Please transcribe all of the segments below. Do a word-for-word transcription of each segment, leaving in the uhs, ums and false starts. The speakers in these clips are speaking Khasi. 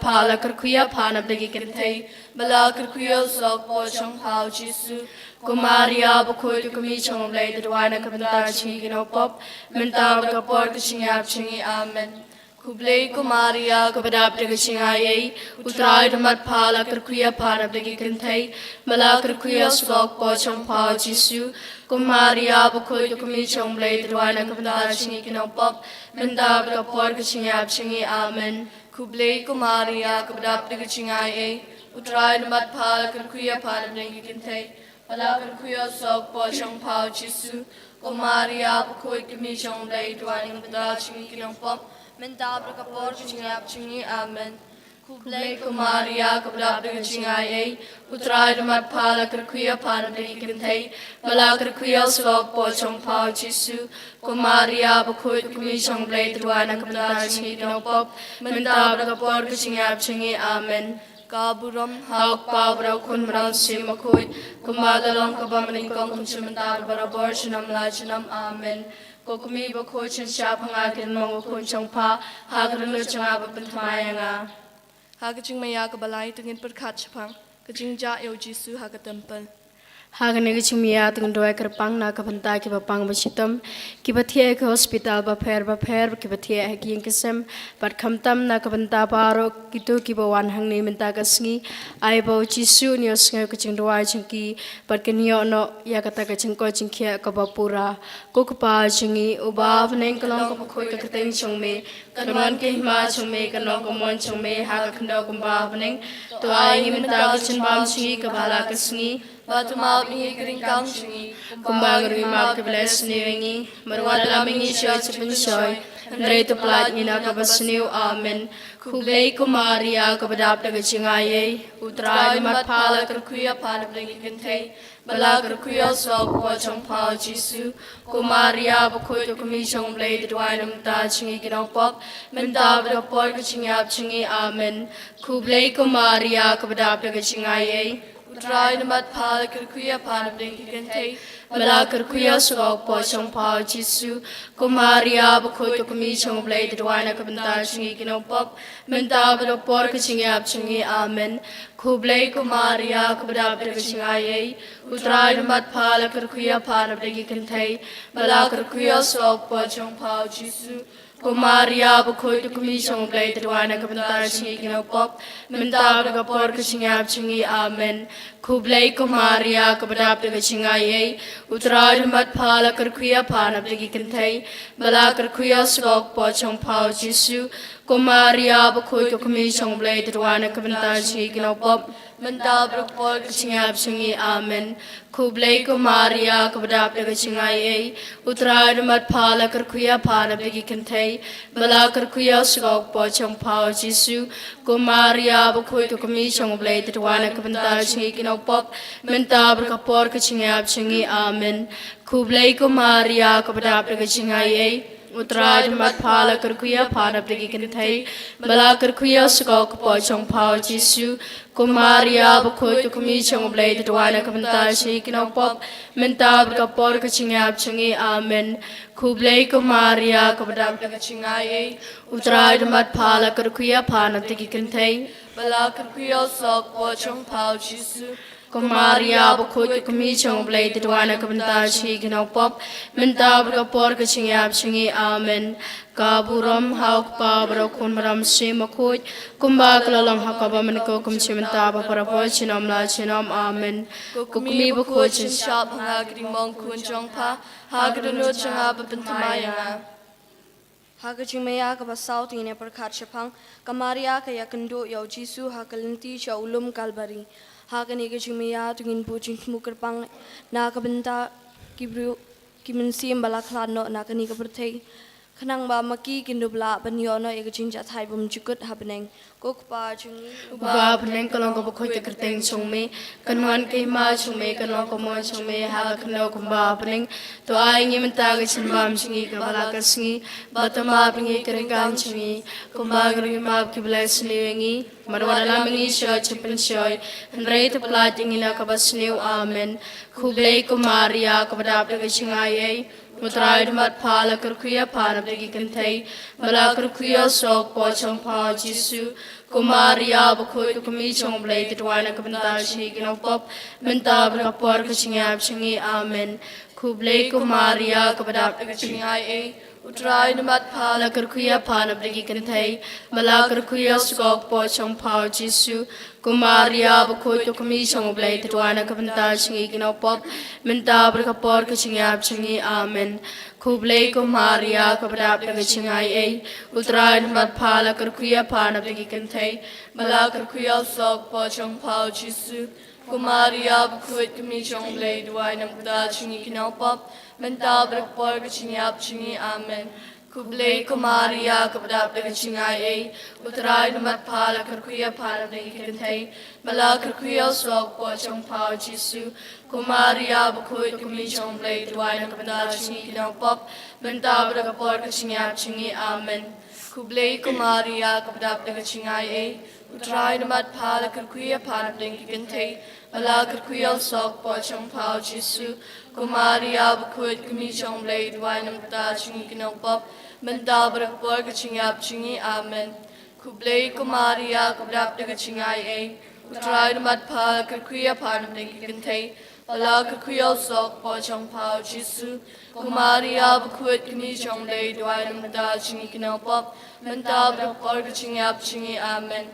Pha la kyrkhu ïa pha na bynta ki kynthei, ba la kyrkhu ïa u sawkpoh jong pha u Jisu. Ko Maria bakhuid, ko kmie jong u Blei, to duwai na ka bynta jong ngi ki nongpop, mynta bad ka por ka jingïap jong ngi. Amen. Khublei ko Maria, kaba dap da ka jingaiei, U Trai u don bad pha, la kyrkhu ïa pha na bynta ki kynthei, ba la kyrkhu ïa u sawkpoh jong pha u Jisu. Ko Maria bakhuid, ko kmie jong u Blei, to duwai na ka bynta jong ngi ki nongpop, mynta bad ka por ka jingïap jong ngi. Amen. Khublei ko Maria, kaba dap da ka jingaiei, U Trai u don bad pha, la kyrkhu ïa pha na bynta ki kynthei, ba la kyrkhu ïa u sawkpoh jong pha u Jisu. Ko Maria bakhuid, ko kmie jong u Blei, to duwai na ka bynta jong ngi ki nongpop, mynta bad ka por ka jingïap jong ngi. Amen. Khublei ko Maria, kaba dap da ka jingaiei, U Trai u don bad pha, la kyrkhu ïa pha na bynta ki kynthei, ba la kyrkhu ïa u sawkpoh jong pha u Jisu. Ko Maria bakhuid, ko kmie jong u Blei, to duwai na ka bynta jong ngi ki nongpop, mynta bad ka por ka jingïap jong ngi. Amen. Ka burom ha u Kpa bad ha u Khun bad ha u Mynsiem Bakhuid, kumba la long kaba mynnyngkong, kumjuh mynta bad barabor, junom la junom. Amen. Ko kmie bakhuid, sngewbha shah pynbna ïa ka mon ko khun jong pha ha ka dohnud jong nga, bad pynthymmai ïa nga. Ha ka jingmaïa kaba lai, to ngin pyrkhat shaphang ka jingjah ïa u Jisu ha ka templ. Ha kane ka jingmaïa to ngin duwai kyrpang na ka bynta kiba pang ba shitom, kiba thiah ha ki hospital bapher bapher, kiba thiah ha ki ïing ki sem, bad khamtam na ka bynta baroh kito kiba wan hangne mynta ka sngi. Ai ba u Jisu un ïohsngew ka jingduwai jong ki, bad kin ïoh noh ïa kata ka jingkoit jingkhiah kaba pura. Ko Kpa jong ngi uba ha bneng, ka long kaba khuid ka kyrteng jong me, kan wan ka hima jong me, kan long ka mon jong me ha ka khyndew kumba ha bneng. To ai ngi mynta ka jingbam jong ngi kaba ha la ka sngi, bad to map ïa ngi ka ryngkang jong ngi, kumba ngi ruh ngi map ïa kiba la sniew ïa ngi, bad wat la mih ïa ngi sha ka jingpynshoi, hynrei to pyllait ïa ngi na kaba sniew. Amen. Khublei ko Maria, kaba dap da ka jingaiei, U Trai u don bad pha, la kyrkhu ïa pha na bynta ki kynthei, ba la kyrkhu ïa u sawkpoh jong pha u Jisu. Ko Maria bakhuid, ko kmie jong u Blei, to duwai na ka bynta jong ngi ki nongpop, mynta bad ka por ka jingïap jong ngi. Amen. Khublei ko Maria, kaba dap da ka jingaiei, U Trai u don bad pha, la kyrkhu ïa pha na bynta ki kynthei, ba la kyrkhu ïa u sawkpoh jong pha u Jisu. Ko Maria bakhuid, ko kmie jong u Blei, to duwai na ka bynta jong ngi ki nongpop, mynta bad ka por ka jingïap jong ngi. Amen. Khublei ko Maria, kaba dap da ka jingaiei, U Trai u don bad pha, la kyrkhu ïa pha na bynta ki kynthei, ba la kyrkhu ïa u sawkpoh jong pha u Jisu. Ko Maria bakhuid, ko kmie jong u Blei, to duwai na ka bynta jong ngi ki nongpop, mynta bad ka por ka jingïap jong ngi. Amen. Khublei ko Maria, kaba dap da ka jingaiei, U Trai u don bad pha, la kyrkhu ïa pha na bynta ki kynthei, ba la kyrkhu ïa u sawkpoh jong pha u Jisu. Ko Maria bakhuid, ko kmie jong u Blei, to duwai na ka bynta jong ngi ki nongpop, mynta bad ka por ka jingïap jong ngi. Amen. Khublei ko Maria, kaba dap da ka jingaiei, U Trai u don bad pha, la kyrkhu ïa pha na bynta ki kynthei, ba la kyrkhu ïa u sawkpoh jong pha u Jisu. Ko Maria bakhuid, ko kmie jong u Blei, to duwai na ka bynta jong ngi ki nongpop, mynta bad ka por ka jingïap jong ngi. Amen. Khublei ko Maria, kaba dap da ka jingaiei, U Trai u don bad pha, la kyrkhu ïa pha na bynta ki kynthei, ba la kyrkhu ïa u sawkpoh jong pha u Jisu. Ko Maria bakhuid, ko kmie jong u Blei, to duwai na ka bynta jong ngi ki nongpop, mynta bad ka por ka jingïap jong ngi. Amen. Khublei ko Maria, kaba dap da ka jingaiei, U Trai u don bad pha, la kyrkhu ïa pha na bynta ki kynthei, ba la kyrkhu ïa u sawkpoh jong pha u Jisu. Ko Maria bakhuid, ko kmie jong u Blei, to duwai na ka bynta jong ngi ki nongpop, mynta bad ka por ka jingïap jong ngi. Amen. Ka burom ha u Kpa bad ha u Khun bad ha u Mynsiem Bakhuid, kumba ka la long ha kaba mynnyngkong, kumjuh mynta bad barabor, junom la junom. Amen. Ko kmie bakhuid, sngewbha shah pynbna ïa ka ri mong khun jong pha ha ka dohnud jong nga, bad pynthymmai ïa nga. Ha ka jingmaïa kaba saw to ngin ïa pyrkhat shaphang ka Maria ka ïakynduh ïa u Jisu ha ka lynti sha u lum Kalbari. Ha kane ka jingmaïa to ngin buh jingthmu kyrpang na ka bynta ki briew ki mynsiem ba la khlad noh na kane ka pyrthei, khnang ba ma ki kin dup lah ban ïoh noh ïa ka jingjahthait bymjukut ha bneng. Ko Kpa jong ngi uba ha bneng, ka long kaba khuid ka kyrteng jong me, kan wan ka hima jong me, kan long ka mon jong me ha ka khyndew kumba ha bneng. To ai ngi mynta ka jingbam jong ngi kaba ha la ka sngi, bad to map ïa ngi ka ryngkang jong ngi, kumba ngi ruh ngi map ïa kiba la sniew ïa ngi, bad wat la mih ïa ngi sha ka jingpynshoi, hynrei to pyllait ïa ngi na kaba sniew. Amen. Khublei ko Maria, kaba dap da ka jingaiei, U Trai u don bad pha, la kyrkhu ïa pha na bynta ki kynthei, ba la kyrkhu ïa u sawkpoh jong pha u Jisu. Ko Maria bakhuid, ko kmie jong U Blei, to duwai na ka bynta jong ngi ki nongpop, mynta bad ka por ka jingïap jong ngi. Amen. Khublei ko Maria, kaba dap da ka jingai ei, U Trai u nang bad pha. La kyrkhu ïa pha na pdeng ki kynthei, bad la kyrkhu ïa u soh ka kpoh jong pha, U Jisu. Ko Maria bakhuid, ko kmie jong U Blei, to duwai na ka bynta jong ngi ki nongpop, mynta bad ka por ka jingïap jong ngi. Amen. Khublei ko Maria, kaba dap da ka jingai ei, U Trai u nang bad pha. La kyrkhu ïa pha na pdeng ki kynthei, bad la kyrkhu ïa u soh ka kpoh jong pha, U Jisu. Ko Maria bakhuid, ko kmie jong U Blei, to duwai na ka bynta jong ngi ki nongpop, mynta bad ka por ka jingïap jong ngi. Amen. Khublei ko Maria, kaba dap da ka jingai ei, U Trai u nang bad pha. La kyrkhu ïa pha na pdeng ki kynthei, bad la kyrkhu ïa u soh ka kpoh jong pha, U Jisu. Ko Maria bakhuid, ko kmie jong U Blei, to duwai na ka bynta jong ngi ki nongpop, mynta bad ka por ka jingïap jong ngi. Amen. Khublei ko Maria, kaba dap da ka jingai ei, U Trai u nang bad pha. La kyrkhu ïa pha na pdeng ki kynthei, bad la kyrkhu ïa u soh ka kpoh jong pha, U Jisu. Ko Maria bakhuid, ko kmie jong U Blei, to duwai na ka bynta jong ngi ki nongpop, mynta bad ka por ka jingïap jong ngi. Amen. Khublei ko Maria, kaba dap da ka jingai ei, U Trai u nang bad pha. La kyrkhu ïa pha na pdeng ki kynthei, bad la kyrkhu ïa u soh ka kpoh jong pha, U Jisu. Ko Maria bakhuid, ko kmie jong U Blei, to duwai na ka bynta jong ngi ki nongpop, mynta bad ka por ka jingïap jong ngi. Amen.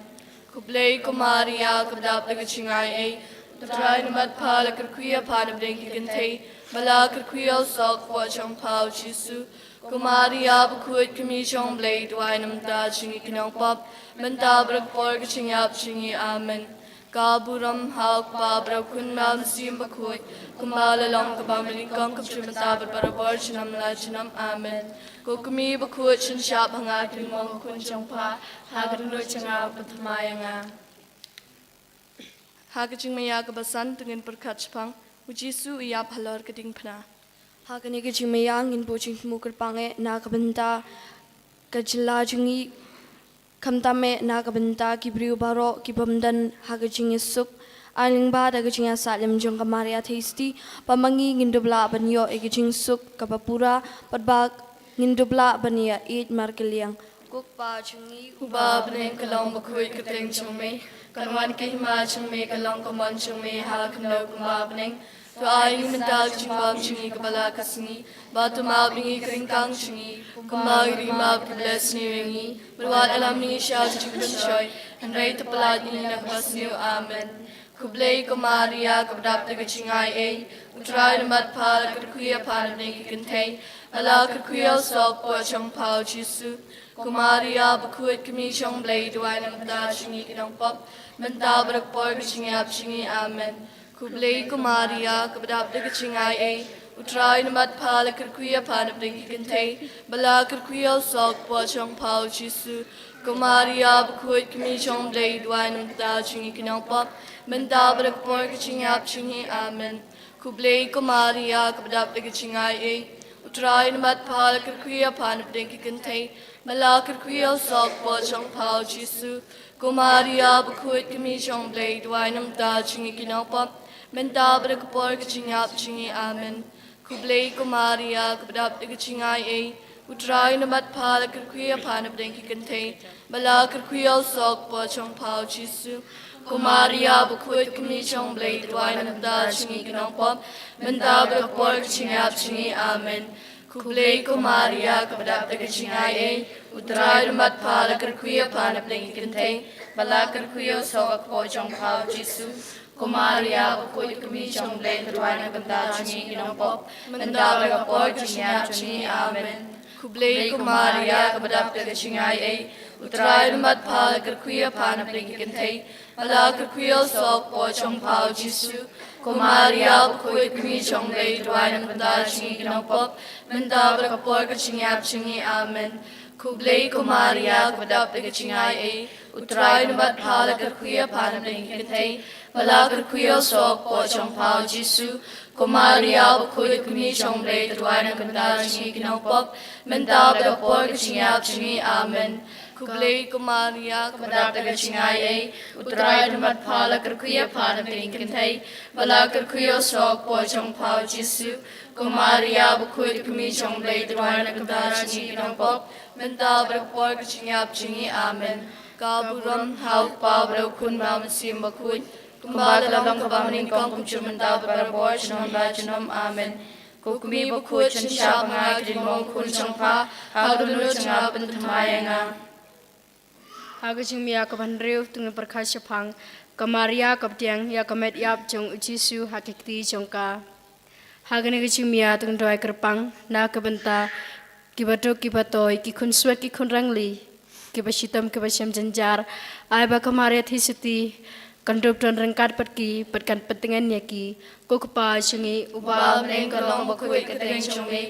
Khublei ko Maria, kaba dap da ka jingai ei, U Trai u nang bad pha. La kyrkhu ïa pha na pdeng ki kynthei, bad la kyrkhu ïa u soh ka kpoh jong pha, U Jisu. Ko Maria bakhuid, ko kmie jong U Blei, to duwai na ka bynta jong ngi ki nongpop, mynta bad ka por ka jingïap jong ngi. Amen. Ka burom ha U Kpa bad ha U Khun bad ha U Mynsiem Bakhuid, kumba la long, kumba mynnyngkong, kumjuh mynta bad barabor, junom la junom. Amen. Ko kmie bakhuid, shon shap ha nga ki limbong U Khun jong pha, ha ka dohnud jong nga, pynthymmai ïa nga. Ha ka jingmaïa kaba san, to ngin pyrkhat shaphang U Jisu u ïap halor ka diengphna. Ha kane ka jingmaïa ngin buh jingthmu kyrpang eh na ka bynta ka jylla jong ngi, khamtam eh na ka bynta ki briew baroh ki bym don ha ka jingïasuk. Ai lyngba da ka jingïasaid lem jong ka Maria Theisotti, ba ma ngi ngin dup lah ban ïoh ïa ka jingsuk kaba pura, bad ba ngin dup lah ban ïaieit markylliang. Ko Kpa jong ngi uba ha bneng, ka long bakhuid ka kyrteng jong me, kan wan ka hima jong me, kan long ka mon jong me ha ka khyndew kumba ha bneng. To ai ngi mynta ka jingbam jong ngi kaba la ka sngi, bad to map ïa ngi ka ryngkang jong ngi, kumba ngi ruh ngi map ïa kiba la sniew ïa ngi, bad wat ïalam ïa ngi sha ka jingpynshoi, hynrei to pyllait ïa ngi na kaba sniew. Amen. Khublei ko Maria, kaba dap da ka jingai ei, U Trai u nang bad pha. La kyrkhu ïa pha na pdeng ki kynthei, bad la kyrkhu ïa u soh ka kpoh jong pha, U Jisu. Ko Maria bakhuid, ko kmie jong U Blei, to duwai na ka bynta jong ngi ki nongpop, mynta bad ha ka por ka jingïap jong ngi. Amen. Khublei ko Maria, kaba dap da ka jingai ei, U Trai u nang bad pha. La kyrkhu ïa pha na pdeng ki kynthei, bad la kyrkhu ïa u soh ka kpoh jong pha, U Jisu. Ko Maria bakhuid, ko kmie jong U Blei, to duwai na ka bynta jong ngi ki nongpop, mynta bad ha ka por ka jingïap jong ngi. Amen. Khublei ko Maria, kaba dap da ka jingai ei, U Trai u nang bad pha. La kyrkhu ïa pha na pdeng ki kynthei, bad la kyrkhu ïa u soh ka kpoh jong pha, U Jisu. Ko Maria bakhuid, ko kmie jong U Blei, to duwai na ka bynta jong ngi ki nongpop, mynta bad ha ka por ka jingïap jong ngi. Amen. Khublei ko Maria, kaba dap da ka jingai ei, U Trai u nang bad pha. La kyrkhu ïa pha na pdeng ki kynthei, bad la kyrkhu ïa u soh ka kpoh jong pha, U Jisu. Ko Maria bakhuid, ko kmie jong U Blei, to duwai na ka bynta jong ngi ki nongpop, mynta bad ha ka por ka jingïap jong ngi. Amen. Khublei ko Maria, kaba dap da ka jingai ei, U Trai u nang bad pha. La kyrkhu ïa pha na pdeng ki kynthei, bad la kyrkhu ïa u soh ka kpoh jong pha, U Jisu. Ko Maria bakhuid, ko kmie jong U Blei, to duwai na ka bynta jong ngi ki nongpop, mynta bad ha ka por ka jingïap jong ngi. Amen. Khublei ko Maria, kaba dap da ka jingai ei, U Trai u nang bad pha. La kyrkhu ïa pha na pdeng ki kynthei, bad la kyrkhu ïa u soh ka kpoh jong pha, U Jisu. Ko Maria bakhuid, ko kmie jong U Blei, to duwai na ka bynta jong ngi ki nongpop, mynta bad ha ka por ka jingïap jong ngi. Amen. Khublei ko Maria, kaba dap da ka jingai ei, U Trai u nang bad pha. La kyrkhu ïa pha na pdeng ki kynthei, bad la kyrkhu ïa u soh ka kpoh jong pha, U Jisu. Ko Maria bakhuid, ko kmie jong U Blei, to duwai na ka bynta jong ngi ki nongpop, mynta bad ha ka por ka jingïap jong ngi. Amen. Khublei ko Maria, kaba dap da ka jingai ei, U Trai u nang bad pha. La kyrkhu ïa pha na pdeng ki kynthei, bad la kyrkhu ïa u soh ka kpoh jong pha, U Jisu. Ko Maria bakhuid, ko kmie jong U Blei, to duwai na ka bynta jong ngi ki nongpop, mynta bad ha ka por ka jingïap jong ngi. Amen. Ka burom ha u Kpa bad u Khun bad u Mynsiem Bakhuid, kumba ka la long kaba mynnyngkong, kumjuh mynta bad barabor, junom la junom. Amen. Ko Kmie bakhuid, sngewbha pynïap ïa ka diengphna khun jong pha, ha ka dohnud jong nga, pynthymmai ïa nga. Ha ka jingmih ïa kaba hynriew, to ngin pyrkhat shaphang ka Maria kaba pdiang ïa ka met ïap jong u Jisu ha ki kti jong ka. Ha kane ka jingmih ïa, to ngin duwai kyrpang na ka bynta kiba duk kiba toi, ki khun swet ki khun rangli, kiba shitom kiba shem jynjar. Ai ba ka Maria Theisotti kan dup don ryngkat bad ki, bad kan pyntngen ïa ki. Ko Kpa jong ngi uba ha bneng, ka long bakhuid ka kyrteng jong me,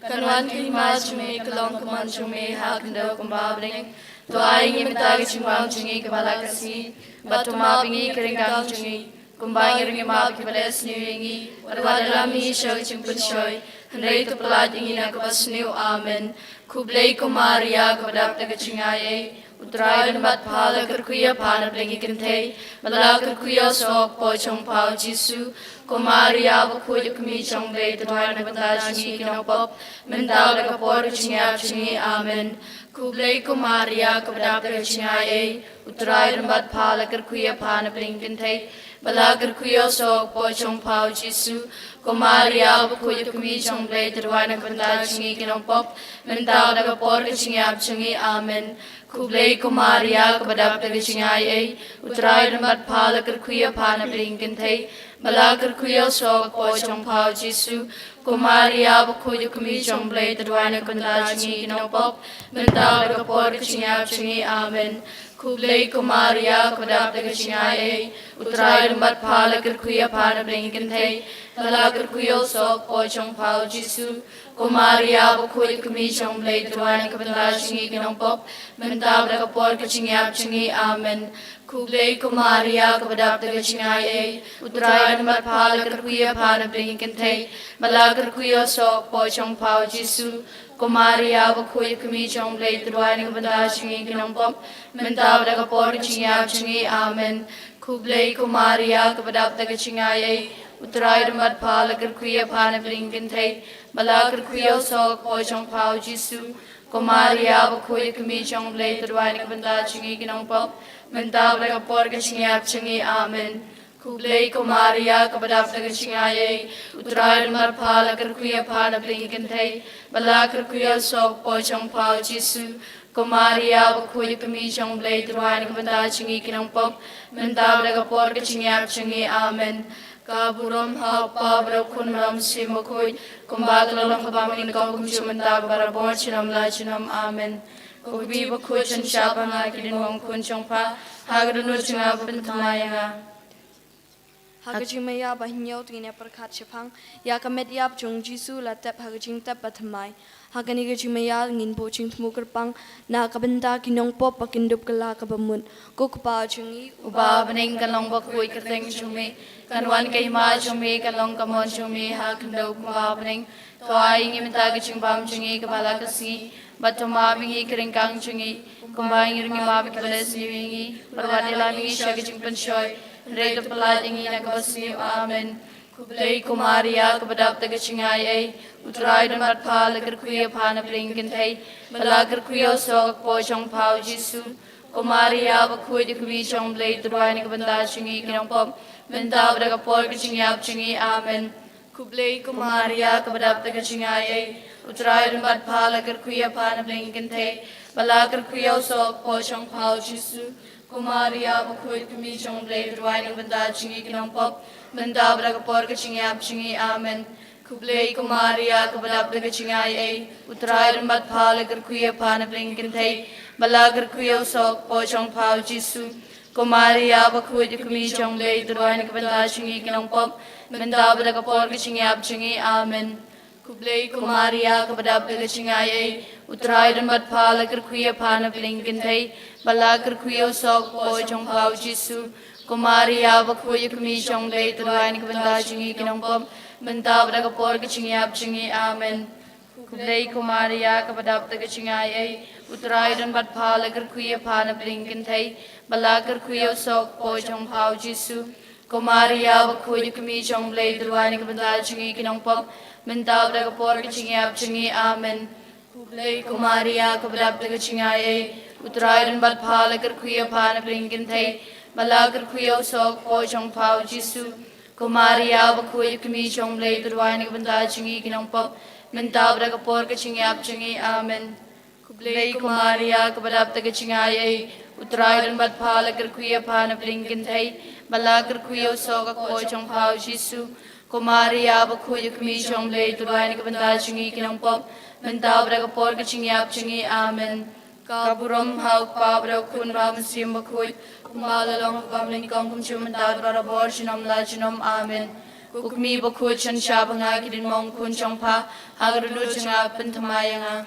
kan wan ka hima jong me, kan long ka mon jong me ha khyndew kumba ha bneng. To ai ngi mynta ka jingbam jong ngi kaba la ka sngi, bad to map ïa ngi ki ryngkang jong ngi, kumba ngi ruh ngi map ïa kiba leh sniew ïa ngi, bad wat ïalam ïa ngi sha ka jingpynshoi, hynrei to pyllait ïa ngi na kaba sniew. Amen. Khublei ko Maria, kaba dap da ka jingai ei, u Trai u don bad pha, la kyrkhu ïa pha na pdeng ki kynthei, bad la kyrkhu ïa u soh kpoh jong pha u Jisu. Ko Maria bakhuid, u kmie jong u Blei, to duwai na ka bynta jong ngi ki nongpop, mynta bad ha ka por ka jingïap jong ngi. Amen. Khublei ko Maria, kaba dap da ka jingai ei, u Trai u don bad pha, la kyrkhu ïa pha na pdeng ki kynthei, bad la kyrkhu ïa u soh kpoh jong pha u Jisu. Ko Maria bakhuid, u kmie jong u Blei, to duwai na ka bynta jong ngi ki nongpop, mynta bad ha ka por ka jingïap jong ngi. Amen. Khublei ko Maria, kaba dap da ka jingai ei, u Trai u don bad pha, la kyrkhu ïa pha na pdeng ki kynthei, bad la kyrkhu ïa u soh kpoh jong pha u Jisu. Ko Maria bakhuid, u kmie jong u Blei, to duwai na ka bynta jong ngi ki nongpop, mynta bad ha ka por ka jingïap jong ngi. Amen. Khublei ko Maria, kaba dap da ka jingai ei, u Trai u don bad pha, la kyrkhu ïa pha na pdeng ki kynthei, bad la kyrkhu ïa u soh kpoh jong pha u Jisu. Ko Maria bakhuid, u kmie jong u Blei, to duwai na ka bynta jong ngi ki nongpop, mynta bad ha ka por ka jingïap jong ngi. Amen. Khublei ko Maria, kaba dap da ka jingai ei, u Trai u don bad pha, la kyrkhu ïa pha na pdeng ki kynthei, bad la kyrkhu ïa u soh kpoh jong pha u Jisu. Ko Maria bakhuid, u kmie jong u Blei, to duwai na ka bynta jong ngi ki nongpop, mynta bad ha ka por ka jingïap jong ngi. Amen. Khublei ko Maria, kaba dap da ka jingai ei, u Trai u don bad pha, la kyrkhu ïa pha na pdeng ki kynthei, bad la kyrkhu ïa u soh kpoh jong pha u Jisu. Ko Maria bakhuid, u kmie jong u Blei, to duwai na ka bynta jong ngi ki nongpop, mynta bad ha ka por ka jingïap jong ngi. Amen. Khublei ko Maria, kaba dap da ka jingai ei, u Trai u don bad pha, la kyrkhu ïa pha na pdeng ki kynthei, bad la kyrkhu ïa u soh kpoh jong pha u Jisu. Ko Maria bakhuid, u kmie jong u Blei, to duwai na ka bynta jong ngi ki nongpop, mynta bad ha ka por ka jingïap jong ngi. Amen. Ka burom ha u Kpa bad ha u Khun bad ha u Mynsiem Bakhuid, kumba ka la long kaba mynnyngkong, kumjuh mynta bad barabor, junom la junom. Amen. Ko Kmie bakhuid, sngewbha pynïap ïa ka diengphna khun jong pha, ha ka dohnud jong nga, pynthymmai ïa nga. Ha ka jingmih ïa ba hynñiew, to ngin ïa pyrkhat shaphang ïa ka met ïap jong u Jisu la tep ha ka jingtep ba thymmai. Ha kane ka jingmih ïa ngin buh jingthmu kyrpang na ka bynta ki nongpop ba kin dup kylla kaba mut. Ko Kpa jong ngi uba ha bneng, kan long bakhuid ka kyrteng jong me, kan wan ka hima jong me, kan long ka mon jong me ha khyndew kumba ha bneng. To ai ngi mynta ka jingbam jong ngi kaba la ka sngi, bad to map ïa ngi ki ryngkang jong ngi, kumba ngi ruh ngi map ïa kiba leh sniew ïa ngi, bad wat ïalam ïa ngi sha ka jingpynshoi, hynrei to pyllait ïa ngi na kaba sniew. Amen. Khublei ko Maria, kaba dap da ka jingai ei, u Trai u don bad pha, la kyrkhu ïa pha na pdeng ki kynthei, bad la kyrkhu ïa u soh kpoh jong pha u Jisu. Ko Maria bakhuid, u kmie jong u Blei, to duwai na ka bynta jong ngi ki nongpop, mynta bad ha ka por ka jingïap jong ngi. Amen. Khublei ko Maria, kaba dap da ka jingai ei, u Trai u don bad pha, la kyrkhu ïa pha na pdeng ki kynthei, bad la kyrkhu ïa u soh kpoh jong pha u Jisu. Ko Maria bakhuid, u kmie jong u Blei, to duwai na ka bynta jong ngi ki nongpop, mynta bad ha ka por ka jingïap jong ngi. Amen. Khublei ko Maria, kaba dap da ka jingai ei, u Trai u don bad pha, la kyrkhu ïa pha na pdeng ki kynthei, bad la kyrkhu ïa u soh kpoh jong pha u Jisu. Ko Maria bakhuid, u kmie jong u Blei, to duwai na ka bynta jong ngi ki nongpop, mynta bad ha ka por ka jingïap jong ngi. Amen. Khublei ko Maria, kaba dap da ka jingai ei, u Trai u don bad pha, la kyrkhu ïa pha na pdeng ki kynthei, bad la kyrkhu ïa u soh kpoh jong pha u Jisu. Ko Maria bakhuid, u kmie jong u Blei, to duwai na ka bynta jong ngi ki nongpop, mynta bad ha ka por ka jingïap jong ngi. Amen. Khublei ko Maria, kaba dap da ka jingai ei, u Trai u don bad pha, la kyrkhu ïa pha na pdeng ki kynthei, bad la kyrkhu ïa u soh kpoh jong pha u Jisu. Ko Maria bakhuid, u kmie jong u Blei, to duwai na ka bynta jong ngi ki nongpop, mynta bad ha ka por ka jingïap jong ngi. Amen. Khublei ko Maria, kaba dap da ka jingai ei, U Trai un bad pha. La kyrkhu ïa pha na pdeng ki kynthei, bad la kyrkhu ïa u soh ka kpoh jong pha, u Jisu. Ko Maria bakhuid, kmie jong u Blei, to duwai na ka bynta jong ngi ki nongpop, mynta bad ha ka por ka jingïap jong ngi. Amen. Khublei ko Maria, kaba dap da ka jingai ei, u Trai un bad pha. La kyrkhu ïa pha na pdeng ki kynthei, bad la kyrkhu ïa u soh ka kpoh jong pha, u Jisu. Ko Maria bakhuid, kmie jong u Blei, to duwai na ka bynta jong ngi ki nongpop, mynta bad ha ka por ka jingïap jong ngi. Amen. Ka burom ha u Kpa bad ha u Khun bad ha u Mynsiem Bakhuid, kumba la long ha kaba mynnyngkong, kumjuh mynta bad barabor, junom la junom. Amen. Ko Kmie bakhuid, jan shah ba nga ki dien mong khun jong pha, ha ka dohnud jong nga pynthymmai ïa nga.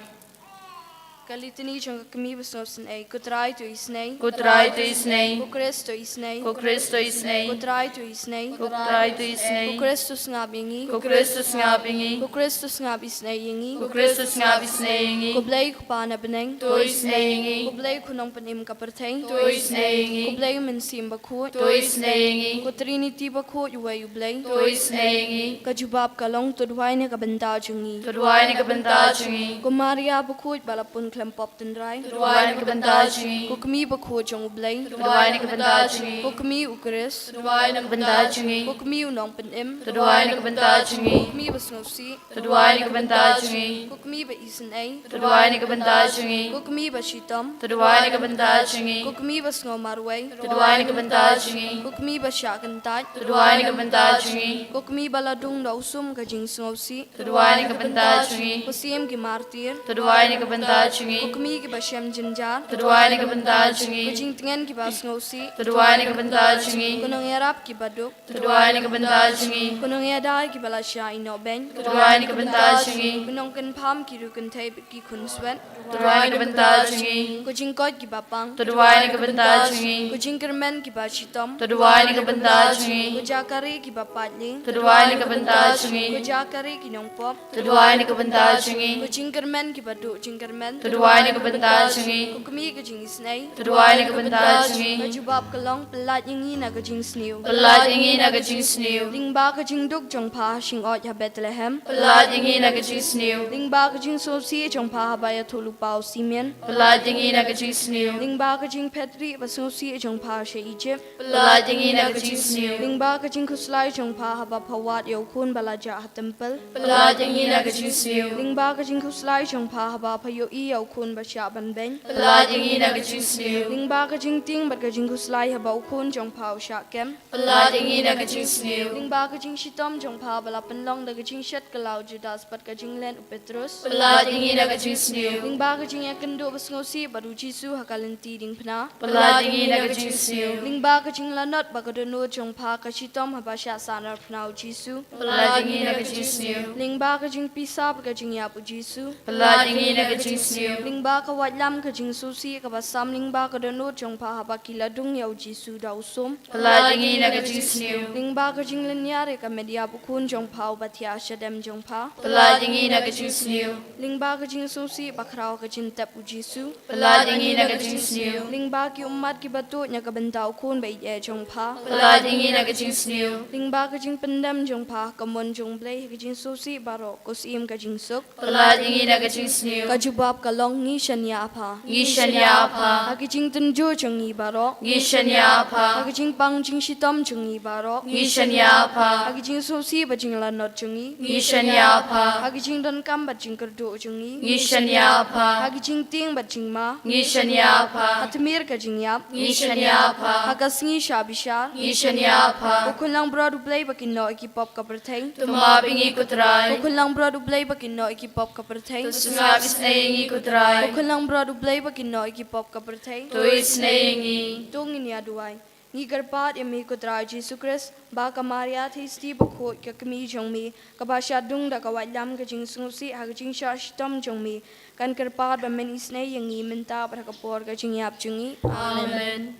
Ka Litany jong ka Kmie basngewsynei. Ko Trai, to isynei. Ko Trai, to isynei. Ko Khrist, to isynei. Ko Khrist, to isynei. Ko Trai, to isynei. Ko Trai, to isynei. Ko Khrist, to sngap ïa ngi. Ko Khrist, to sngap ïa ngi. Ko Khrist, to sngap isynei ïa ngi. Ko Khrist, to sngap isynei ïa ngi. Ko Blei Kpa na bneng, to isynei ïa ngi. Ko Blei Khun Nongpynim ka pyrthei, to isynei ïa ngi. Ko Blei Mynsiem Bakhuid, to isynei ïa ngi. Ko Trinity bakhuid, uwei U Blei, to isynei ïa ngi. Ka jubab ka long, to duwai na ka bynta jong ngi. To duwai na ka bynta jong ngi. Ko Maria bakhuid, ba la pun khlem pop tynrai, to duwai na ka bynta jong ngi. Ko Kmie bakhuid jong U Blei, to duwai na ka bynta jong ngi. Ko Kmie U Khrist, to duwai na ka bynta jong ngi. Ko Kmie U Nongpynim, to duwai na ka bynta jong ngi. Ko Kmie basngewsih, to duwai na ka bynta jong ngi. Ko Kmie ba isynei, to duwai na ka bynta jong ngi. Ko Kmie ba shitom, to duwai na ka bynta jong ngi. Ko Kmie ba sngew marwei, to duwai na ka bynta jong ngi. Ko Kmie ba shah kyntait, to duwai na ka bynta jong ngi. Ko Kmie ba la dung da u sum ka jingsngewsih, to duwai na ka bynta jong ngi. Ko Syiem ki Martir, to duwai na ka bynta jong ngi. Ko Kmie kiba shem jynjar, to duwai na ka bynta jong ngi. Ko Jingtngen kiba sngewsih, to duwai na ka bynta jong ngi. Ko Nongïarap kiba duk, to duwai na ka bynta jong ngi. Ko Nongïada kiba la shah ïehnoh beiñ, to duwai na ka bynta jong ngi. Ko Nongkynpham ki riewkynthei bad ki khunswet, to duwai na ka bynta jong ngi. Ko Jingkoit kiba pang, to duwai na ka bynta jong ngi. Ko Jingkyrmen kiba shitom, to duwai na ka bynta jong ngi. Ko Jakari kiba paidbah, to duwai na ka bynta jong ngi. Ko Jakari ki nongpop, to duwai na ka bynta jong ngi. Ko Jingkyrmen kiba duh jingkyrmen, to duwai na ka bynta jong ngi. Ko Kmie ka jingisynei, to duwai na ka bynta jong ngi. Ka jubab ka long, pyllait ïa ngi na ka jingsniew. Pyllait ïa ngi na ka jingsniew. Lyngba ka jingduk jong pha ha shyngkut ha Bethlehem, pyllait ïa ngi na ka jingsniew. Lyngba ka jingsngewsih jong pha haba ïathuhlypa u Simeon, pyllait ïa ngi na ka jingsniew. Lyngba ka jingphet rieh ba sngewsih jong pha sha Egypt, pyllait ïa ngi na ka jingsniew. Lyngba ka jingkhuslai jong pha haba pha wad ïa u khun ba la jah ha templ, pyllait ïa ngi na ka jingsniew. Lyngba ka jingkhuslai jong pha haba pha ïohi ïa u khun ba shah ban beiñ, pyllait ïa ngi na ka jingsniew. Lyngba ka jingtieng bad ka jingkhuslai haba u khun jong pha u shah kem, pyllait ïa ngi na ka jingsniew. Lyngba ka jingshitom jong pha ba la pynlong da ka jingshet kylla u Judas bad ka jinglen u Petrus, pyllait ïa ngi na ka jingsniew. Lyngba ka jingïakynduh ba sngewsih bad u Jisu ha ka lynti diengphna, pyllait ïa ngi na ka jingsniew. Lyngba ka jinglanot ba ka dohnud jong pha ka shitom haba shah sahnarphna u Jisu, pyllait ïa ngi na ka jingsniew. Lyngba ka jingpisa bad ka jingïap u Jisu, pyllait ïa ngi na ka jingsniew. Lyngba ka waitlam ka jingsngewsih kaba sam lyngba ka dohnud jong pha haba ki la dung ïa u Jisu da u sum, pyllait ïa ngi na ka jingsniew. Lyngba ka jinglynñiar ïa ka met ïap u khun jong pha uba thiah shadem jong pha, pyllait ïa ngi na ka jingsniew. Lyngba ka jingsngewsih bakhraw ka jingtep u Jisu, pyllait ïa ngi na ka jingsniew. Lyngba ki ummat kiba tuid na ka bynta u khun ba ïeit jong pha, pyllait ïa ngi na ka jingsniew. Lyngba ka jingpyndem jong pha ka mon jong u Blei ha ka jingsngewsih baroh, ko Syiem ka jingsuk, pyllait ïa ngi na ka jingsniew. Ka jubab ka long, ngi shaniah ha pha. Ngi shaniah ha pha. Ha ki jingtynjuh jong ngi baroh, ngi shaniah ha pha. Ha ki jingpang jingshitom jong ngi baroh, ngi shaniah ha pha. Ha ki jingsngewsih bad jinglanot jong ngi, ngi shaniah ha pha. Ha ki jingdonkam bad jingkyrduh jong ngi, ngi shaniah ha pha. Ha ki jingtieng bad jingma, ngi shaniah ha pha. Ha tmier ka jingïap, ngi shaniah ha pha. Ha ka sngi shah bishar, ngi shaniah ha pha. Ko Khun langbrot u Blei ba kynnoh ïa ki pop ka pyrthei, to map ïa ngi ko Trai. Ko Khun langbrot u Blei ba kynnoh ïa ki pop ka pyrthei, to sngap isynei ïa ngi ko Trai. Ko Khun langbrot u Blei ba kynnoh ïa ki pop ka pyrthei, to isynei ïa ngi. To ngin ïa duwai. Ngi kyrpad ïa me ko Trai Jisu Khrist, ba ka Maria Theisotti bakhuid ka kmie jong me, kaba shah dung da ka waitlam ka jingsngewsih ha ka jingshah shitom jong me, kan kyrpad ban men isynei ïa ngi mynta bad ha ka por ka jingïap jong ngi. Amen. Amen.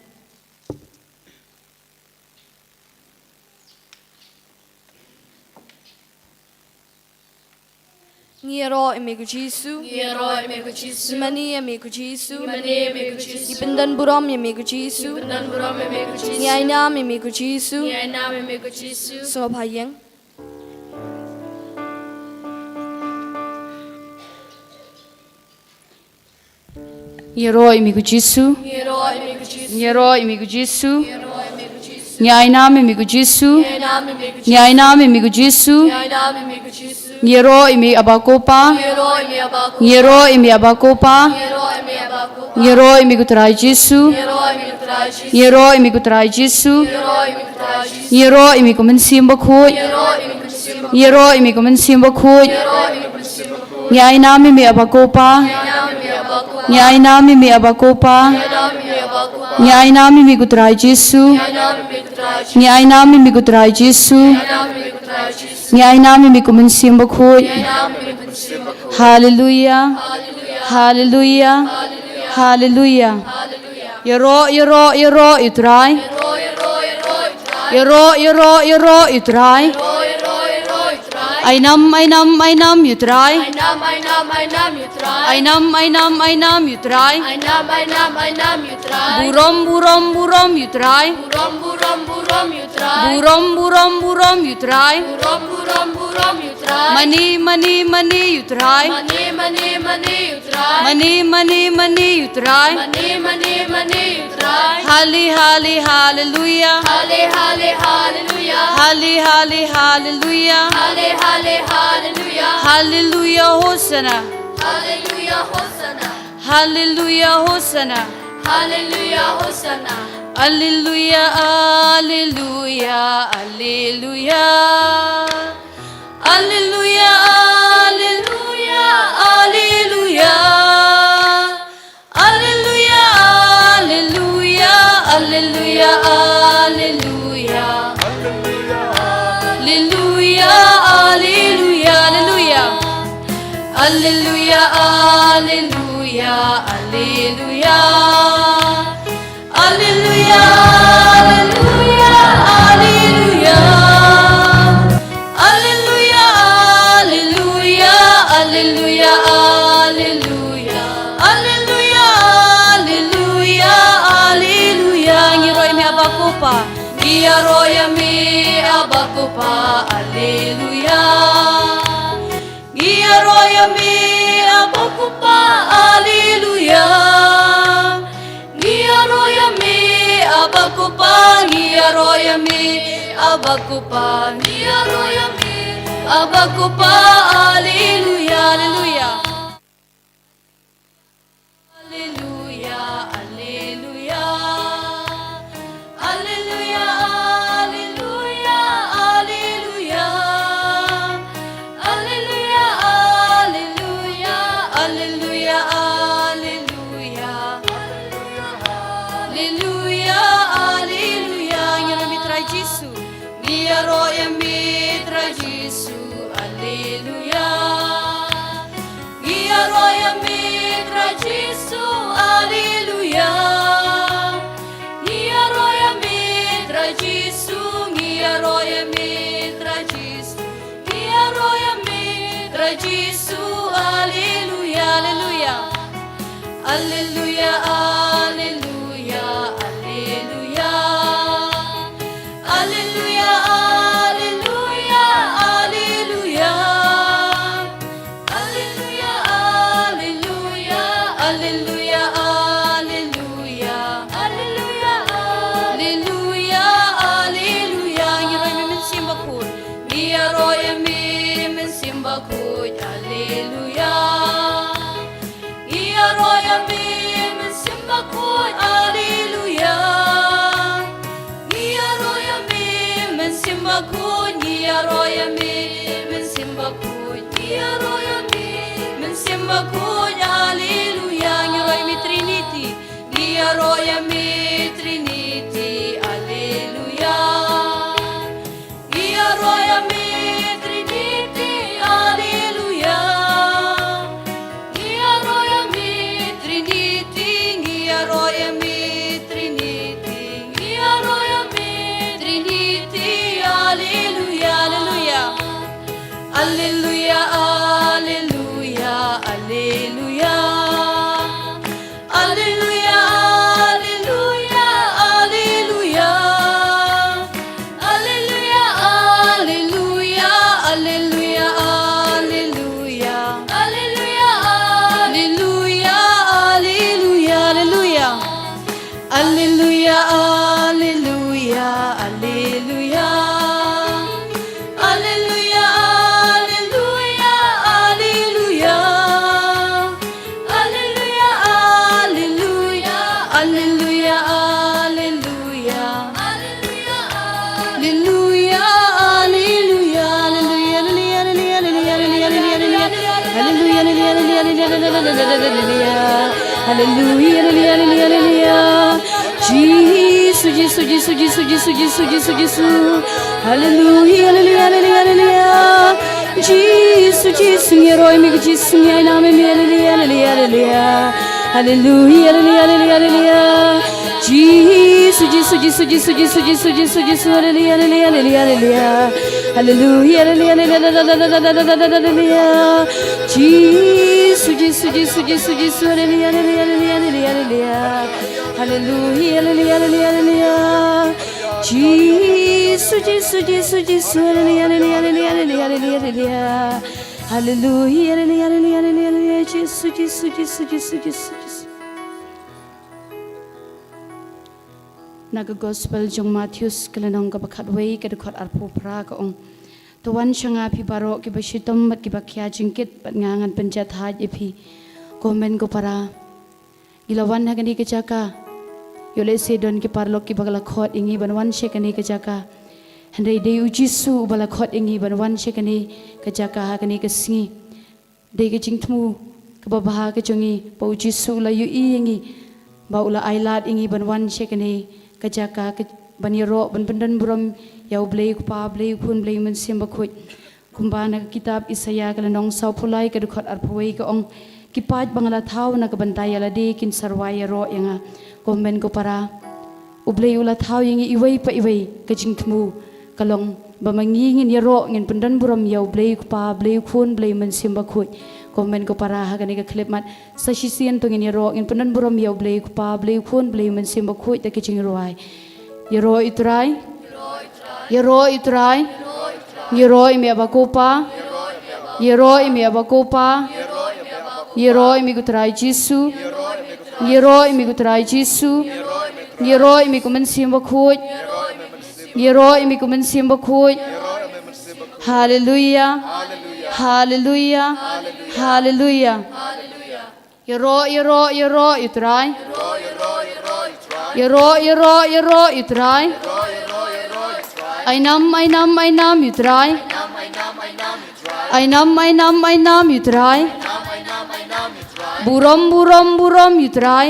Ngi ïaroh ïa me ko Jisu. Ngi ïaroh ïa me ko Jisu. Ngi mane ïa me ko Jisu. Ngi mane ïa me ko Jisu. Ngi pyndonburom ïa me ko Jisu. Ngi pyndonburom ïa me ko Jisu. Ngi ainam ïa me ko Jisu. Ngi ainam ïa me ko Jisu. Sngewbha ïeng. Ngi ïaroh ïa me ko Jisu. Ngi ïaroh ïa me ko Jisu. Ngi ai nam ïa me ko Jisu. Ngi ai nam ïa me ko Jisu. Ngi ïaroh ïa me Aba ko Pa. Ngi ïaroh ïa me Aba ko Pa. Ngi ïaroh ïa me ko Trai Jisu. Ngi ïaroh ïa me ko Trai Jisu. Ngi ïaroh ïa me ko Mynsiem Bakhuid. Ngi ïaroh ïa me ko Mynsiem Bakhuid. Ngi ai nam ïa me Aba ko Pa. Ngi ai nam ïa me Aba ko Pa. Ngi ai nam ïa me ko Trai Jisu. Ngi ai nam ïa me ko Trai Jisu. Ngi ai nam ïa me ko Mynsiem Bakhuid. Haleluia. Haleluia. Haleluia. Ïaroh, ïaroh, ïaroh ïa u Trai. Ïaroh, ïaroh, ïaroh ïa u Trai. Ai nam, ai nam, ai nam ïa u Trai. Ai nam, ai nam, ai nam ïa u Trai. Burom, burom, burom ïa u Trai. Burom, burom, burom ïa u Trai. Mane, mane, mane ïa u Trai. Mane, mane, mane ïa u Trai. Hale, hale, haleluia. Hale, hale, haleluia. Haleluia, hosana. Haleluia, hosana. Alleluia, alleluia, alleluia. Alleluia, alleluia, alleluia. Alleluia, alleluia, alleluia, alleluia. Alleluia, alleluia, alleluia. Alleluia, alleluia, alleluia. Alleluia, alleluia, alleluia. Alleluia, alleluia, alleluia, alleluia. Alleluia, alleluia, alleluia. Ngi ïaroh ïa me Aba ko Pa. Ngi ïaroh ïa me Aba ko Pa. Alleluia. Ngi ïaroh ïa me Aba ko Pa, alleluia. Ngi ïaroh ïa me Aba ko Pa, ngi ïaroh ïa me Aba ko Pa, ngi ïaroh ïa me Aba ko Pa, alleluia, alleluia. Alleluia, alleluia. Alleluia, alleluia, alleluia. Alleluia, alleluia, alleluia, alleluia. Alleluia, alleluia. Ngi ïaroh ïa me Trai Jisu. Ngi ïaroh ïa me Trai Jisu. Alleluia. Ngi ïaroh ïa me Trai Jisu, alleluia. Ngi ïaroh ïa me Trai Jisu, ngi ïaroh ïa me Trai Jisu. Ngi ïaroh ïa me Trai Jisu, alleluia, alleluia. Alleluia, alleluia, alleluia. Alleluia, alleluia, alleluia. Alleluia, alleluia, alleluia, alleluia. Alleluia, alleluia, alleluia. Ngi ïaroh ïa me Mynsiem Bakhuid. Ngi ïaroh ïa me Mynsiem Bakhuid. Alleluia. Ngi ïaroh ïa me Mynsiem Bakhuid, alleluia. Ngi ïaroh ïa me Mynsiem Bakhuid, ngi ïaroh ïa me Mynsiem Bakhuid, ngi ïaroh ïa me Mynsiem Bakhuid, alleluia. Ngi ïaroh ïa me Trinity, ngi ïaroh ïa me Trinity, alleluia. Ngi ïaroh ïa me Trinity, alleluia. Ngi ïaroh ïa me Trinity, ngi ïaroh ïa me Trinity, ngi ïaroh ïa me Trinity, alleluia, alleluia. Alleluia, alleluia, alleluia. Alleluia, alleluia, Hallelujah, hallelujah, hallelujah, hallelujah. Jisu, Jisu, Jisu, Jisu, Jisu, Jisu, Jisu. Hallelujah, hallelujah, hallelujah, hallelujah. Jisu, Jisu, ngi ïaroh ïa me ko Jisu, ngi ainam ïa me, hallelujah, hallelujah, hallelujah. Hallelujah, hallelujah, hallelujah, hallelujah. Jisu, Jisu, Jisu, Jisu, Jisu, Jisu, Jisu, Jisu, hallelujah, hallelujah, hallelujah, hallelujah. Hallelujah, hallelujah, hallelujah, hallelujah, hallelujah. Jisu, Jisu, Jisu, Jisu, Jisu, hallelujah, hallelujah, hallelujah, hallelujah. Hallelujah, hallelujah, hallelujah, hallelujah. Jisu, Jisu, Jisu, Jisu, hallelujah, hallelujah, hallelujah, hallelujah, hallelujah. Hallelujah, hallelujah, hallelujah, hallelujah. Jisu, Jisu, Jisu, Jisu, Jisu, Jisu. Na ka gospel jong Mathaios ka lynnong kaba khatwei ka dkhot arphew phra ka ong. To wan sha nga phi baroh kiba shitom bad kiba khia jingkit bad nga ngan pynjahthait ïa phi. Ko hynmen ko para. Ngi la wan ha kane ka jaka. Ïoh lehse don ki paralok kiba la khot ïa ngi ban wan sha kane ka jaka. Hynrei dei u Jisu uba la khot ïa ngi ban wan sha kane ka jaka ha kane ka sngi. Dei ka jingthmu kaba bha ka jong ngi ba u Jisu u la ïohi ïa ngi, ba u la ailad ïa ngi ban wan sha kane ka jaka ka, ban ïaroh ban pyndon burom ïa U Blei U Kpa, Blei U Khun, Blei U Mynsiem Bakhuid. Kumba na ka kitab Isaïah ka lynnong sawphew lai ka dkhot arphew wei ka ong, ki paid ba nga la thaw na ka bynta ïa lade kin sa rwai ïaroh ïa nga. Ko hynmen ko para. U Blei u la thaw ïa ngi iwei pa iwei, ka jingthmu ka long ba ma ngi ngin ïaroh ngin pyndon burom ïa U Blei U Kpa, Blei U Khun, Blei U Mynsiem Bakhuid. Ko hynmen ko para, ha kane ka khyllipmat sa shisien to ngin ïaroh ngin pyndon burom ïa U Blei U Kpa, Blei U Khun, Blei U Mynsiem Bakhuid da ka jingrwai. Ïaroh ïa U Trai. Ïaroh ïa U Trai. Ïaroh ïa me Aba ko Pa. Ïaroh ïa me Aba ko Pa. Ïaroh ïa me ko Trai Jisu. Ïaroh ïa me ko Trai Jisu. Ïaroh ïa me ko Mynsiem Bakhuid. Ïaroh ïa me ko Mynsiem Bakhuid. Haleluia. Haleluia. Haleluia. Ïaroh, ïaroh, ïaroh ïa U Trai. Ïaroh, ïaroh, ïaroh ïa U Trai. Ainam, ainam, ainam ïa U Trai. Ainam, ainam, ainam ïa U Trai. Burom, burom, burom ïa U Trai.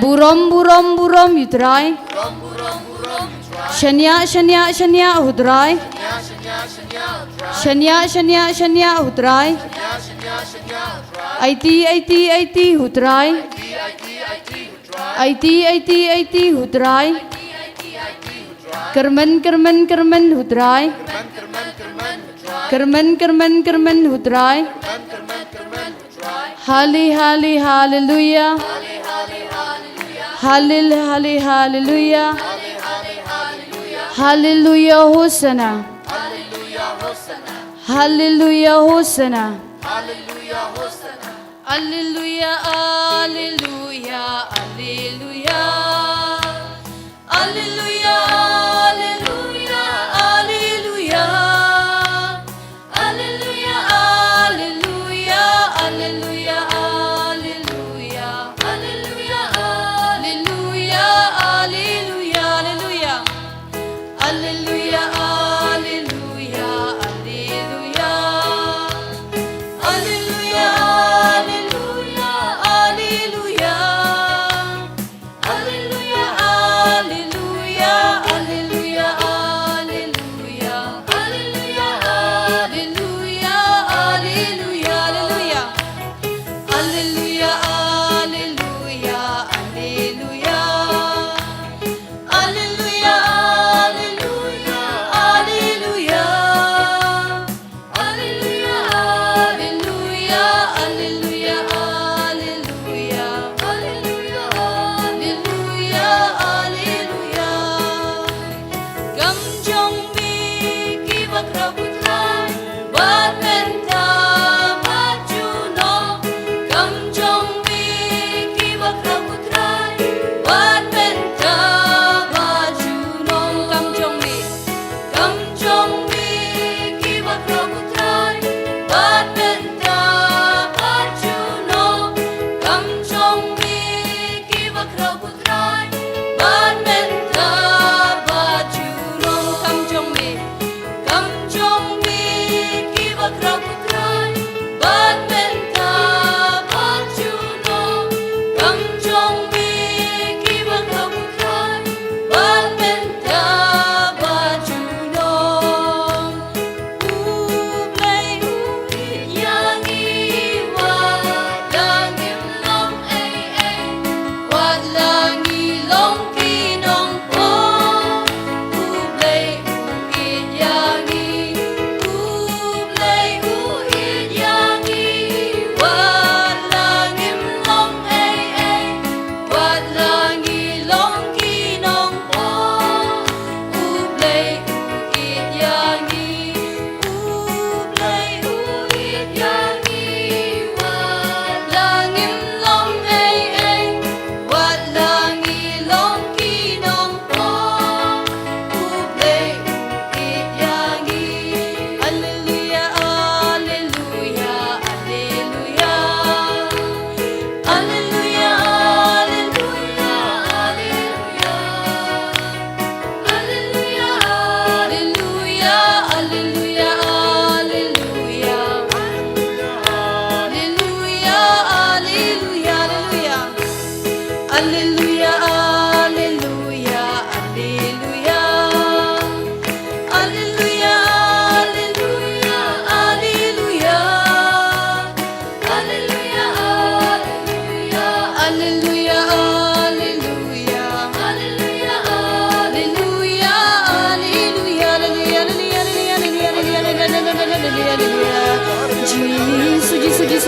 Burom, burom, burom ïa U Trai. Shaniah, shaniah, shaniah ha U Trai. Shaniah, shaniah, shaniah ha U Trai. Aiti, aiti, aiti ha U Trai. Aiti, aiti, aiti ha U Trai. Kyrmen, kyrmen, kyrmen ha U Trai. Kyrmen, kyrmen, kyrmen ha U Trai. Hali, hali, haleluia. Halil, hali, haleluia. Haleluia, hosana. Haleluia, hosana. Alleluia, alleluia, alleluia. Alleluia, alleluia, alleluia. Alleluia, alleluia, alleluia, alleluia. Alleluia, alleluia, alleluia, alleluia. Alleluia, alleluia, alleluia. Alleluia, alleluia, alleluia. Alleluia, alleluia,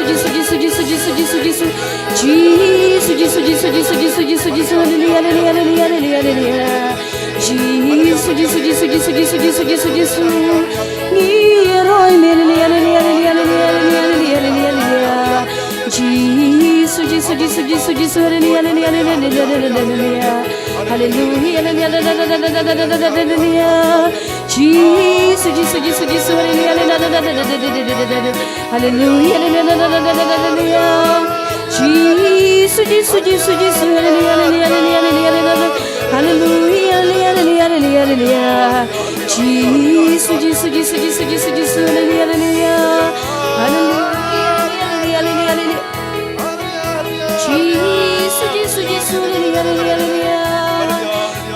Jisu, Jisu, Jisu, Jisu, Jisu, Jisu. Jisu, Jisu, Jisu, Jisu, Jisu, Jisu, Jisu, haleluya, haleluya, haleluya, haleluya, haleluya. Jisu, Jisu, Jisu, Jisu, Jisu, Jisu, Jisu, Jisu. Ngi ïaroh ïa me, haleluya, haleluya, haleluya, haleluya, haleluya, haleluya, haleluya. Jisu, Jisu, Jisu, Jisu, Jisu, haleluya, haleluya, haleluya, haleluya, haleluya. Haleluya, haleluya, haleluya, haleluya, haleluya. Jisu, Jisu, Jisu, Jisu, haleluya, haleluya, haleluya, haleluya, haleluya, haleluya, haleluya, haleluya. Jisu, Jisu, Jisu, Jisu, haleluya, haleluya, haleluya, haleluya, haleluya. Haleluya, haleluya, haleluya, haleluya, haleluya. Jisu, Jisu, Jisu, Jisu, Jisu, Jisu, haleluya, haleluya. Haleluya, haleluya, haleluya, haleluya. Jisu, Jisu, Jisu, haleluya, haleluya, haleluya.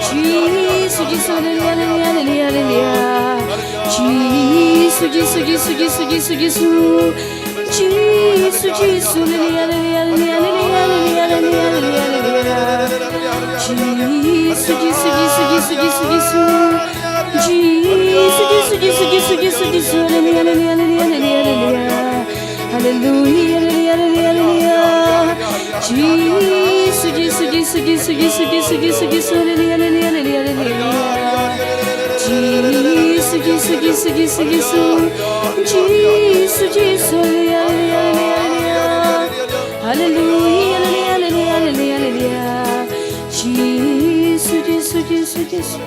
Jisu, Jisu, haleluya, haleluya, haleluya, haleluya. Jisu, Jisu, Jisu, Jisu, Jisu, Jisu. Jisu, Jisu, haleluya, haleluya, haleluya, haleluya, haleluya, haleluya, haleluya. Jisu, Jisu, Jisu, Jisu, Jisu, Jisu. Jisu, Jisu, Jisu, Jisu, Jisu, Jisu, haleluya, haleluya, haleluya, haleluya, haleluya. Haleluya, haleluya, haleluya, haleluya. Jisu, Jisu, Jisu, Jisu, Jisu, Jisu, Jisu, Jisu, haleluya, haleluya, haleluya, haleluya. Jisu, Jisu, Jisu, Jisu, Jisu. Jisu, Jisu, haleluya, haleluya, haleluya, haleluya. Haleluya, haleluya, haleluya, haleluya, haleluya. Jisu, Jisu, Jisu, Jisu.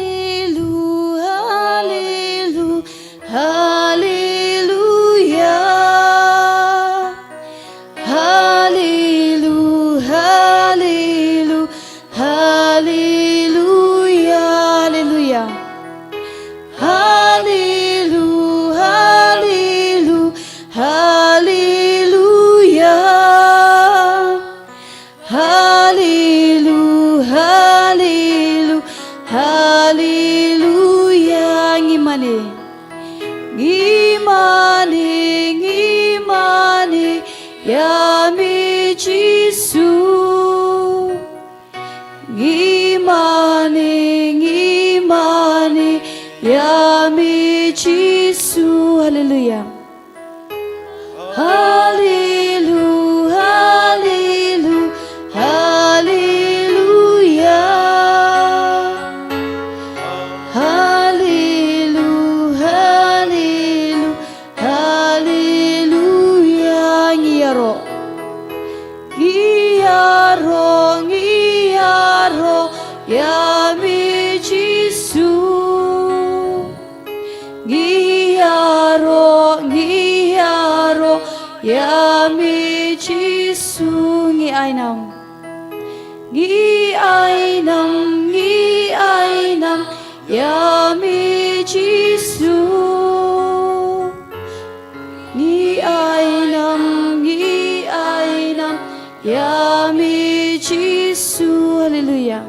Haleluya, haleluya, haleluya. Haleluya, haleluya, haleluya, haleluya. Haleluya, haleluya, haleluya. Haleluya, haleluya, haleluya. Ngi mane, ngi mane, ngi mane ïa me Jisu. Ngi mane, ngi mane ïa me Jisu. Haleluya. Haleluya, haleluya, haleluya. Haleluya, haleluya, haleluya. Ngi ïaroh, ngi ïaroh, ngi ïaroh ïa me Jisu. Ngi ïaroh, ngi ïaroh ïa me Jisu. Ngi ai nam, ngi ai nam, ngi ai nam ïa me Jisu. Ngi ai nam, ngi ai nam ïa me Jisu. Haleluya.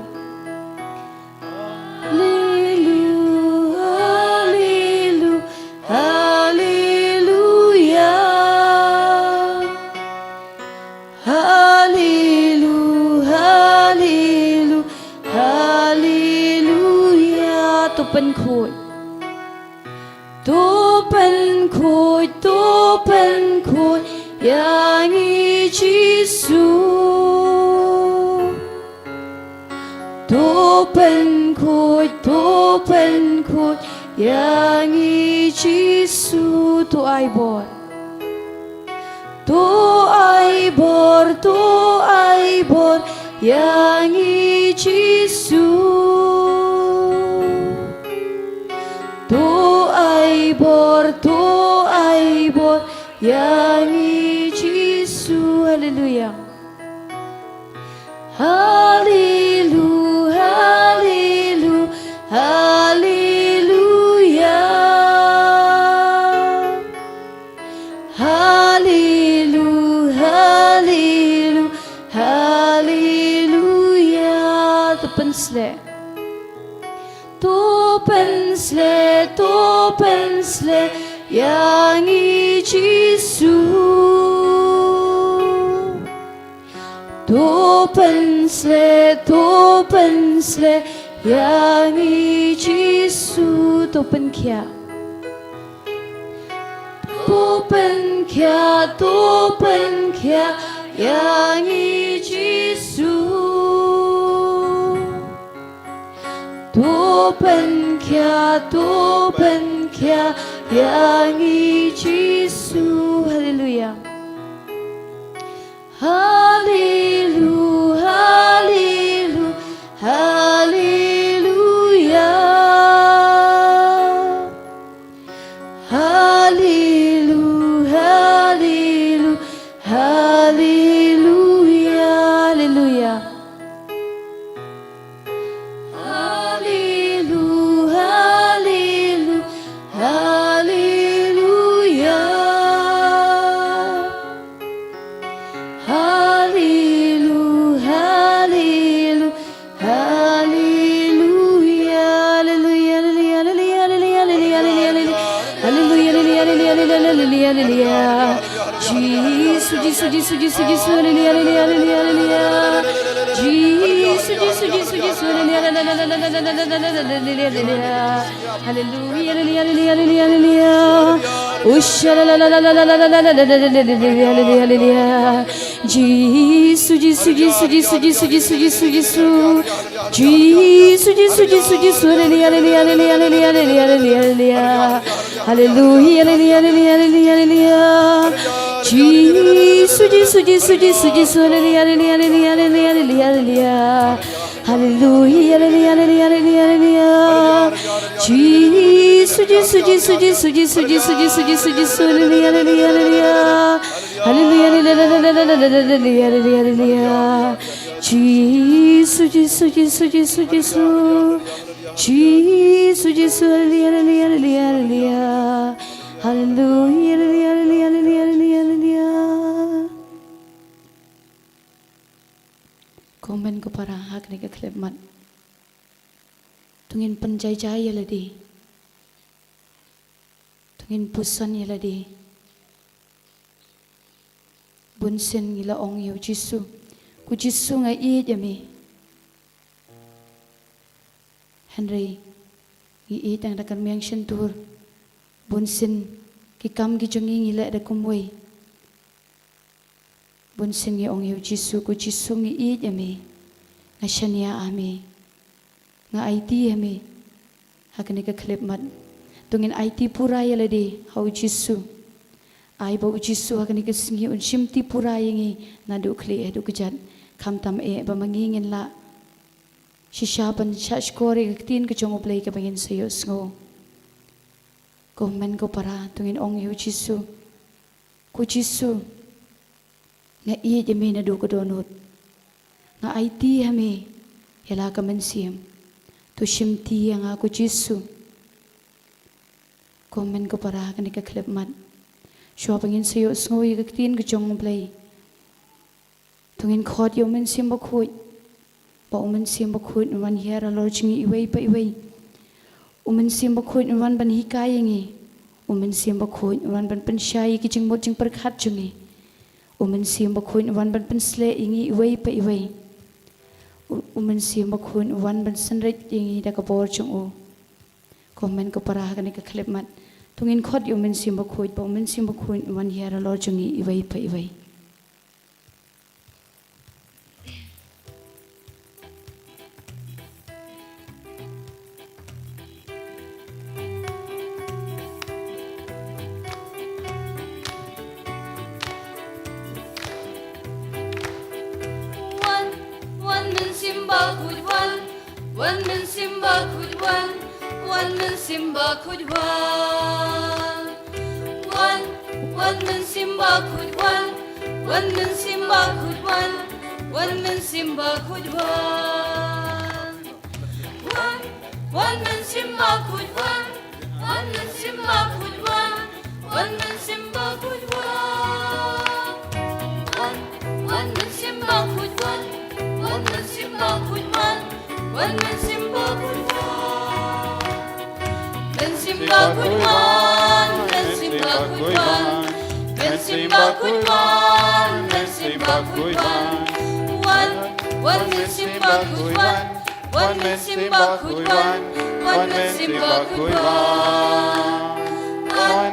Haleluya, haleluya, haleluya. Haleluya, haleluya, haleluya. To pynkhuid, to pynkhuid, to pynkhuid ïa ngi Jisu. To pynkhuid, to pynkhuid ïa ngi Jisu. To ai bor, to ai bor, to ai bor ïa ngi Jisu. To ai bor, to ai bor ïa ngi Jisu. Haleluya. Haleluya, haleluya, haleluya. Haleluya, haleluya, haleluya. To pynshlei, to pynshlei, to pynshlei ïa ngi Jisu. To pynshlei, to pynshlei ïa ngi Jisu. To pynkhiah, To pynkhiah, to pynkhiah ïa ngi Jisu. To pynkhiah, to pynkhiah ïa ngi Jisu. Haleluia. Haleluia, haleluia, haleluia. Haleluia, haleluia, haleluia. Haleluia, haleluia, haleluia. Haleluia, haleluia, haleluia, haleluia, haleluia. Haleluia, haleluia, haleluia, haleluia, haleluia. Jisu, Jisu, Jisu, Jisu, Jisu, haleluia, haleluia, haleluia, haleluia. Jisu, Jisu, Jisu, Jisu, haleluia, haleluia, haleluia. Haleluia, haleluia, haleluia, haleluia, haleluia. Usha, la, la, la, la, la, la, la, la, la, la, la, la, la, la, la, la, la, la, la. Jisu, Jisu, Jisu, Jisu, Jisu, Jisu, Jisu, Jisu. Jisu, Jisu, Jisu, Jisu, haleluia, haleluia, haleluia, haleluia, haleluia, haleluia, haleluia. Haleluia, haleluia, haleluia, haleluia, haleluia. Jisu, Jisu, Jisu, Jisu, Jisu, haleluia, haleluia, haleluia, haleluia, haleluia. Haleluia, haleluia, haleluia, haleluia, haleluia. Jisu, Jisu, Jisu, Jisu, haleluia, haleluia, haleluia, haleluia. Haleluia, haleluia, haleluia, haleluia, haleluia. Jisu, Jisu, Jisu, Jisu, Jisu. Jisu, Jisu, haleluia, haleluia, haleluia, haleluia. Haleluia, haleluia, haleluia, haleluia, haleluia. Ko hynmen ko para, ha kane ka khyllipmat to ngin pynjai jai ïa lade. To ngin puson ïa lade. Bunsien ngi la ong ïa u Jisu, ko Jisu nga ïeit ïa me. Hynrei ngi ïeit tang da ka rmiang shyntur. Bunsien ki kam ki jong ngi ngi leh da kumwei. Bunsien ngi ong ïa u Jisu, ko Jisu ngi ïeit ïa me. Nga shaniah ha me. Nga aiti ha me. Ha kane ka khyllipmat to ngin aiti pura ïa lade ha u Jisu. Ai ba u Jisu ha kane ka sngi un shimti pura ïa ngi naduh khlieh haduh kjat. Khamtam eh ba ma ngi ngin lah shisha ban shahshkor ïa ka ktien ka jong U Blei kaba ngin sa ïohsngew. Ko hynmen ko para, to ngin ong ïa u Jisu, ko Jisu, nga ïeit ïa me naduh ka dohnud. Nga aiti ha me ïa la ka mynsiem. To shimti ïa nga ko Jisu. Ko hynmen ko para, ha kane ka khyllipmat, shuwa ba ngin sa ïohsngew ïa ka ktien ka jong U Blei, to ngin khot ïa u Mynsiem Bakhuid. Ba u Mynsiem Bakhuid un wan hiar halor jong ngi iwei pa iwei. U Mynsiem Bakhuid un wan ban hikai ïa ngi. U Mynsiem Bakhuid un wan ban pynshai ïa ki jingmut jingpyrkhat jong ngi. U Mynsiem Bakhuid un wan ban pynshlei ïa ngi iwei pa iwei. U, u Mynsiem Bakhuid un wan ban synreit ïa ngi da ka bor jong u. Ko hynmen ko para, ha kane ka khyllipmat to ngin khot ïa u Mynsiem Bakhuid, ba u Mynsiem Bakhuid un wan hiar halor jong ngi iwei pa iwei. Wan, wan Mynsiem Bakhuid wan, wan Mynsiem Bakhuid wan, wan Mynsiem Bakhuid wan. Wan, wan Mynsiem Bakhuid wan, wan Mynsiem Bakhuid wan, wan Mynsiem Bakhuid wan. Wan, wan Mynsiem Bakhuid wan, wan Mynsiem Bakhuid wan, wan Mynsiem Bakhuid wan. Wan, wan Mynsiem Bakhuid wan, wan Mynsiem Bakhuid wan, wan Mynsiem Bakhuid wan. Mynsiem Bakhuid wan, Mynsiem Bakhuid wan, Mynsiem Bakhuid wan, Mynsiem Bakhuid wan. Wan, wan Mynsiem Bakhuid wan, wan Mynsiem Bakhuid wan, wan Mynsiem Bakhuid wan. Wan,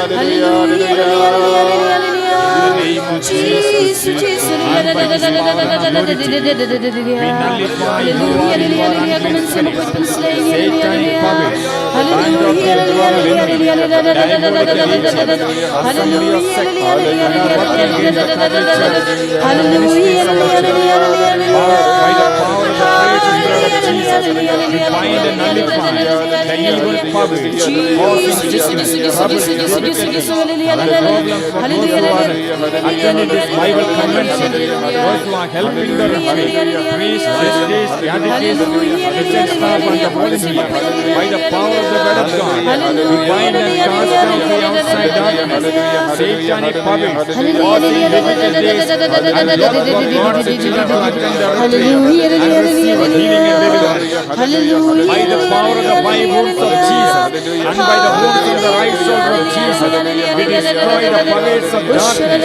Hallelujah, hallelujah, hallelujah, hallelujah. Jesus, Jesus, hallelujah, hallelujah, hallelujah. Hallelujah, hallelujah, hallelujah. Come and see the Pope and slay. Hallelujah, hallelujah, hallelujah, hallelujah. Hallelujah, hallelujah, hallelujah, hallelujah. Hallelujah, hallelujah, hallelujah, hallelujah. By the power of the precious blood of Jesus, we bind and nullify the evil powers causing sickness, trouble, difficulties, and problems for those who are attending this Bible convention, those who are helping the retreat, priests, sisters, catechists, mission staff, and the volunteers. By the power of the word of God, we bind and cast down the outside darkness, satanic powers, causing difficulties and loss for God's children to attend the retreat and receive healing and deliverance. By the power of the five wounds of Jesus and by the wounds on the right shoulder of Jesus, we destroy the powers of darkness,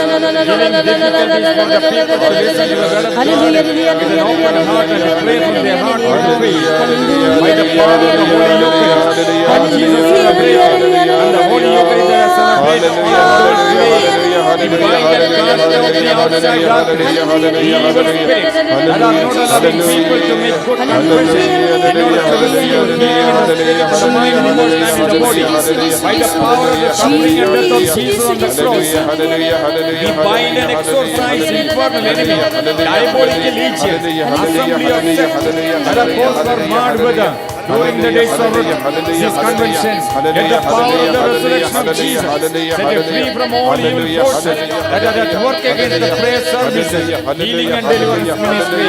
giving difficulties for the people to listen to the word of God with an open heart and to pray from their heart with faith. By the power of the Holy Eucharist, as Jesus celebrated, and the Holy Eucharist that I celebrate all of those days, we bind and cast out the outside darkness, evil spirits that are not allowing people to make good confession in order to receive healing in the spirit, in the mind, in the emotion, and in the body. By the power of the suffering and death of Jesus on the cross, we bind and exorcise infernal enemy, diabolical legions, assembly of sects that are forced for mad weather during the days of this convention. Let the power of the resurrection of Jesus set you free from all evil forces that are at work against the prayer services, healing and deliverance ministry.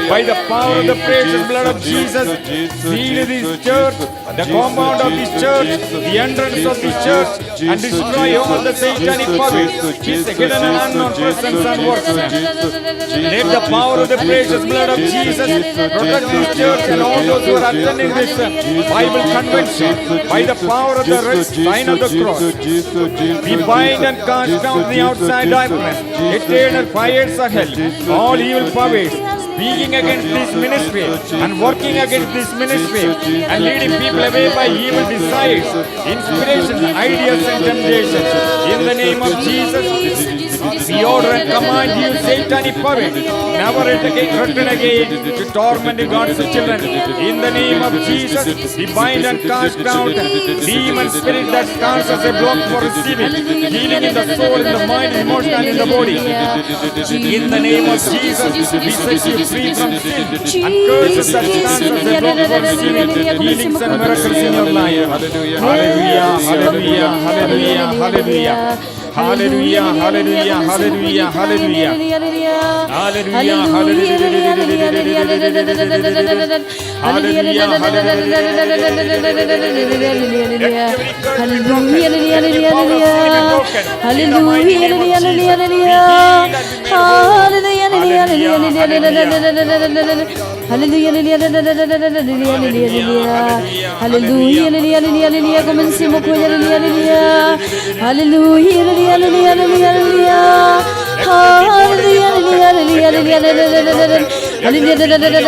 By the power of the precious blood of Jesus, seal this church, the compound of this church, the entrance of this church, and destroy all the satanic powers, his hidden and unknown presence and works. Let the power of the precious blood of Jesus protect this church and all those who are attending this, uh, Bible convention. By the power of the red sign of the cross, we bind and cast down the outside darkness, eternal fires of hell, all evil powers speaking against this ministry and working against this ministry and leading people away by evil desires, inspiration, ideas, and temptations. In the name of Jesus, we order and command you, satanic power, never return again to torment God's children. In the name of Jesus, we bind and cast down demon spirit that stands as a block for receiving healing in the soul, in the mind, emotion, and in the body. In the name of Jesus, we set you free from sin and curses that stands as a block for receiving healings and miracles in your life. Hallelujah, hallelujah, hallelujah, hallelujah. Hallelujah, hallelujah, hallelujah, hallelujah. Hallelujah, hallelujah, hallelujah, hallelujah. Hallelujah, hallelujah, hallelujah. Hallelujah, hallelujah, hallelujah. Hallelujah, hallelujah, hallelujah. Hallelujah, hallelujah, hallelujah. Hallelujah, hallelujah, hallelujah, hallelujah. Hallelujah, hallelujah, hallelujah, hallelujah. Come and sing, Moko, hallelujah, hallelujah. Hallelujah, hallelujah, hallelujah, hallelujah, hallelujah. Hallelujah, hallelujah, hallelujah, hallelujah, hallelujah. Hallelujah, hallelujah,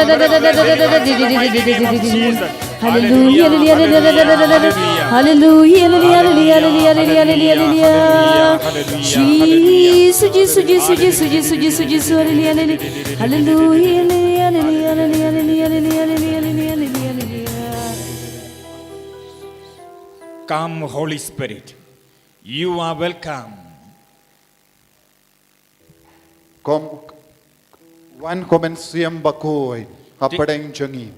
hallelujah, hallelujah. Hallelujah, hallelujah, hallelujah, hallelujah, hallelujah, hallelujah, hallelujah, hallelujah, hallelujah. Jesus, Jesus, Jesus, hallelujah, hallelujah. Hallelujah, hallelujah, hallelujah, hallelujah. Come, Holy Spirit. You are welcome. Kom, wan ko Mynsiem Bakhuid hapdeng jong ngi.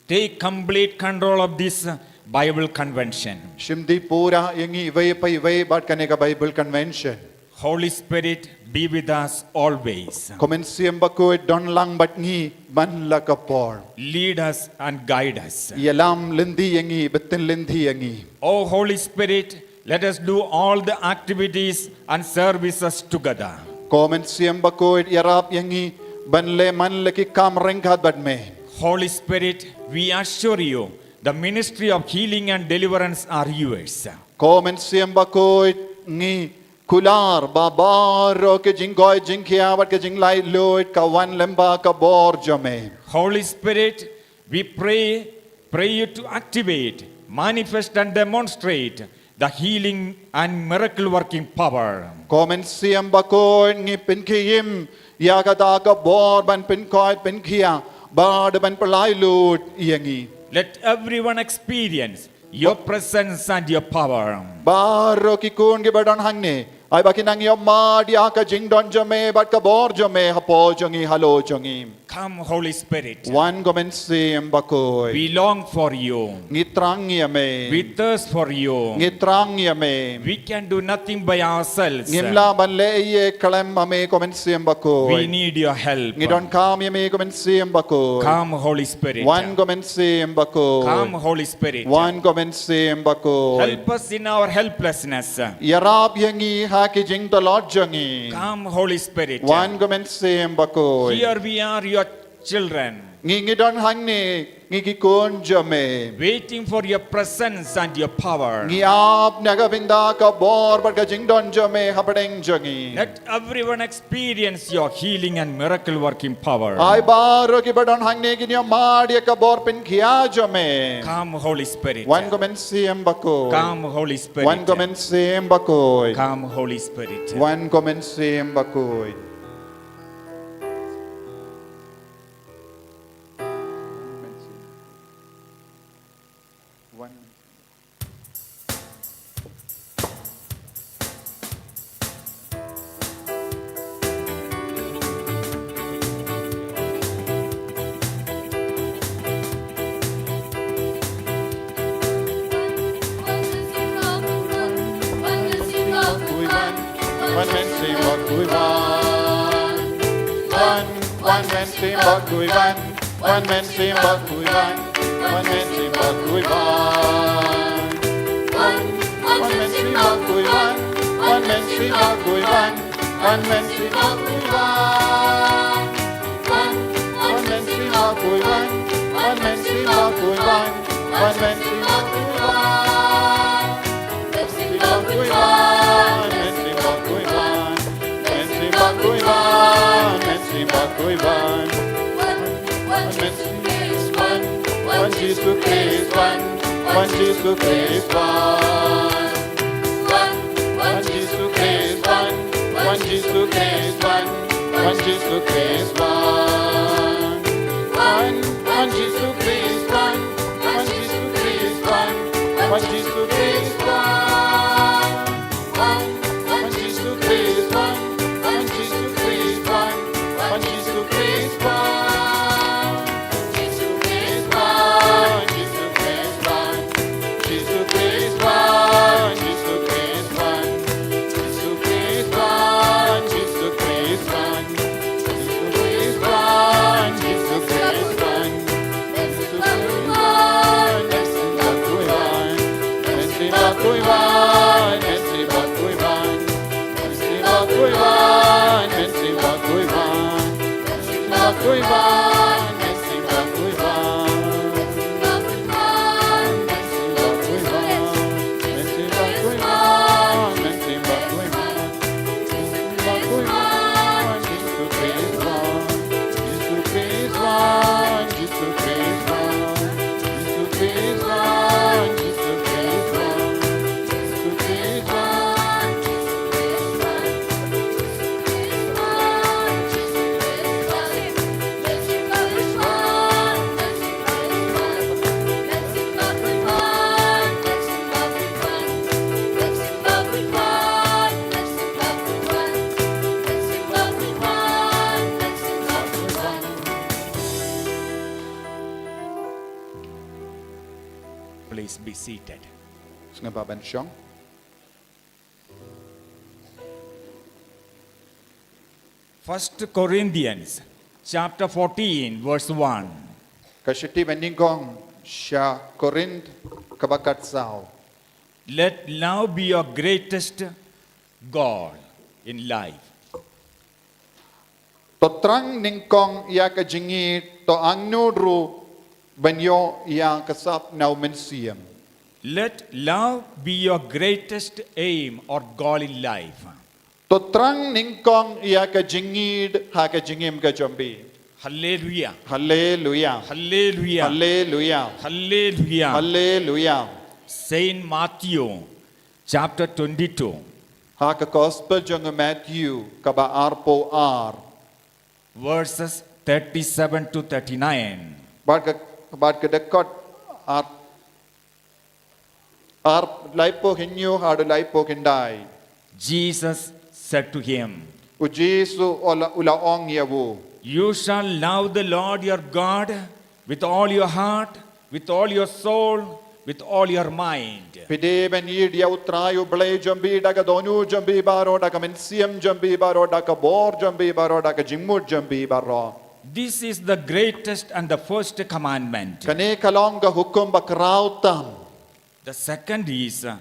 Take complete control of this, uh, Bible convention. Shim dih pura ïa ngi iwei pa iwei bad kane ka Bible convention. Holy Spirit, be with us always. Ko Mynsiem Bakhuid, don lang bad ngi man la ka por. Lead us and guide us. Ïalam lynti ïa ngi, btin lynti ïa ngi. Oh Holy Spirit, let us do all the activities and services together. Ko Mynsiem Bakhuid, ïarap ïa ngi ban leh man la ki kam ryngkat bad me. Holy Spirit, we assure you, the ministry of healing and deliverance are yours. Ko Mynsiem Bakhuid, ngi kular ba baroh ki jingkoit jingkhiah bad ki jinglaitluid ka wan lyngba ka bor jong me. Holy Spirit, we pray, pray you to activate, manifest and demonstrate the healing and miracle working power. Ko Mynsiem Bakhuid, ngi pynkhie im ïa kata ka bor ban pynkoit pynkhiah bad ban pyllait lut ïa ngi. Let everyone experience your presence and your power. Baroh ki khun kiba don hangne, ai ba kin nang ïohmad ïa ka jingdon jong me bad ka bor jong me hapoh jong ngi, halor jong ngi. Come, Holy Spirit. Wan ko Mynsiem Bakhuid. We long for you. Ngi thrang ïa me. We thirst for you. Ngi thrang ïa me. We can do nothing by ourselves. Ngim lah ban leh ei ei khlem ma me ko Mynsiem Bakhuid. We need your help. Ngi donkam ïa me ko Mynsiem Bakhuid. Come, Holy Spirit. Wan ko Mynsiem Bakhuid. Come, Holy Spirit. Wan ko Mynsiem Bakhuid. Help us in our helplessness. Ïarap ïa ngi ha ki jingtlot jong ngi. Come, Holy Spirit. Wan ko Mynsiem Bakhuid. Here we are, your children. Ngi, ngi don hangne, ngi ki khun jong me. Waiting for your presence and your power. Ngi ap na ka bynta ka bor bad ka jingdon jong me hapdeng jong ngi. Let everyone experience your healing and miracle working power. Ai baroh kiba don hangne kin ïohmad ïa ka bor pynkhiah jong me. Come, Holy Spirit. Wan ko Mynsiem Bakhuid. Come, Holy Spirit. Wan ko Mynsiem Bakhuid. Come, Holy Spirit. Wan ko Mynsiem Bakhuid. Wan Mynsiem Bakhuid wan. Wan, Wan Mynsiem Bakhuid wan. Wan Mynsiem Bakhuid wan. Wan Mynsiem Bakhuid wan. Wan, Wan Mynsiem Bakhuid wan. Wan Mynsiem Bakhuid wan. Wan Mynsiem Bakhuid wan. Wan, Wan Mynsiem Bakhuid wan. Wan Mynsiem Bakhuid wan. Wan Mynsiem Bakhuid wan. Mynsiem Bakhuid wan. Mynsiem Bakhuid wan. Mynsiem Bakhuid wan. Mynsiem Bakhuid wan. Wan, Wan Mynsiem Bakhuid wan. Wan Jisu Khrist wan. Wan Jisu Khrist wan. Wan, Wan Jisu Khrist wan. Wan Jisu Khrist wan. Wan Jisu Khrist wan. Wan, Wan Jisu Khrist wan. Wan Jisu Khrist wan. Wan Jisu Khrist wan. Wan, Wan Jisu Khrist wan. Wan Jisu Khrist wan. Wan Jisu Khrist wan. Jisu Khrist wan. Jisu Khrist wan. Jisu Khrist wan. Jisu Khrist wan. Jisu Khrist wan. Jisu Khrist wan. Jisu Khrist wan. Jisu Khrist wan. Mynsiem Bakhuid wan. Mynsiem Bakhuid wan. Mynsiem Bakhuid wan. Mynsiem Bakhuid wan. Mynsiem Bakhuid wan. Mynsiem Bakhuid wan. Please be seated. Sngewbha ban shong. First Corinthians chapter fourteen, verse one. Ka shithi ba nyngkong sha Korinth kaba khatsaw. Let love be your greatest goal in life. To thrang nyngkong ïa ka jingïeit, to angnud ruh ban ïoh ïa ka sap na u mynsiem. Let love be your greatest aim or goal in life. To thrang nyngkong ïa ka jingïeit ha ka jingim ka jong phi. Hallelujah. Hallelujah. Hallelujah. Hallelujah. Hallelujah. Hallelujah. Saint Matthew chapter twenty-two. Ha ka Gospel jong u Matthew kaba arphew ar. Verses thirty-seven to thirty-nine. Bad ka, bad ka dkhot ar, ar, laiphew hynñiew haduh laiphew khyndai. Jesus said to him, U Jisu u la, u la ong ïa u, "You shall love the Lord your God with all your heart, with all your soul, with all your mind." Phi dei ban ïeit ïa u Trai u Blei jong phi da ka dohnud jong phi baroh, da ka mynsiem jong phi baroh, da ka bor jong phi baroh, da ka jingmut jong phi baroh. This is the greatest and the first commandment. Kane ka long ka hukum ba khraw tam. The second is, uh,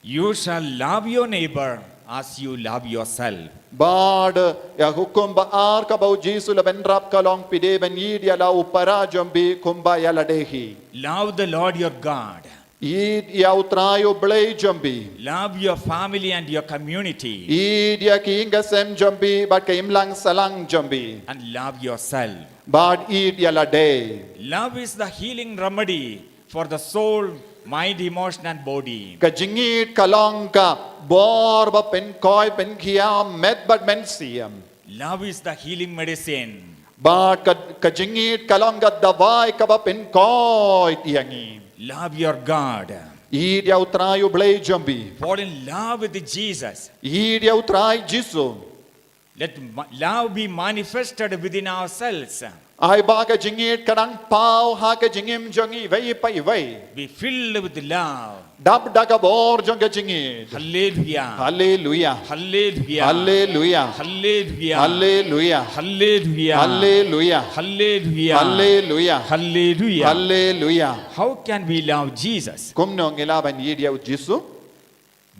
"You shall love your neighbor as you love yourself." Bad ïa hukum ba ar kaba u Jisu u la bynrap ka long, phi dei ban ïeit ïa la u para jong phi kumba ïa lade hi. Love the Lord your God. Ïeit ïa u Trai u Blei jong phi. Love your family and your community. Ïeit ïa ki ïing ki sem jong phi bad ka imlang sahlang jong phi. And love yourself. Bad ïeit ïa lade. Love is the healing remedy for the soul, mind, emotion, and body. Ka jingïeit ka long ka bor ba pynkoit pynkhia met bad mynsiem. Love is the healing medicine. Bad ka, ka jingïeit ka long ka dawai kaba pynkoit ïa ngi. Love your God. Ïeit ïa u Trai u Blei jong phi. Fall in love with Jesus. Ïeit ïa u Trai Jisu. Let ma-, love be manifested within ourselves. Ai ba ka jingïeit ka dang paw ha ka jingim jong ngi iwei pa iwei. Be filled with love. Dap da ka bor jong ka jingïeit. Hallelujah. Hallelujah. Hallelujah. How can we love Jesus? Kumno ngi lah ban ïeit ïa u Jisu?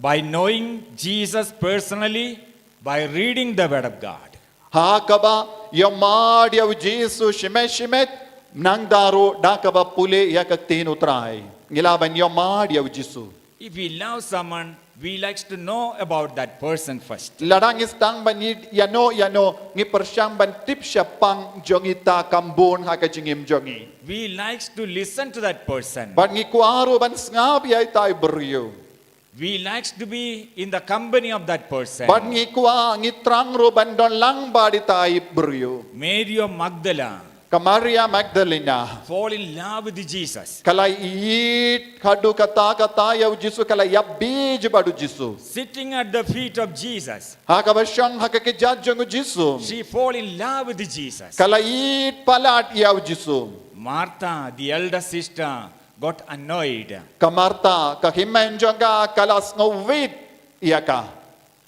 By knowing Jesus personally, by reading the Word of God. Ha kaba ïohmad ïa u Jisu shimet shimet, nangta ruh da kaba pule ïa ka ktien u Trai. Ngi lah ban ïohmad ïa u Jisu. If we love someone, we likes to know about that person first. Lada ngi sdang ban ïeit ïano ïano, ngi pyrshang ban tip shaphang jong ita ka bun ha ka jingim jong ngi. We likes to listen to that person. Bad ngi kwah ruh ban sngap ïa ita i briew. We likes to be in the company of that person. Bad ngi kwah, ngi thrang ruh ban don lang bad ita i briew. Mary of Magdala. Ka Maria Magdalena. Fall in love with Jesus. Ka la ïeit haduh katta katta ïa u Jisu, ka la ïapbeit bad u Jisu. Sitting at the feet of Jesus. Ha kaba shong ha ka kjat jong u Jisu. She fall in love with Jesus. Ka la ïeit palat ïa u Jisu. Martha, the elder sister, got annoyed. Ka Martha, ka hynmen jong ka, ka la sngewrit ïa ka.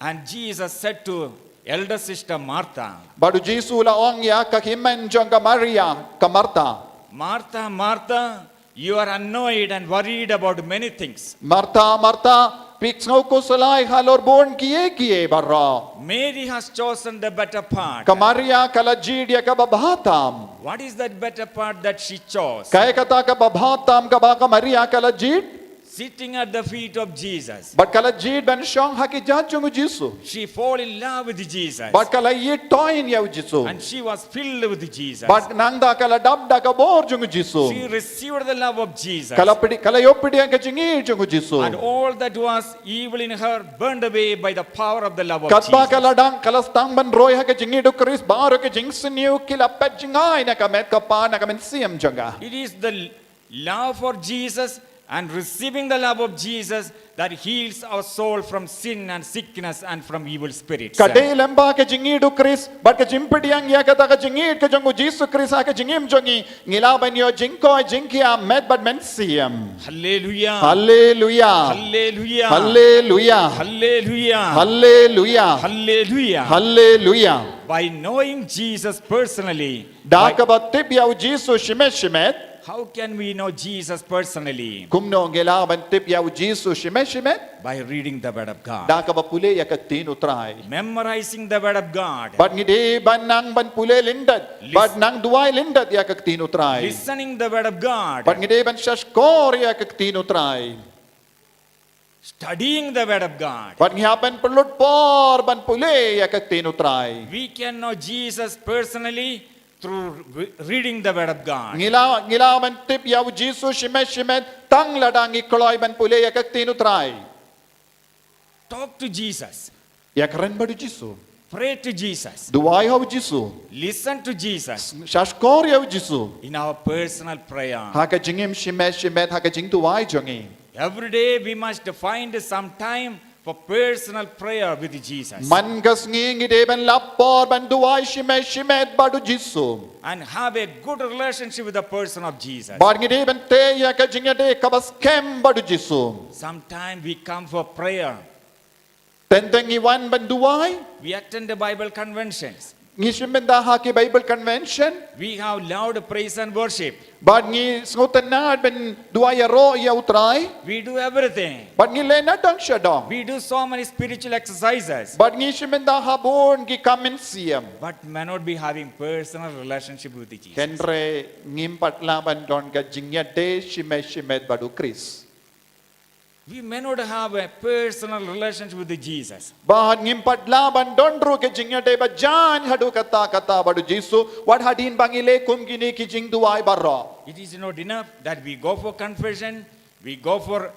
And Jesus said to elder sister Martha, bad u Jisu u la ong ïa ka hynmen jong ka Maria, ka Martha. Martha, Martha, you are annoyed and worried about many things. Martha, Martha, Phi sngew khuslai halor bun kiei kiei baroh. Mary has chosen the better part. Ka Maria ka la jied ïa kaba bha tam. What is that better part that she chose? Kaei kata kaba bha tam kaba ka Maria ka la jied? Sitting at the feet of Jesus. Bad ka la jied ban shong ha ki jait jong u Jisu. She fall in love with Jesus. Bad ka la ïeit toin ïa u Jisu. And she was filled with Jesus. Bad nangta ka la dap da ka bor jong u Jisu. She received the love of Jesus. Ka la pdiang, ka la ïoh pdiang ka jingïeit jong u Jisu. And all that was evil in her burned away by the power of the love of Katba ka Jesus. la dang, ka la sdang ban roi ha ka jingïeit u Khrist, baroh ki jingsniew ki la phet jngai na ka met ka pa, na ka mynsiem jong ka. It is the love for Jesus and receiving the love of Jesus that heals our soul from sin and sickness and from evil spirits. Ka dei lyngba ka jingïeit u Khrist bad ka jingpdiang ïa kata ka jingïeit ka jong u Jisu Khrist ha ka jingim jong ngi, ngi lah ban ïoh jingkoit jingkhiah met bad mynsiem. Hallelujah. Haleluia. Hallelujah. Haleluia. Hallelujah. Haleluia. Hallelujah. Haleluia. By knowing Jesus personally, Da by- kaba tip ïa u Jisu shimet shimet. How can we know Jesus personally? Kumno ngi lah ban tip ïa u Jisu shimet shimet? By reading the Word of God. Da kaba pule ïa ka ktien u Trai. Memorizing the Word of God. Bad ngi dei ban nang ban pule lyndet. Lis- Bad nang duwai lyndet ïa ka ktien u Trai. Listening the Word of God. Bad ngi dei ban shahshkor ïa ka ktien u Trai. Studying the Word of God. Bad ngi hap ban pynlut por ban pule ïa ka ktien u Trai. We can know Jesus personally through re- reading the Word of God. Ngi lah, ngi lah ban tip ïa u Jisu shimet shimet tang lada ngi kloi ban pule ïa ka ktien u Trai. Talk to Jesus. Ïakren bad u Jisu. Pray to Jesus. Duwai ha u Jisu. Listen to Jesus Shahshkor ïa u Jisu. In our personal prayer. Ha ka jingim shimet shimet, ha ka jingduwai jong ngi. Every day we must find some time for personal prayer with Jesus. Man ka sngi ngi dei ban lap por ban duwai shimet shimet bad u Jisu. And have a good relationship with the person of Jesus. Bad ngi dei ban tei ïa ka jingïadei kaba skhem bad u Jisu. Sometimes we come for prayer. Teng teng ngi wan ban duwai. We attend the Bible conventions. Ngi shim bynta ha ki Bible convention. We have loud praise and worship. Bad ngi sngewtynnad ban duwai ïaroh ïa u Trai. We do everything. Bad ngi leh nadong shadong. We do so many spiritual exercises. Bad ngi shim bynta ha bun ki kam mynsiem. But may not be having personal relationship with Jesus. Hynrei ngim pat lah ban don ka jingïadei shimet shimet bad u Khrist. We may not have a personal relationship with Jesus. Bad ngim pat lah ban don ruh ka jingïadei ba jan haduh katta katta bad u Jisu. Wat hadien ba ngi leh kum kine ki jingduwai baroh. It is not enough that we go for confession, we go for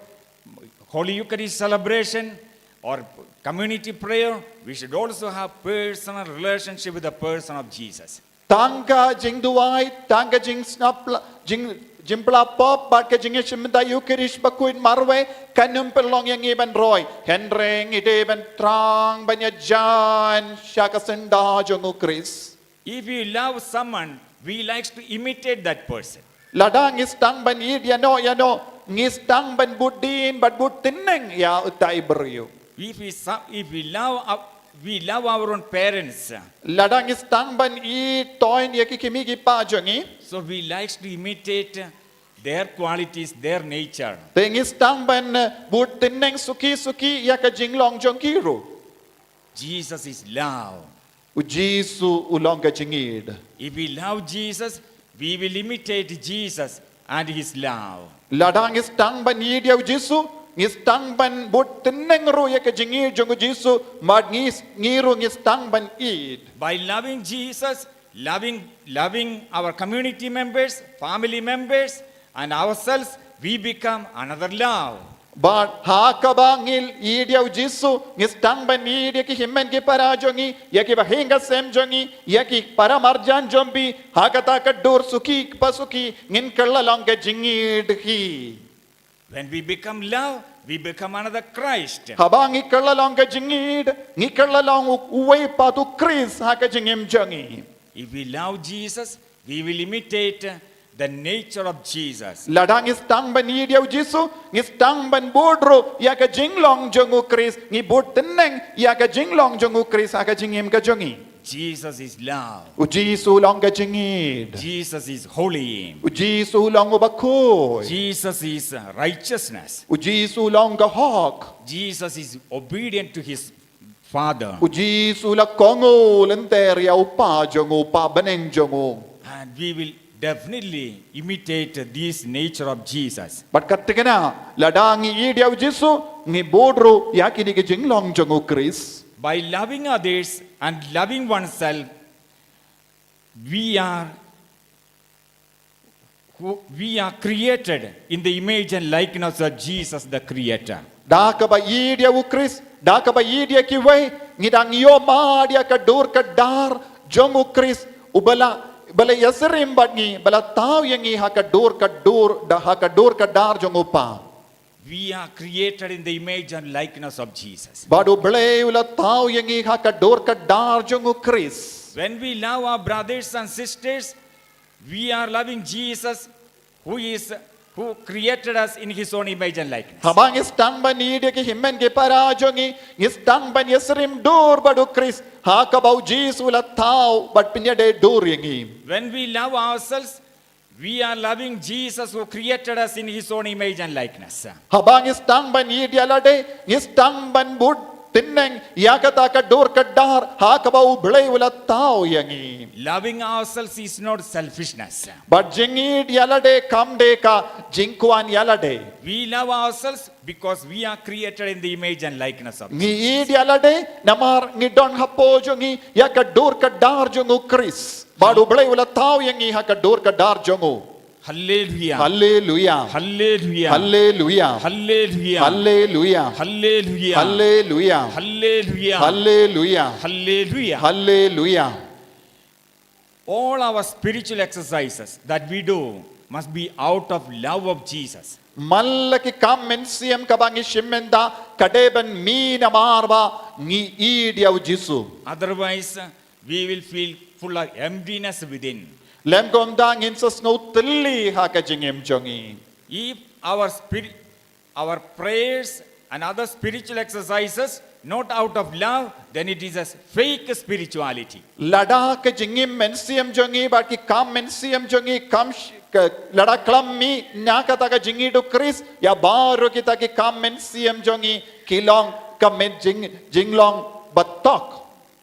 Holy Eucharist celebration, or community prayer. We should also have personal relationship with the person of Jesus. Tang ka jingduwai, tang ka jingsngap la, jing, jingpla pop, bad ka jingïashim bynta Eucharist bakhuid marwei, kan ym pynlong ïa ngi ban roi. Hynrei ngi dei ban thrang ban ïajan sha ka syndah jong u Khrist. If we love someone, we like to imitate that person. Lada ngi sdang ban ïeit ïano ïano, ngi sdang ban bud dien bad bud tyneng ïa utai briew. If we, if we love, our, we love our own parents, lada ngi sdang ban ïeit toiñ ïa ki kmie ki kpa jong ngi, so we like to imitate their qualities, their nature. Te ngi sdang ban bud tyneng suki suki ïa ka jinglong jong ki ruh. Jesus is love. U Jisu u long ka jingïeit. If we love Jesus, we will imitate Jesus and his love. Lada ngi sdang ban ïeit ïa u Jisu, ngi sdang ban bud tyneng ruh ïa ka jingïeit jong u Jisu, bad ngi, ngi ruh ngi sdang ban ïeit. By loving Jesus, loving, loving our community members, family members, and ourselves, we become another love. Bad ha kaba ngi ïeit ïa u Jisu, ngi sdang ban ïeit ïa ki hynmen ki para jong ngi, ïa ki bahaïing hasem jong ngi, ïa ki para marjan jong phi, ha kata ka dur suki kpa suki, ngin kylla long ka jingïeit hi. When we become love, we become another Christ. Haba ngi kylla long ka jingïeit, ngi kylla long u, uwei pat u Khrist ha ka jingim jong ngi. If we love Jesus, we will imitate the nature of Jesus. Lada ngi sdang ban ïeit ïa u Jisu, ngi sdang ban bud ruh ïa ka jinglong jong u Khrist, ngi bud tyneng ïa ka jinglong jong u Khrist ha ka jingim ka jong ngi. Jesus is love. U Jisu u long ka jingïeid. Jesus is holy. U Jisu u long u bakhuid. Jesus is righteousness. U Jisu u long ka hok. Jesus is obedient to his Father. U Jisu u la kohnguh lynter ïa u Kpa jong u, Kpa bneng jong u. And we will definitely imitate this nature of Jesus. Bad ka thikna, lada ngi ïeid ïa u Jisu, ngi bud ruh ïa kine ki jinglong jong u Khrist. By loving others and loving oneself, we are who, we are created in the image and likeness of Jesus, the Creator. Da kaba ïeid ïa u Khrist, da kaba ïeid ïa kiwei, ngi dang ïohmad ïa ka dur ka dar jong u Khrist, uba la, ba la ïasyriem bad ngi, ba la thaw ïa ngi ha ka dur ka dur, da ha ka dur ka dar jong u Kpa. We are created in the image and likeness of Jesus. Bad U Blei u la thaw ïa ngi ha ka dur ka dar jong u Khrist. When we love our brothers and sisters, we are loving Jesus, who is, who created us in his own image and likeness. Haba ngi sdang ban ïeid ïa ki hynmen ki para jong ngi, ngi sdang ban ïasyriem dur bad u Khrist, ha kaba u Jisu u la thaw bad pynïadei dur ïa ngi. When we love ourselves, we are loving Jesus, who created us in his own image and likeness. Haba ngi sdang ban ïeid ïa lade, ngi sdang ban bud tyneng ïa kata ka dur ka dar ha kaba U Blei u la thaw ïa ngi. Loving ourselves is not selfishness. Bad jingïeid ïa lade kam dei ka jingkwah ïa lade. We love ourselves because we are created in the image and likeness of Ngi ïeid ïa lade namar ngi don hapoh jong ngi ïa ka dur ka dar jong u Khrist. Bad U Blei u la thaw ïa ngi ha ka dur ka dar jong u. Hallelujah. Hallelujah. Hallelujah. Hallelujah. Hallelujah. Hallelujah. Hallelujah. Hallelujah. Hallelujah. Hallelujah. Hallelujah. Hallelujah. All our spiritual exercises that we do must be out of love of Jesus. Man la ki kam mynsiem kaba ngi shim mynta ka dei ban mih namar ba ngi ïeid ïa u Jisu. Otherwise, uh, we will feel full of emptiness within. Lymda ngin sa sngew tylli ha ka jingim jong ngi. If our spirit, our prayers and other spiritual exercises not out of love, then it is a fake spirituality. Lada ka jingim mynsiem jong ngi bad ki kam mynsiem jong ngi kam sh- ka, lada khlem mih na kata ka jingïeid u Khrist, ïa baroh kita ki kam mynsiem jong ngi ki long ka myn jing, jinglong batok.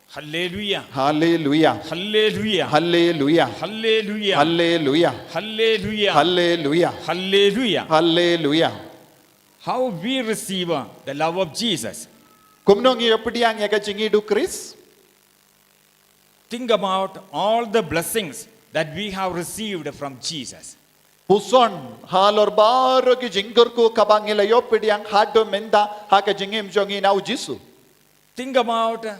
Hallelujah. Hallelujah. Hallelujah. Hallelujah. Hallelujah. Hallelujah. Hallelujah. Hallelujah. Hallelujah. Hallelujah. How we receive uh, the love of Jesus. Kumno ngi ïapdiang ïa ka jingïeid u Khrist? Think about all the blessings that we have received from Jesus. Puson halor baroh ki jingkyrkhu kaba ngi la ïoh pdiang haduh mynta ha ka jingim jong ngi na u Jisu. Think about uh,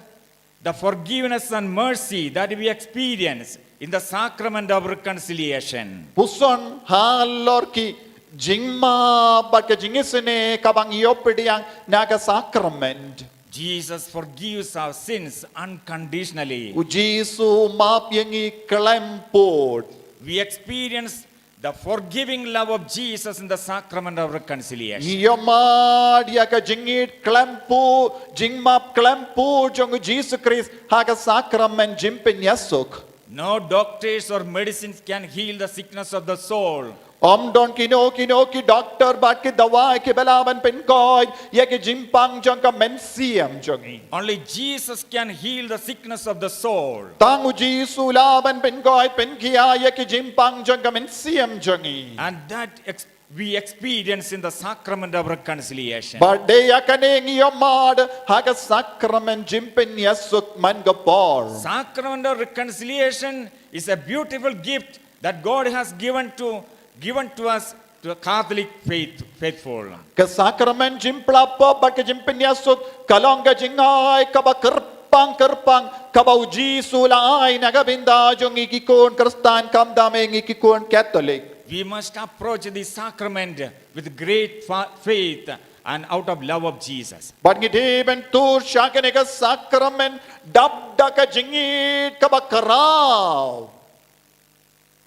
the forgiveness and mercy that we experience in the sacrament of reconciliation. Puson halor ki jingmap bad ka jingisynei kaba ngi ïoh pdiang na ka sacrament. Jesus forgives our sins unconditionally. U Jisu u map ïa ngi khlem pud. We experience the forgiving love of Jesus in the sacrament of reconciliation. Ngi ïohmad ïa ka jingïeid khlem pud, jingmap khlem pud jong u Jisu Khrist ha ka sacrament jingpynïasuk. No doctors or medicines can heal the sickness of the soul. Ym don kino kino ki doktor bad ki dawai kiba lah ban pynkhiah ïa ki jingpang jong ka mynsiem jong ngi. Only Jesus can heal the sickness of the soul. Tang u Jisu u lah ban pynkhiah pynkhiah ïa ki jingpang jong ka mynsiem jong ngi. And that ex- we experience in the sacrament of reconciliation. Bad dei ïa kane ngi ïohmad ha ka sacrament jingpynïasuk man ka por. Sacrament of reconciliation is a beautiful gift that God has given to given to us to the Catholic faith faithful. Ka sacrament jingpla pop bad ka jingpynïasuk ka long ka jingai kaba kyrpang kyrpang kaba u Jisu u la ai na ka bynta jong ngi ki khun Khristan khamtam ïa ngi ki khun Katholik. We must approach this sacrament with great fa- faith and out of love of Jesus. Bad ngi dei ban tur sha kane ka sacrament dap da ka jingïeid kaba khraw.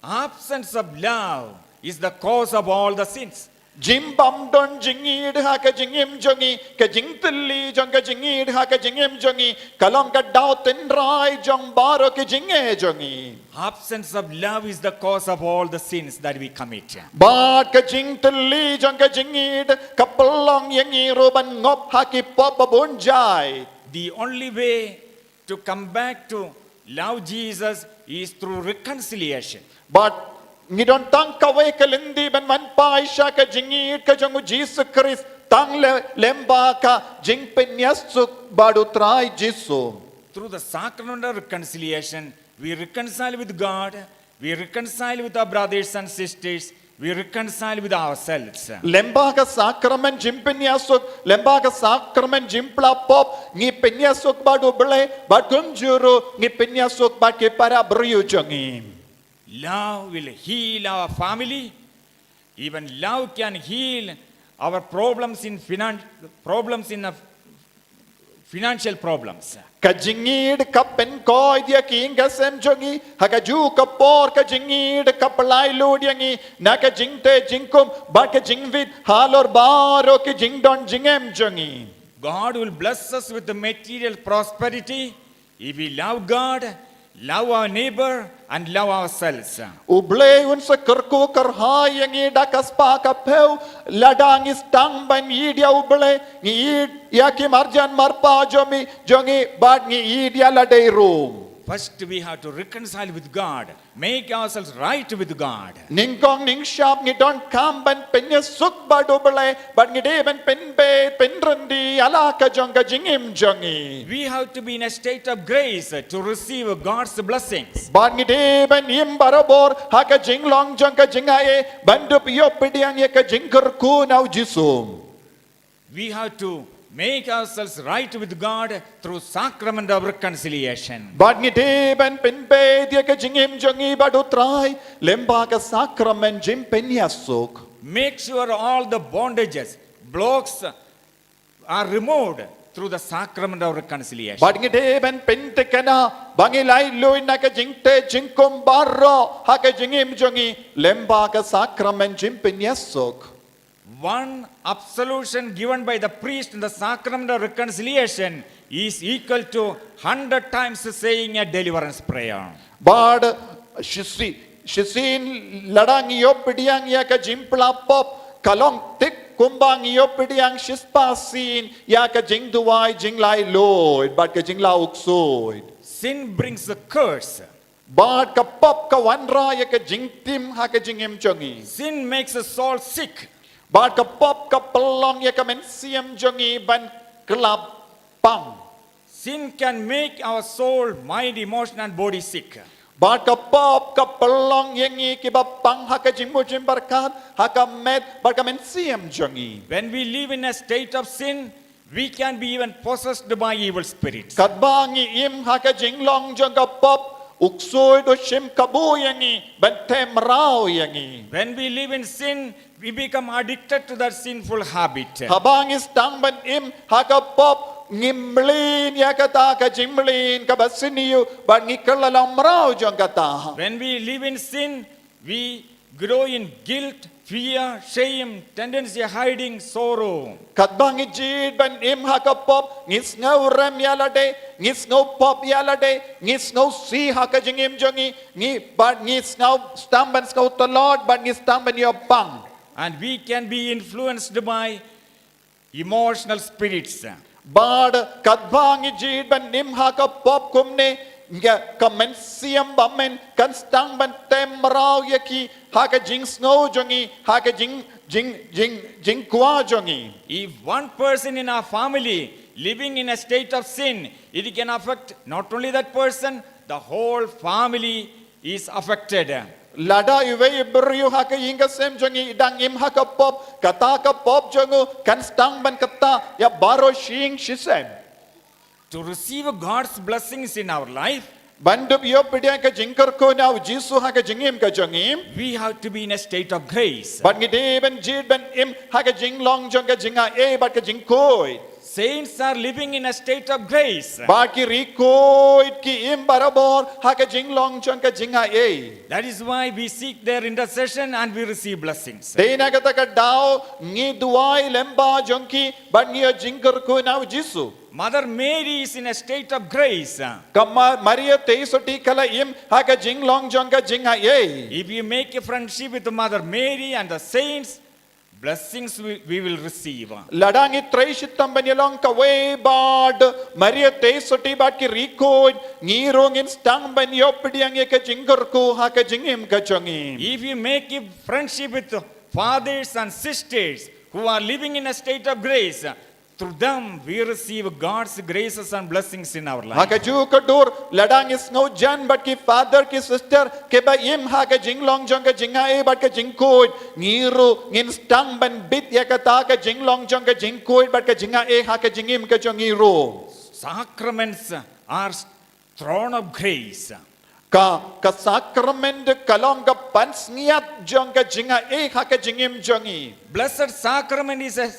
Absence of love is the cause of all the sins. Jim bym don jingïeid ha ka jingim jong ngi, ka jingtylli jong ka jingïeid ha ka jingim jong ngi, ka long ka daw tynrai jong baroh ki jingeh jong ngi. Absence of love is the cause of all the sins that we commit. Bad ka jingtylli jong ka jingïeid ka pynlong ïa ngi ruh ban ngop ha ki pop ba bun jait. The only way to come back to love Jesus is through reconciliation. Bad ngi don tang kawei ka lynti ban wan phai sha ka jingïeid ka jong u Jisu Khrist tang le lem bad ka jingpynïasuk bad u Trai Jisu. Through the sacrament of reconciliation, we reconcile with God, we reconcile with our brothers and sisters, we reconcile with ourselves. Lem bad ka sakramen jingpynïasuk, lem bad ka sakramen jingphla pop, ngi pynïasuk bad u Blei, bad kumjuh ruh ngi pynïasuk bad ki para briew jong ngi. Love will heal our family. Even love can heal our problems in finan- problems in the financial problems. Ka jingïeid ka pynkoit ïa ki ïing ki sem jong ngi, ha kajuh ka por ka jingïeid ka pynlait lut ïa ngi na ka jingteh jingkum bad ka jingwit halor baroh ki jingdon jingem jong ngi. God will bless us with the material prosperity if we love God, love our neighbor, and love ourselves. U Blei un sa kyrkhu kyrhai ïa ngi da ka spah ka phew, lada ngi sdang ban ïeid ïa u Blei, ngi ïeid ïa ki marjan marpa jong ngi, jong ngi bad ngi ïeid ïa lade ruh. First, we have to reconcile with God, make ourselves right with God. Nyngkong nyngshap ngi donkam ban pynïasuk bad u Blei, bad ngi dei ban pynbeit pynryndi ïa la ka jong ka jingim jong ngi. We have to be in a state of grace to receive God's blessings. Bad ngi dei ban im barabor ha ka jinglong jong ka jingaiei, ban dup ïoh pdiang ïa ka jingkyrkhu na u Jisu. We have to make ourselves right with God through sacrament of reconciliation. Bad ngi dei ban pynbeit ïa ka jingim jong ngi bad u Trai lem bad ka sakramen jingpynïasuk. Make sure all the bondages, blocks are removed through the sacrament of reconciliation. Bad ngi dei ban pyntikna ba ngi lait lut na ka jingteh jingkum baroh ha ka jingim jong ngi lem bad ka sakramen jingpynïasuk. One absolution given by the priest in the sacrament of reconciliation is equal to hundred times saying a deliverance prayer. Bad shisien, shisien lada ngi ïoh pdiang ïa ka jingphla pop ka long thik kumba ngi ïoh pdiang shispah sien ïa ka jingduwai jinglait lut bad ka jinglah u ksuid. Sin brings a curse. Bad ka pop ka wanrah ïa ka jingtim ha ka jingim jong ngi. Sin makes a soul sick. Bad ka pop ka pynlong ïa ka mynsiem jong ngi ban kylla pang. Sin can make our soul, mind, emotion, and body sick. Bad ka pop ka pynlong ïa ngi kiba pang ha ka jingmut jingpyrkhat, ha ka met bad ka mynsiem jong ngi. When we live in a state of sin, we can be even possessed by evil spirits. Katba ngi im ha ka jinglong jong ka pop, u ksuid u shim kabu ïa ngi ban them mraw ïa ngi. When we live in sin, we become addicted to that sinful habit. Haba ngi sdang ban im ha ka pop, ngi mlien ïa kata ka jingmlien kaba sniew bad ngi kylla long mraw jong kata. When we live in sin, we grow in guilt, fear, shame, tendency hiding, sorrow. Katba ngi jied ban im ha ka pop, ngi sngew rem ïa lade, ngi sngew pop ïa lade, ngi sngew sih ha ka jingim jong ngi, ngi bad ngi sngew sdang ban sngew tlot bad ngi sdang ban ïoh pang. And we can be influenced by emotional spirits. Bad katba ngi jied ban im ha ka pop kumne, ngi ka mynsiem ba men kan sdang ban them mraw ïa ki ha ka jingsngew jong ngi, ha ka jing jing jing jingkwah jong ngi. If one person in our family living in a state of sin, it can affect not only that person, the whole family is affected. Lada iwei i briew ha ka ïing ka sem jong ngi i dang im ha ka pop, kata ka pop jong u kan sdang ban ktah ïa baroh shi ïing shi sem. To receive God's blessings in our life, Ban dup ïoh pdiang ka jingkyrkhu na u Jisu ha ka jingim ka jong ngi, we have to be in a state of grace. bad ngi dei ban jied ban im ha ka jinglong jong ka jingaiei bad ka jingkhuid. Saints are living in a state of grace. Bad ki riewkhuid ki im barabor ha ka jinglong jong ka jingaiei. That is why we seek their intercession and we receive blessings. Dei na kata ka daw ngi duwai lyngba jong ki bad ngi ïoh jingkyrkhu na u Jisu. Mother Mary is in a state of grace. Ka Ma- Maria Theisotti ka la im ha ka jinglong jong ka jingaiei. If you make a friendship with Mother Mary and the saints, blessings we, we will receive. Lada ngi trei shitom ban ïalong kawei bad Maria Theisotti bad ki riewkhuid, ngi ruh ngin sdang ban ïoh pdiang ïa ka jingkyrkhu ha ka jingim ka jong ngi. If you make a friendship with fathers and sisters who are living in a state of grace, through them we receive God's graces and blessings in our Ha ka life. juh ka dur, lada ngi sngewjan bad ki father ki sister kiba im ha ka jinglong jong ka jingaiei bad ka jingkhuid, ngi ruh ngin sdang ban bit ïa kata ka jinglong jong ka jingkhuid bad ka jingaiei ha ka jingim ka jong ngi ruh. Sacraments are throne of grace. Ka ka sakrament ka long ka pansngiat jong ka jingaiei ha ka jingim jong ngi. Blessed Sacrament is a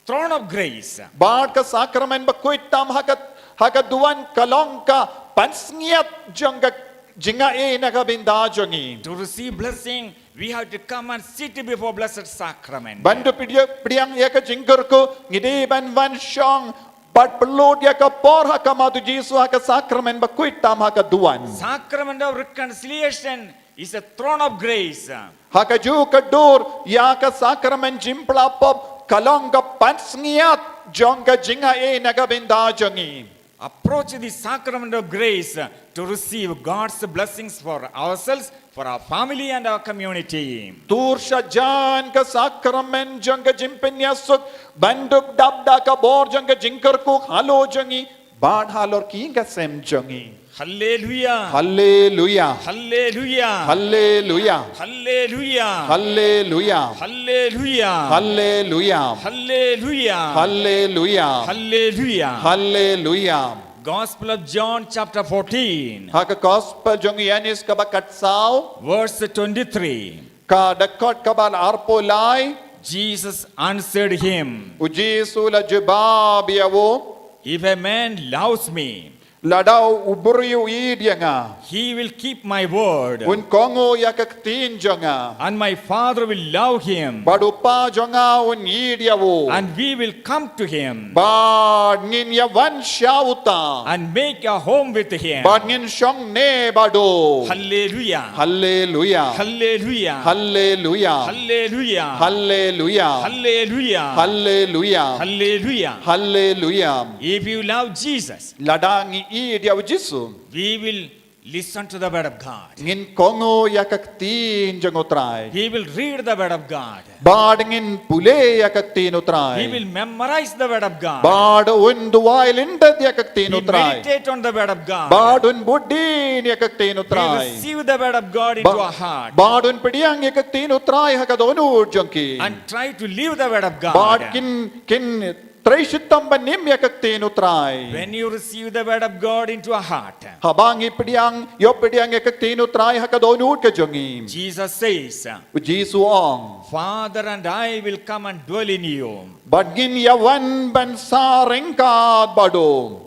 throne of grace. Bad ka sakrament bakhuid tam ha ka ha ka duwan ka long ka pansngiat jong ka jingaiei na ka bynta jong ngi. To receive blessing, we have to come and sit before Blessed Sacrament. Ban da pdiang pdiang ïa ka jingkyrkhu ngi dei ban wan shong bad pynlut ïa ka por ha khmat u Jisu ha ka sakrament bakhuid tam ha ka duwan. Sacrament of reconciliation is a throne of grace. Ha ka juh ka dur ïa ka sakrament jingpyllait pop ka long ka pansngiat jong ka jingaiei na ka bynta jong ngi. Approach the sacrament of grace to receive God's blessings for ourselves, for our family and our community. Tur shajan ka sakrament jong ka jingpynïasuk ban da dap da ka bor jong ka jingkyrkhu halor jong ngi bad halor ki ïing ki sem jong ngi. Hallelujah. Hallelujah. Hallelujah. Hallelujah. Hallelujah. Hallelujah. Hallelujah. Hallelujah. Hallelujah. Hallelujah. Hallelujah. Hallelujah. Gospel of John chapter fourteen, Ha ka gospel jong Ïoannis kaba khatsaw, verse twenty-three. ka dkhot kaba arphew lai, Jesus answered him, u Jisu u la jubab ïa u, if a man loves me, lada u briew u ïeit ïa nga, he will keep my word, un kohnguh ïa ka ktien jong nga. And my Father will love him, Bad u Kpa jong nga un ïeit ïa u. And we will come to him, Bad ngin ïa wan sha uta. And make a home with him. Bad ngin shong ne bad u. Hallelujah. Hallelujah. Hallelujah. Hallelujah. Hallelujah. Hallelujah. Hallelujah. Hallelujah. Hallelujah. Hallelujah. If you love Jesus, Lada ngi ïeit ïa u Jisu, we will listen to the word of God. Ngin kohnguh ïa ka ktien jong u Trai. We will read the word of God. Bad ngin pule ïa ka ktien u Trai. We will memorize the word of God. Bad un duwai lyndet ïa ka ktien u We Trai. Meditate on the word of God. Bad un bud dien ïa ka ktien u We Trai. Receive the word of God into Ba- our heart. Bad un pdiang ïa ka ktien u Trai ha ka dohnud jong ki. And try to live the word of God. Bad kin kin trei shitom ban im ïa ka ktien u Trai. When you receive the word of God into our heart, Haba ngi pdiang, ïoh pdiang ïa ka ktien u Trai ha ka dohnud ka jong ngi. Jesus says, U Jisu u ong. Father and I will come and dwell in you. Bad ngin ïa wan ban sah ryngkat bad u.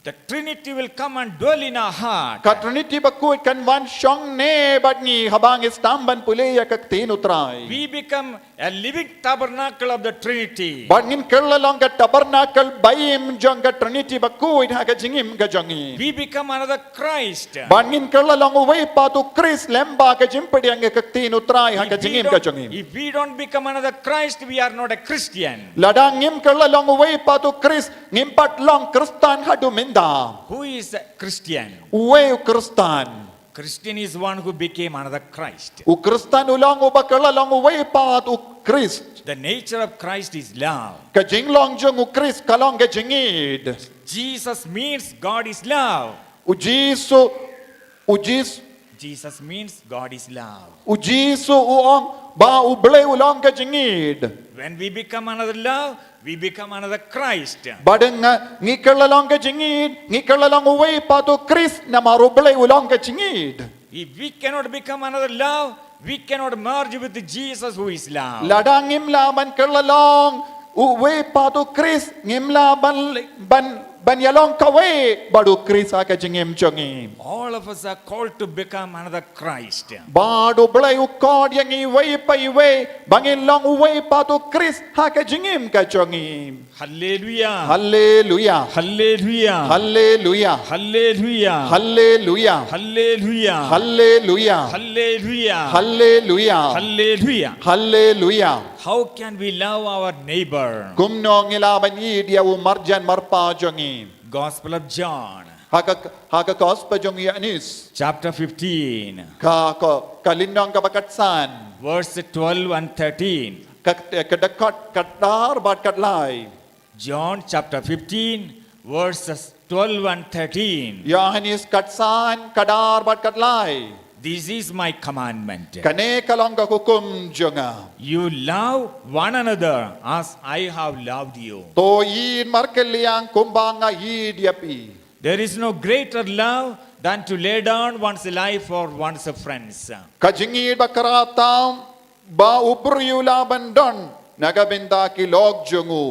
The Trinity will come and dwell in our heart. Ka Trinity bakhuid kan wan shong ne bad ngi haba ngi sdang ban pule ïa ka ktien u Trai. We become a living tabernacle of the Trinity. Bad ngin kylla long ka tabernacle ba im jong ka Trinity bakhuid ha ka jingim ka jong ngi. We become another Christ. Bad ngin kylla long uwei pat u Khrist lyngba ka jingpdiang ïa ka ktien u Trai ha ka If we jingim ka don't- jong ngi. If we don't become another Christ, we are not a Christian. Lada ngim kylla long uwei pat u Khrist, ngim pat long Khristan haduh mynta. Who is a Christian? Uwei u Khristan. Christian is one who became another Christ. U Khristan u long uba kylla long uwei pat u Khrist. The nature of Christ is love. Ka jinglong jong u Khrist ka long ka jingïeit. Jesus means God is love. U Jisu, u Jisu, Jesus means God is love. U Jisu u ong ba u Blei u long ka jingïeit. When we become another love, we become another Christ. Bad nga ngi kylla long ka jingïeit, ngi kylla long uwei pat u Khrist namar u Blei u long ka jingïeit. If we cannot become another love, we cannot merge with Jesus who is love. Lada ngim lah ban kylla long uwei pat u Khrist, ngim lah ban, ban, ban ïalong kawei bad u Khrist ha ka jingim jong ngi. All of us are called to become another Christ. Bad u Blei u khot ïa ngi iwei pa iwei ba ngin long uwei pat u Khrist ha ka jingim ka jong ngi. Hallelujah. Haleluia. Hallelujah. Haleluia. Hallelujah. Haleluia. Hallelujah. Haleluia. Hallelujah. Haleluia. Hallelujah. Haleluia. How can we love our neighbor? Kumno ngi lah ban ïeit ïa u marjan marpa jong ngi? Gospel of John, Ha ka, ha ka gospel jong u Ïoannis. Chapter fifteen, Ka, ka, ka lynnong kaba khatsan. verse twelve and thirteen. Ka, ka dkhot khatar bad khatlai. John chapter fifteen, verses twelve and thirteen. Ïoannis khatsan khatar bad khatlai. This is my commandment. Kane ka long ka hukum jong nga. You love one another as I have loved you. To ïeit markylliang kumba nga ïeit ïa phi. There is no greater love than to lay down one's life for one's friends. Ka jingïeit ba kyrpang tam ba u briew u lah ban don na ka bynta ki lok jong u.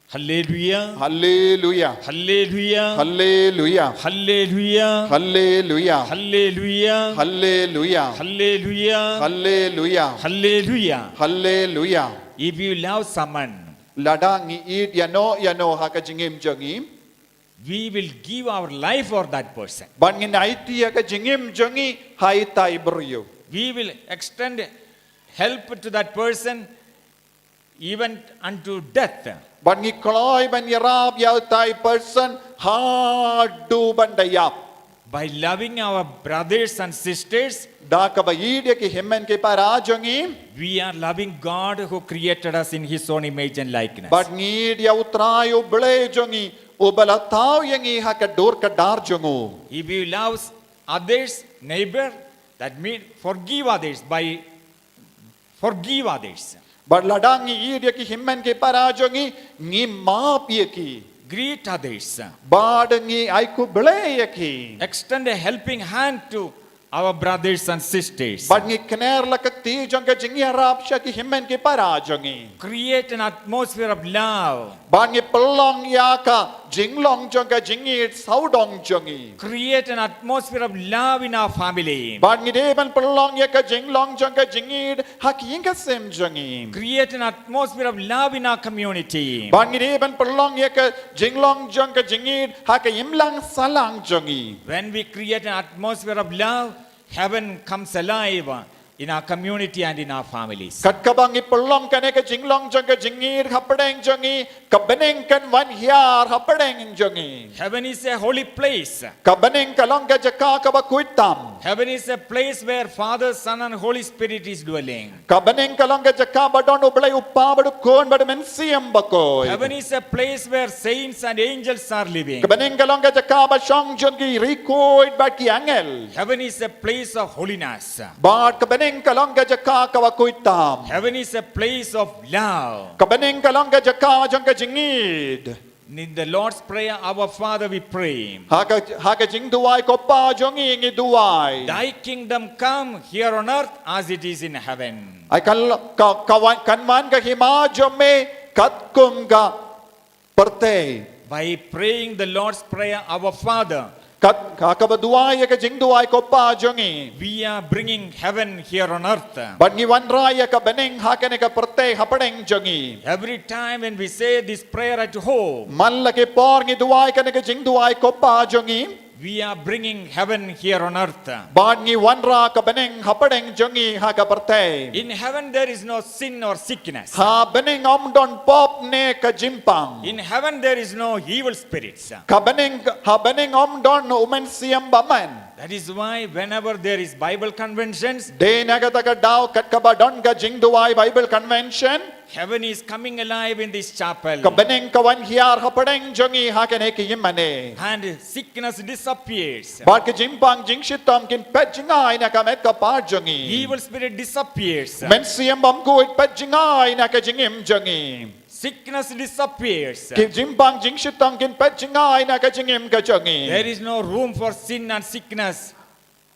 Hallelujah. Haleluia. Hallelujah. Haleluia. Hallelujah. Haleluia. Hallelujah. Haleluia. Hallelujah. Haleluia. Hallelujah. Haleluia. If you love someone, Lada ngi ïeit ïano ïano ha ka jingim jong ngi. We will give our life for that person. Bad ngin aiti ïa ka jingim jong ngi ha itai i briew. We will extend help to that person even unto death. Bad ngi kloi ban ïarap ïa itai i person haduh ban da ïap. By loving our brothers and sisters, Da kaba ïeit ïa ki hynmen ki para jong ngi. We are loving God who created us in His own image and likeness. Bad ngi ïeit ïa u Trai u Blei jong ngi, uba la thaw ïa ngi ha ka dur ka dar jong u. If you love others, neighbor, that means forgive others by forgive others. Bad lada ngi ïeit ïa ki hynmen ki para jong ngi, ngi map ïa ki. Greet others. Bad ngi ai khublei ïa ki. Extend a helping hand to our brothers and sisters. Bad ngi kner la ka kti jong ka jingïarap sha ki hynmen ki para jong ngi. Create an atmosphere of love. Bad ngi pynlong ïa ka jinglong jong ka jingïeit sawdong jong ngi. Create an atmosphere of love in our family. Bad ngi dei ban pynlong ïa ka jinglong jong ka jingïeit ha ki ïing ka sem jong ngi. Create an atmosphere of love in our community. Bad ngi dei ban pynlong ïa ka jinglong jong ka jingïeit ha ka imlang sahlang jong ngi. When we create an atmosphere of love, heaven comes alive in our community and in our families. Kat kaba ngi pynlong kane ka jinglong jong ka jingïeit hapdeng jong ngi, ka bneng kan wan hiar hapdeng jong ngi. Heaven is a holy place. Ka bneng ka long ka jaka kaba khuid tam. Heaven is a place where Father, Son, and Holy Spirit is dwelling. Ka bneng ka long ka jaka ba don u Blei u Kpa bad u Khun bad u Mynsiem Bakhuid. Heaven is a place where saints and angels are living. Ka bneng ka long ka jaka ba shong jong ki riewkhuid bad ki angel. Heaven is a place of holiness. Bad ka bneng ka long ka jaka kaba khuid tam. Heaven is a place of love. Ka bneng ka long ka jaka jong ka jingïeit. In the Lord's Prayer, Our Father, we pray. Ha ka, ha ka jingduwai ko Pa jong ngi ngi duwai. Thy kingdom come here on earth as it is in heaven. Ai kan, ka, ka wan, kan wan ka hima jong me katkum ka pyrthei. By praying the Lord's Prayer, Our Father, kat, ka, kaba duwai ïa ka jingduwai ko Pa jong ngi. We are bringing heaven here on earth. Bad ngi wanrah ïa ka bneng ha kane ka pyrthei hapdeng jong ngi. Every time when we say this prayer at home, man la ki por ngi duwai kane ka jingduwai ko Pa jong ngi. We are bringing heaven here on earth. Bad ngi wanrah ka bneng hapdeng jong ngi ha ka pyrthei. In heaven there is no sin or sickness. Ha bneng ym don pop ne ka jingpang. In heaven there is no evil spirits. Ka bneng, ha bneng ym don u mynsiem bymman. That is why whenever there is Bible conventions, dei na kata ka daw kat kaba don ka jingduwai Bible convention, heaven is coming alive in this chapel. Ka bneng ka wan hiar hapdeng jong ngi ha kane ka ïingmane. And sickness disappears. Bad ka jingpang jingshitom kin peit jngai na ka met ka par jong ngi. Evil spirit disappears. Mynsiem bymkhuid peit jngai na ka jingim jong ngi. Sickness disappears. Ki jingpang jingshitom kin peit jngai na ka jingim ka jong ngi. There is no room for sin and sickness.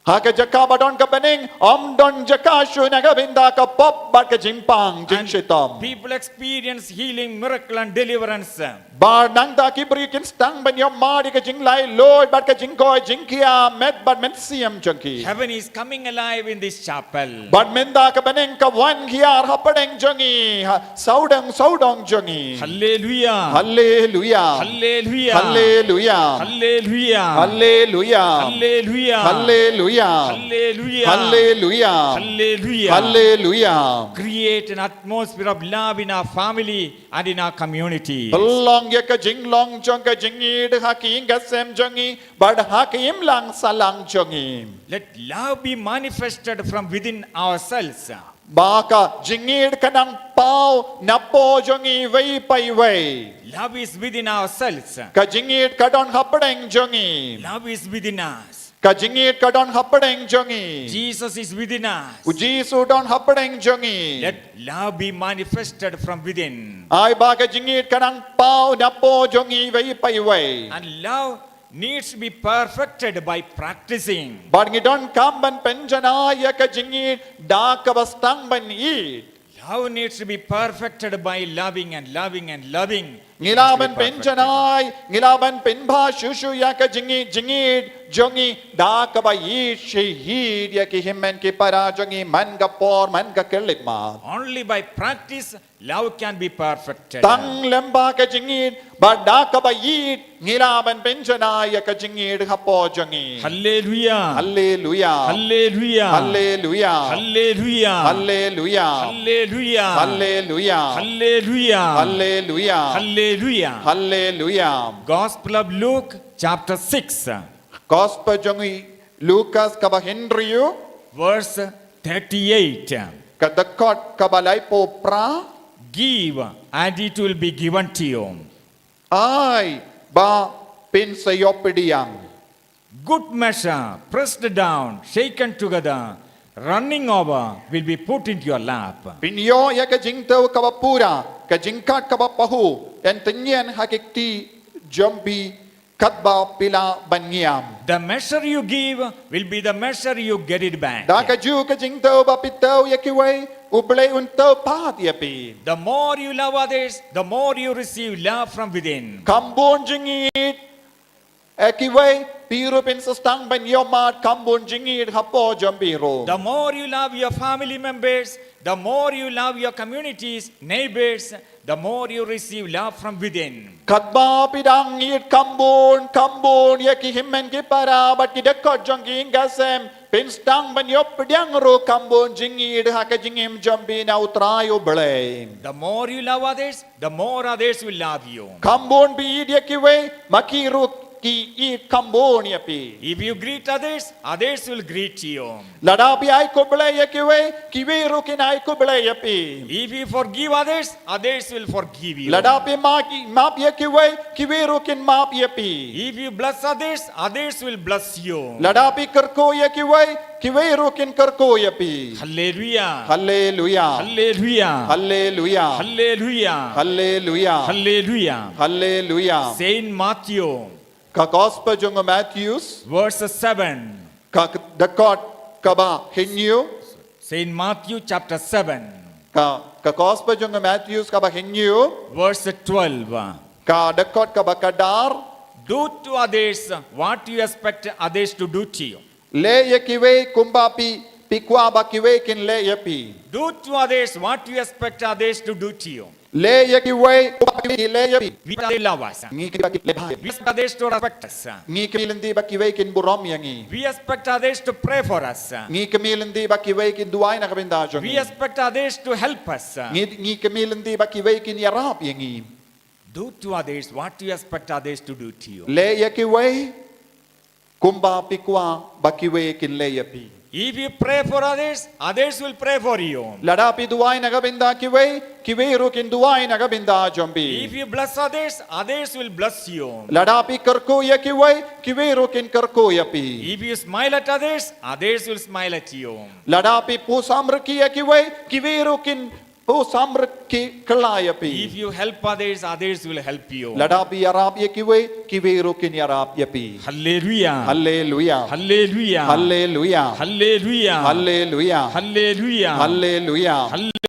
Ha ka jaka ba don ka bneng, ym don jaka shuh na ka bynta ka pop bad ka jingpang, jingshitom. People experience healing, miracle, and deliverance. Bad nangta ki briew kin sdang ban ïohmad ïa ka jinglaitluid bad ka jingkoit jingkhiah met bad mynsiem jong ki. Heaven is coming alive in this chapel. Bad mynta ka bneng ka wan hiar hapdeng jong ngi, ha sawdong sawdong jong ngi. Hallelujah. Hallelujah. Hallelujah. Hallelujah. Hallelujah. Hallelujah. Hallelujah. Hallelujah. Hallelujah. Hallelujah. Hallelujah. Hallelujah. Create an atmosphere of love in our family and in our community. Pynlong ïa ka jinglong jong ka jingïeit ha ki ïing ka sem jong ngi bad ha ka imlang sahlang jong ngi. Let love be manifested from within ourselves. Ba ka jingïeit ka nang paw napoh jong ngi iwei pa iwei. Love is within ourselves. Ka jingïeit ka don hapdeng jong ngi. Love is within us. Ka jingïeit ka don hapdeng jong ngi. Jesus is within us. U Jisu u don hapdeng jong ngi. Let love be manifested from within. Ai ba ka jingïeit ka nang paw napoh jong ngi iwei pa iwei. And love needs to be perfected by practicing. Bad ngi donkam ban pynjanai ïa ka jingïeit da kaba sdang ban ïeit. Love needs to be perfected by loving and loving and loving. Ngi lah ban pynjanai, ngi lah ban pynbha shuh shuh ïa ka jingïeit, jingïeit jong ngi da kaba ïeit shi ïeit ïa ki hynmen ki para jong ngi man ka por man ka khyllipmat. Only by practice, love can be perfected. Tang lem ba ka jingïeit bad da kaba ïeit ngi lah ban pynjanai ïa ka jingïeit hapoh jong ngi. Hallelujah. Hallelujah. Hallelujah. Hallelujah. Hallelujah. Hallelujah. Hallelujah. Hallelujah. Hallelujah. Hallelujah. Hallelujah. Hallelujah. Gospel of Luke, chapter six, Gospel jong i Lukas kaba hynriew, verse thirty-eight. ka dkhot kaba laiphew phra. Give, and it will be given to you. Ai ba pynsaïoh pdiang. Good measure, pressed down, shaken together, running over, will be put into your lap. Phin ïoh ïa ka jingthew kaba pura, ka jingkhat kaba pahuh, yn tyngïeng ha ki kti jong phi katba phi lah ban ngiam. The measure you give will be the measure you get it back. Da kajuh ka jingthew ba phi thew ïa kiwei, U Blei un thew pat ïa phi. The more you love others, the more you receive love from within. Kam bun jingïeit ïa kiwei, phi ruh phin sa sdang ban ïohmad kam bun jingïeit hapoh jong phi ruh. The more you love your family members, the more you love your communities, neighbors, the more you receive love from within. Katba phi dang ïeit kam bun, kam bun ïa ki hynmen ki para bad ki dkhot jong ki ïing ka sem, phin sdang ban ïoh pdiang ruh kam bun jingïeit ha ka jingim jong phi na U Trai U Blei. The more you love others, the more others will love you. Kam bun phi ïeit ïa kiwei, ma ki ruh ki ïeit kam bun ïa phi. If you greet others, others will greet you. Lada phi ai khublei ïa kiwei, kiwei ruh kin ai khublei ïa phi. If you forgive others, others will forgive you. Lada phi ma-, map ïa kiwei, kiwei ruh kin map ïa phi. If you bless others, others will bless you. Lada phi kyrkhu ïa kiwei, kiwei ruh kin kyrkhu ïa phi. Hallelujah. Hallelujah. Hallelujah. Hallelujah. Hallelujah. Hallelujah. Hallelujah. Hallelujah. Saint Matthew, Ka Gospel jong u Matthews, verse seven. ka dkhot kaba hynñiew. Saint Matthew chapter seven, Ka, ka Gospel jong u Matthews kaba hynñiew, verse twelve. ka dkhot kaba khatdar. Do to others what you expect others to do to you. Leh ïa kiwei kumba phi, phi kwah ba kiwei kin leh ïa phi. Do to others what you expect others to do to you. Leh ïa kiwei kumba kiwei kin leh ïa phi. We are lovers. Ngi kyrmen ba ki leh bha. We expect others to respect us. Ngi kyrmen lynti ba kiwei kin burom ïa ngi. We expect others to pray for us. Ngi kyrmen lynti ba kiwei kin duwai na ka bynta jong We ngi. Expect others to help us. Ngi, ngi kyrmen lynti ba kiwei kin ïarap ïa ngi. Do to others what you expect others to do to you. Leh ïa kiwei kumba phi kwah ba kiwei kin leh ïa phi. If you pray for others, others will pray for you. Lada phi duwai na ka bynta kiwei, kiwei ruh kin duwai na ka bynta jong phi. If you bless others, others will bless you. Lada phi kyrkhu ïa kiwei, kiwei ruh kin kyrkhu ïa phi. If you smile at others, others will smile at you. Lada phi pyrshang rkhie ïa kiwei, kiwei ruh kin u samrkhie kylla ïa phi. If you help others, others will help you. Lada phi ïarap ïa kiwei, kiwei ruh kin ïarap ïa phi. Hallelujah. Hallelujah. Hallelujah. Hallelujah. Hallelujah. Hallelujah. Hallelujah. Hallelujah. Hallelujah.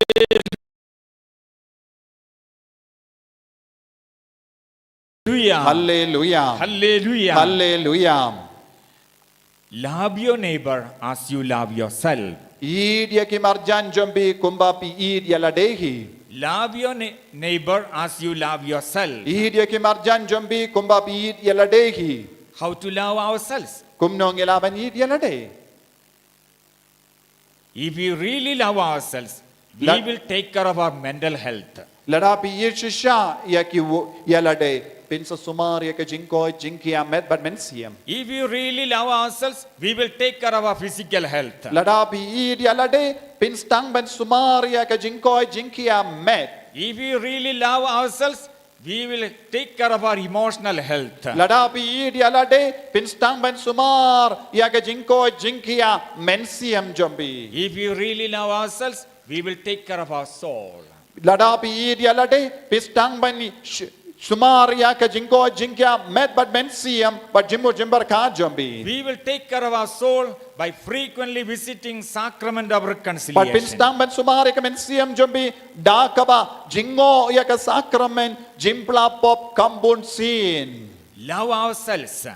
Hallelujah. Hallelujah. Hallelujah. Hallelujah. Love your neighbor as you love yourself. Ïeit ïa ki marjan jong phi kumba phi ïeit ïa lade hi. Love your ne- neighbor as you love yourself. Ïeit ïa ki marjan jong phi kumba phi ïeit ïa lade hi. How to love ourselves? Kumno ngi lah ban ïeit ïa lade. If we really love ourselves, we La- will take care of our mental health. Lada phi ïeit shisha ïa ki wo- ïa lade, phin sa sumar ïa ka jingkoit jingkhiah met bad mynsiem. If we really love ourselves, we will take care of our physical health. Lada phi ïeit ïa lade, phin sdang ban sumar ïa ka jingkoit jingkhiah met. If we really love ourselves, we will take care of our emotional health. Lada phi ïeit ïa lade, phin sdang ban sumar ïa ka jingkoit jingkhiah mynsiem jong phi. If we really love ourselves, we will take care of our soul. Lada phi ïeit ïa lade, phi sdang ban sh- sumar ïa ka jingkoit jingkhiah met bad mynsiem bad jingmut jingpyrkhat jong phi. We will take care of our soul by frequently visiting sacrament of reconciliation. Bad phin sdang ban sumar ïa ka mynsiem jong phi da kaba jngoh ïa ka sakramen jingpla pop kham bun sien. Love ourselves.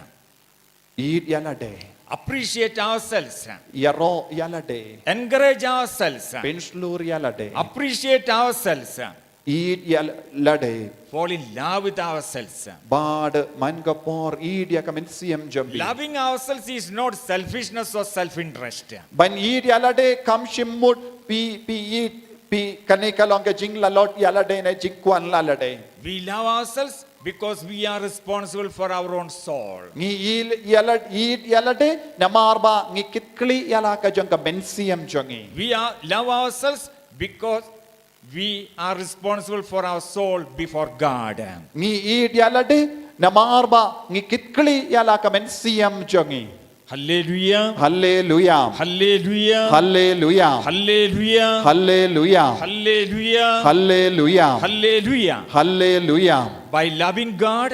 Ïeit ïa lade. Appreciate ourselves. Ïaroh ïa lade. Encourage ourselves. Pynshlur ïa lade. Appreciate ourselves. Ïeit ïa lade. Fall in love with ourselves. Bad man ka por ïeit ïa ka mynsiem jong phi. Loving ourselves is not selfishness or self-interest. Ban ïeit ïa lade kam shym mut phi phi ïeit phi kane ka long ka jinglalot ïa lade ne jingkwah ïa lade. We love ourselves because we are responsible for our own soul. Ngi ïeit ïa lade, ïeit ïa lade namar ba ngi kit khlieh ïa la ka jong ka mynsiem jong ngi. We are love ourselves because we are responsible for our soul before God. Ngi ïeit ïa lade namar ba ngi kit khlieh ïa la ka mynsiem jong ngi. Hallelujah. Hallelujah. Hallelujah. Hallelujah. Hallelujah. Hallelujah. Hallelujah. Hallelujah. Hallelujah. Hallelujah. By loving God,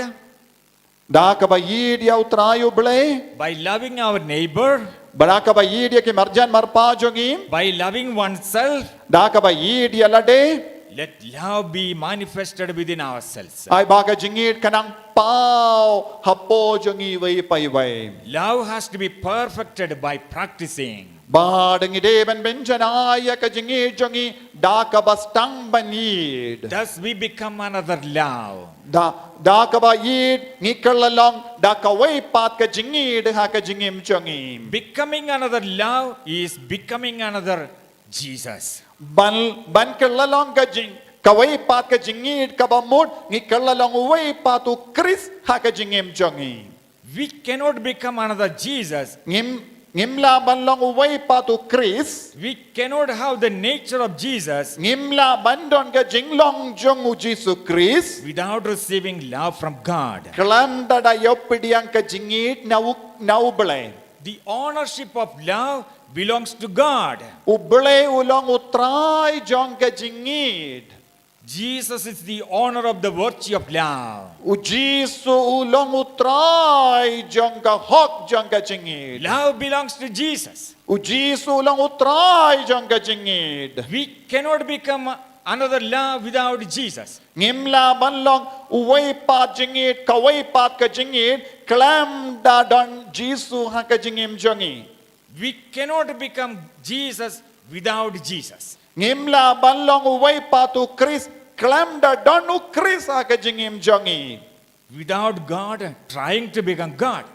Da kaba ïeit ïa U Trai U Blei. By loving our neighbor. Bad da kaba ïeit ïa ki marjan marpa jong ngi. By loving oneself. Da kaba ïeit ïa lade. Let love be manifested within ourselves. Ai ba ka jingïeit kan nang paw hapoh jong ngi iwei pa iwei. Love has to be perfected by practicing. Bad ngi dei ban pynjanai ïa ka jingïeit jong ngi da kaba sdang ban ïeit. Thus we become another love. Da, da kaba ïeit ngi kylla long da kawei pat ka jingïeit ha ka jingim jong ngi. Becoming another love is becoming another Jesus. Ban, ban kylla long ka jing, kawei pat ka jingïeit kaba mut ngi kylla long uwei pat U Khrist ha ka jingim jong ngi. We cannot become another Jesus. Ngim, ngim lah ban long uwei pat U Khrist. We cannot have the nature of Jesus. Ngim lah ban don ka jinglong jong U Jisu Khrist. Without receiving love from God. Khlem da da ïoh pdiang ka jingïeit na U, na U Blei. The ownership of love belongs to God. U Blei u long U Trai jong ka jingïeit. Jesus is the owner of the virtue of love. U Jisu u long U Trai jong ka hok jong ka jingïeit. Love belongs to Jesus. U Jisu u long U Trai jong ka jingïeit. We cannot become another love without Jesus. Ngim lah ban long uwei pat jingïeit, kawei pat ka jingïeit, khlem da don Jisu ha ka jingim jong ngi. We cannot become Jesus without Jesus. Ngim lah ban long uwei pat U Khrist khlem da don U Khrist ha ka jingim jong ngi. Without God trying to become God.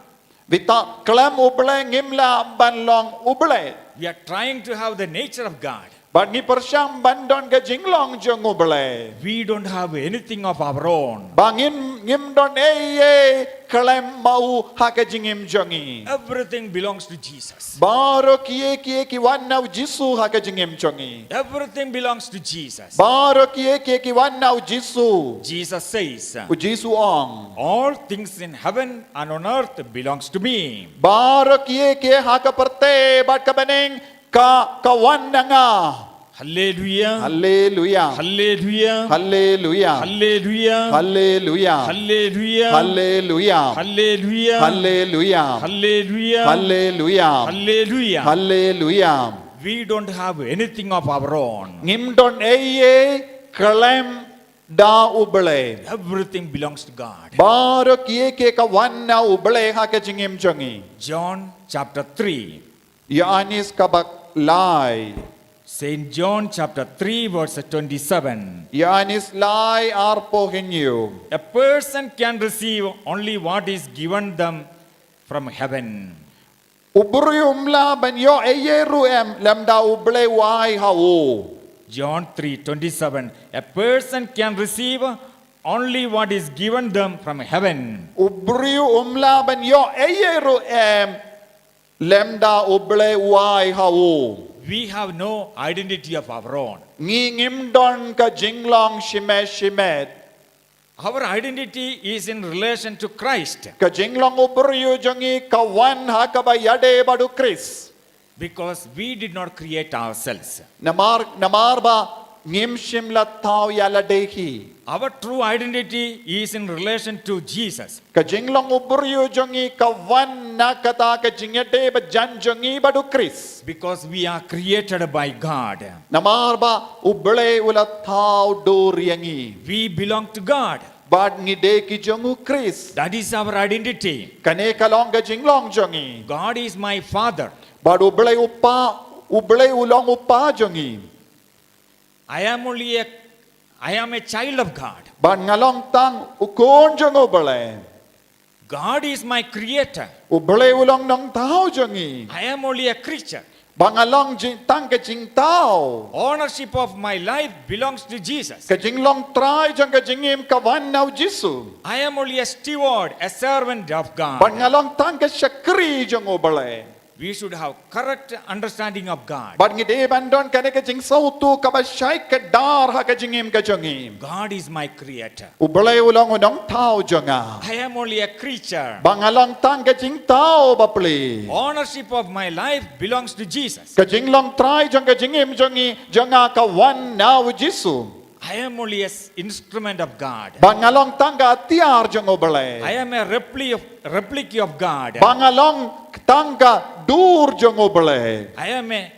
Without, khlem U Blei ngim lah ban long U Blei. We are trying to have the nature of God. Bad ngi pyrshang ban don ka jinglong jong U Blei. We don't have anything of our own. Ba ngim, ngim don ei ei khlem ma u ha ka jingim jong ngi. Everything belongs to Jesus. Baroh kiei kiei ki wan na U Jisu ha ka jingim jong ngi. Everything belongs to Jesus. Baroh kiei kiei ki wan na U Jisu. Jesus says, U Jisu u ong, all things in heaven and on earth belongs to me. Baroh kiei kiei ha ka pyrthei bad ka bneng ka, ka wan na nga. Hallelujah. Hallelujah. Hallelujah. Hallelujah. Hallelujah. Hallelujah. Hallelujah. Hallelujah. Hallelujah. Hallelujah. Hallelujah. Hallelujah. Hallelujah. Hallelujah. We don't have anything of our own. Ngim don ei ei khlem da U Blei. Everything belongs to God. Baroh kiei kiei ka wan na U Blei ha ka jingim jong ngi. John chapter three. Ïoannis ka bak lai. Saint John chapter three, verse twenty-seven. Ïoannis lai arphew hynñiew. A person can receive only what is given them from heaven. U briew um lah ban ïoh ei ei ruh em lymda U Blei u ai ha u. John three twenty-seven. A person can receive only what is given them from heaven. U briew um lah ban ïoh ei ei ruh em lymda U Blei u ai ha u. We have no identity of our own. Ngi ngim don ka jinglong shimet shimet. Our identity is in relation to Christ. Ka jinglong u briew jong ngi ka wan ha kaba ïadei bad U Khrist. Because we did not create ourselves. Namar, namar ba ngim shym la thaw ïa lade hi. Our true identity is in relation to Jesus. Ka jinglong u briew jong ngi ka wan na kata ka jingïadei bajan jong ngi bad U Khrist. Because we are created by God. Namar ba U Blei u la thaw dur ïa ngi. We belong to God. Bad ngi dei ki jong U Khrist. That is our identity. Kane ka long ka jinglong jong ngi. God is my father. Bad U Blei u pa, U Blei u long u pa jong ngi. I am only a, I am a child of God. Bad nga long tang u khun jong U Blei. God is my creator. U Blei u long nongthaw jong ngi. I am only a creature. Bad nga long jing, tang ka jingthaw. Ownership of my life belongs to Jesus. Ka jinglong trai jong ka jingim ka wan na U Jisu. I am only a steward, a servant of God. Bad nga long tang ka shakri jong U Blei. We should have correct understanding of God. Bad ngi dei ban don kane ka jingsngewthuh kaba shai kdar ha ka jingim ka jong ngi. God is my creator. U Blei u long u nongthaw jong nga. I am only a creature. Bad nga long tang ka jingthaw bapli. Ownership of my life belongs to Jesus. Ka jinglong trai jong ka jingim jong ngi jong nga ka wan na U Jisu. I am only an instrument of God. Bad nga long tang ka atiar jong U Blei. I am a repli-, replica of God. Bad nga long tang ka dur jong U Blei. I am a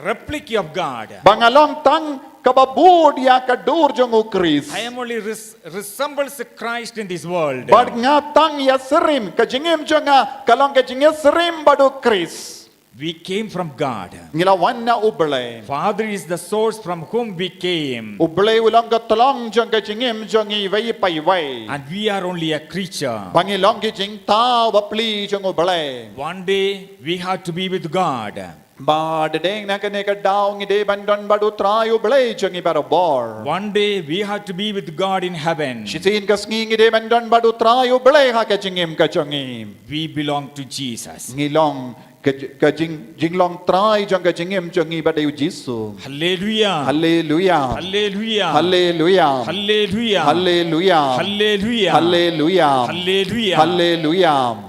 replica of God. Bad nga long tang kaba bud ïa ka dur jong U Khrist. I am only res-, resembles Christ in this world. Bad nga tang ïasyriem, ka jingim jong nga ka long ka jingïasyriem bad U Khrist. We came from God. Ngi la wan na U Blei. Father is the source from whom we came. U Blei u long ka tlong jong ka jingim jong ngi iwei pa iwei. And we are only a creature. Bad ngi long ki jingthaw bapli jong U Blei. One day we have to be with God. Bad hadien na kane ka daw ngi dei ban don bad U Trai U Blei jong ngi barabor. One day we have to be with God in heaven. Shisien ka sngi ngi dei ban don bad U Trai U Blei ha ka jingim ka jong ngi. We belong to Jesus. Ngi long ka, ka jing, jinglong trai jong ka jingim jong ngi ba dei U Jisu. Hallelujah. Hallelujah. Hallelujah. Hallelujah. Hallelujah. Hallelujah. Hallelujah. Hallelujah. Hallelujah. Hallelujah.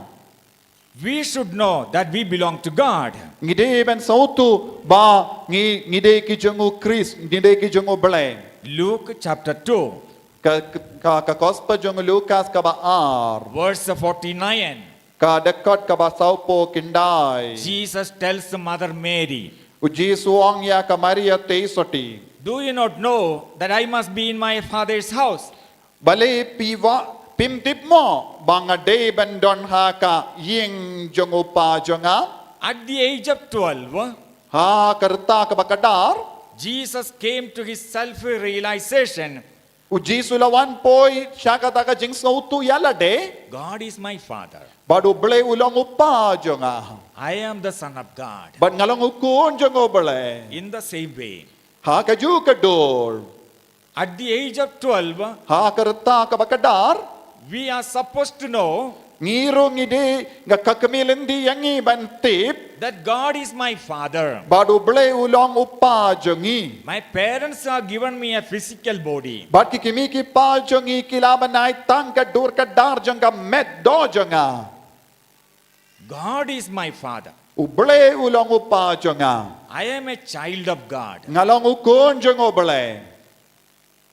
We should know that we belong to God. Ngi dei ban sngewthuh ba ngi, ngi dei ki jong U Khrist, ngi dei ki jong U Blei. Luke chapter two, Ka, ka, ka gospel jong u Lukas kaba ar. Verse forty-nine. Ka dkhot kaba sawphew khyndai. Jesus tells Mother Mary, U Jisu u ong ïa ka Maria Theisotti. "Do you not know that I must be in my Father's house?" Balei phi wa-, phim tip mo ba nga dei ban don ha ka ïing jong u pa jong nga? At the age of twelve, Ha ka rta kaba kdar. Jesus came to his self-realization. U Jisu u la wan poi sha kata ka jingsngewthuh ïa lade. God is my Father. Bad U Blei u long u pa jong nga. I am the Son of God. Bad nga long u khun jong U Blei. In the same way, Ha kajuh ka dur. At the age of twelve, Ha ka rta kaba kdar. We are supposed to know. Ngi ruh ngi dei, nga, ka khmih lynti ïa ngi ban tip. That God is my Father. Bad U Blei u long u pa jong ngi. My parents have given me a physical body. Bad ki kmie ki kpa jong ngi ki la ban ai tang ka dur ka dar jong ka met doh jong nga. God is my Father. U Blei u long u pa jong nga. I am a child of God. Nga long u khun jong u Blei.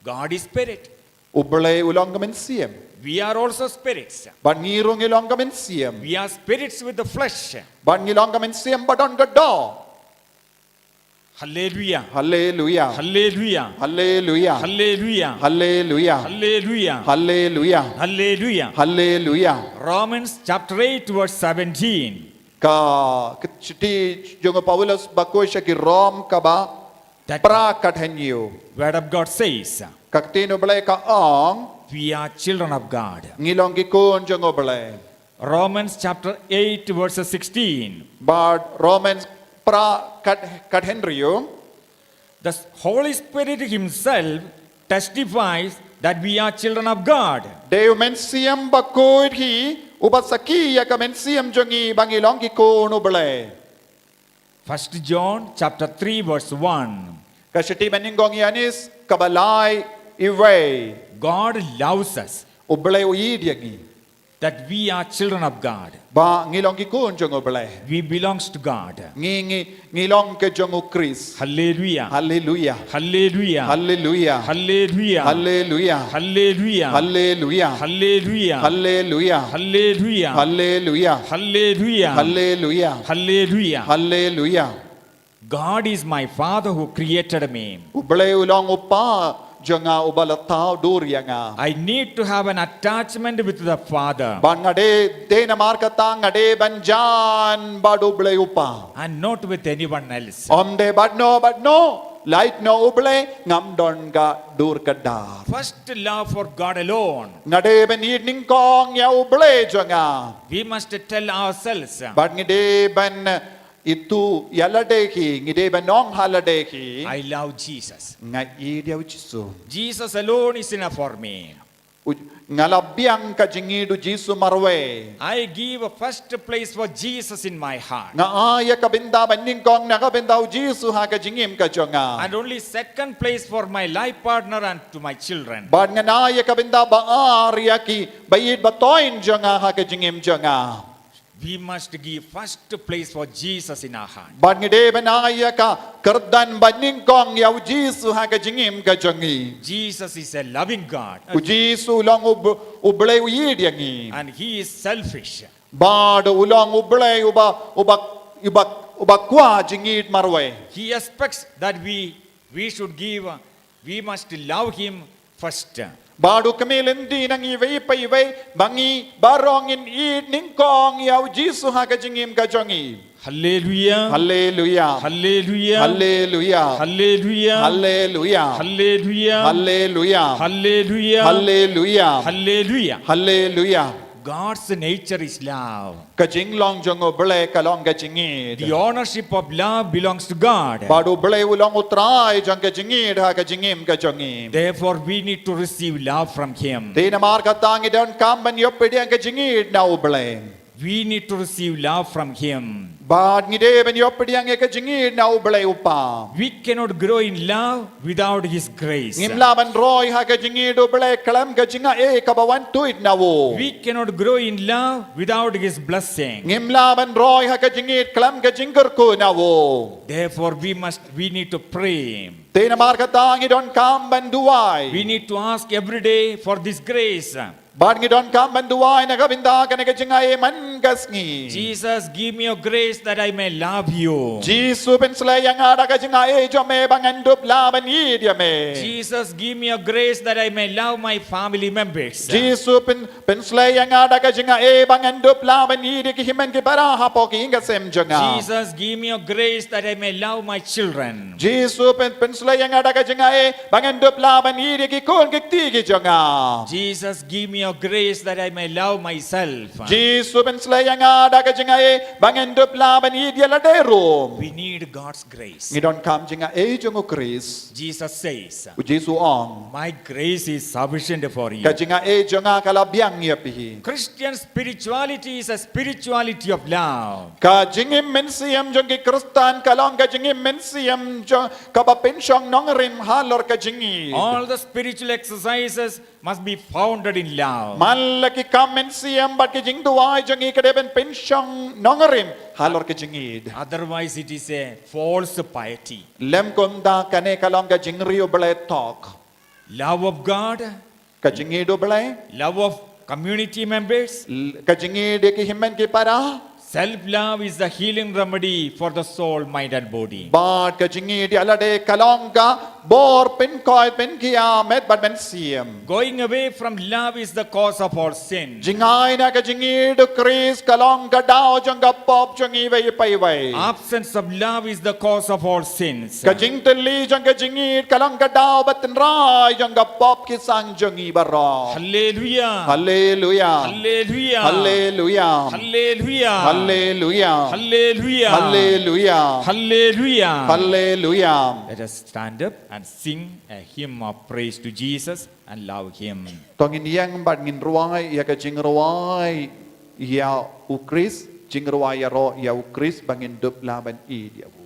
God is spirit. U Blei u long ka mynsiem. We are also spirits. Bad ngi ruh ngi long ka mynsiem. We are spirits with the flesh. Bad ngi long ka mynsiem ba don ka doh. Hallelujah. Hallelujah. Hallelujah. Hallelujah. Hallelujah. Hallelujah. Hallelujah. Hallelujah. Hallelujah. Romans chapter eight verse seventeen. Ka shithi jong u Paulus ba koit sha ki Rom kaba pra kat hynñiew. Word of God says, ka ktien u Blei ka ong, we are children of God. Ngi long ki khun jong u Blei. Romans chapter eight verse sixteen. Bad Romans pra kat kat hynriew. The Holy Spirit himself testifies that we are children of God. Dei u Mynsiem Bakhuid hi uba sakhi ïa ka mynsiem jong ngi ba ngi long ki khun u Blei. First John chapter three verse one. Ka shithi banyngkong Ïoannis kaba lai iwei. God loves us. U Blei u ïeit ïa ngi. That we are children of God. Ba ngi long ki khun jong u Blei. We belongs to God. Ngi ngi ngi long ki jong u Khrist. Hallelujah. Hallelujah. Hallelujah. Hallelujah. Hallelujah. God is my father who created me. U Blei u long u pa jong nga uba la thaw dur ïa nga. I need to have an attachment with the Father. Bad nga dei dei namar kata nga dei ban jan bad u Blei u pa. And not with anyone else. Ym dei bad no bad no. Lait no u Blei ngam don ka dur ka dar. First love for God alone. Nga dei ban ïeit nyngkong ïa u Blei jong nga. We must tell ourselves. Bad ngi dei ban itu ïa lade ki ngi dei ban ong ha lade ki. I love Jesus. Nga ïeit ïa u Jisu. Jesus alone is enough for me. Nga la biang ka jingïeit u Jisu marwei. I give a first place for Jesus in my heart. Nga ai ïa ka bynta ba nyngkong na ka bynta u Jisu ha ka jingim ka jong nga. And only second place for my life partner and to my children. Bad ngan ai ïa ka bynta ba ar ïa ki ba ïeit ba toiñ jong nga ha ka jingim jong nga. We must give first place for Jesus in our heart. Bad ngi dei ban ai ïa ka kyrdan ba nyngkong ïa u Jisu ha ka jingim ka jong ngi. Jesus is a loving God. U Jisu u long u Blei u ïeit ïa ngi. And he is selfish. Bad u long u Blei uba uba uba uba kwah jingïeit marwei. He expects that we we should give, we must love him first. Bad u kmie lynti na ngi iwei pa iwei ba ngi baroh ngin ïeit nyngkong ïa u Jisu ha ka jingim ka jong ngi. Hallelujah. Hallelujah. Hallelujah. Hallelujah. Hallelujah. God's nature is love. Ka jinglong jong u Blei ka long ka jingïeit. The ownership of love belongs to God. Bad u Blei u long u trai jong ka jingïeit ha ka jingim ka jong ngi. Therefore we need to receive love from him. Te namar kata ngi donkam ban ïoh pdiang ka jingïeit na u Blei. We need to receive love from him. Bad ngi dei ban ïoh pdiang ïa ka jingïeit na u Blei u Pa. We cannot grow in love without his grace. Ngim lah ban roi ha ka jingïeit u Blei khlem ka jingaiei kaba wan tuid na u. We cannot grow in love without his blessing. Ngim lah ban roi ha ka jingïeit khlem ka jingkyrkhu na u. Therefore we must, we need to pray. Te namar kata ngi donkam ban duwai. We need to ask every day for this grace. Bad ngi donkam ban duwai na ka bynta kane ka jingaiei man ka sngi. Jesus, give me your grace that I may love you. Jisu, pynslei ïa nga da ka jingaiei jong me ba ngan dup lah ban ïeit ïa me. Jesus, give me your grace that I may love my family members. Jisu, pyn pynslei ïa nga da ka jingaiei ba ngan dup lah ban ïeit ïa ki hynmen ki para hapoh ki ïing ki sem jong nga. Jesus, give me your grace that I may love my children. Jisu, pyn pynslei ïa nga da ka jingaiei ba ngan dup lah ban ïeit ïa ki khun ki kti ki jong nga. Jesus, give me your grace that I may love myself. Jisu, pynslei ïa nga da ka jingaiei ba ngan dup lah ban ïeit ïa lade ruh. We need God's grace. Ngi donkam jingaiei jong u Khrist. Jesus says, u Jisu u ong, my grace is sufficient for you. Ka jingaiei jong nga ka la biang ïa phi. Christian spirituality is a spirituality of love. Ka jingim mynsiem jong ki Khristan ka long ka jingim mynsiem jong kaba pynshong nongrim halor ka jingïeit. All the spiritual exercises must be founded in love. Man la ki kam mynsiem bad ki jingduwai jong ngi ka dei ban pynshong nongrim halor ka jingïeid. Otherwise, it is a false piety. Lym kumta kane ka long ka jingriewblei tok. Love of God, Ka jingïeid u Blei, love of community members. l- ka jingïeid ïa ki hynmen ki para. Self love is the healing remedy for the soul, mind, and body. Bad ka jingïeid ïa lade ka long ka bor pynkoit pynkhia met bad mynsiem. Going away from love is the cause of all sin. Jingai na ka jingïeid u Khrist ka long ka daw jong ka pop jong iwei pa iwei. Absence of love is the cause of all sins. Ka jingtylli jong ka jingïeid ka long ka daw ba tynrai jong ka pop ki sang jong ngi baroh. Hallelujah. Haleluya. Hallelujah. Haleluya. Hallelujah. Haleluya. Hallelujah. Haleluya. Hallelujah. Haleluya. Let us stand up and sing a hymn of praise to Jesus and love Him. To ngin ïeng bad ngin rwai ïa ka jingrwai ïa u Khrist, jingrwai ïaroh ïa u Khrist ba ngin dup lah ban ïeid ïa u.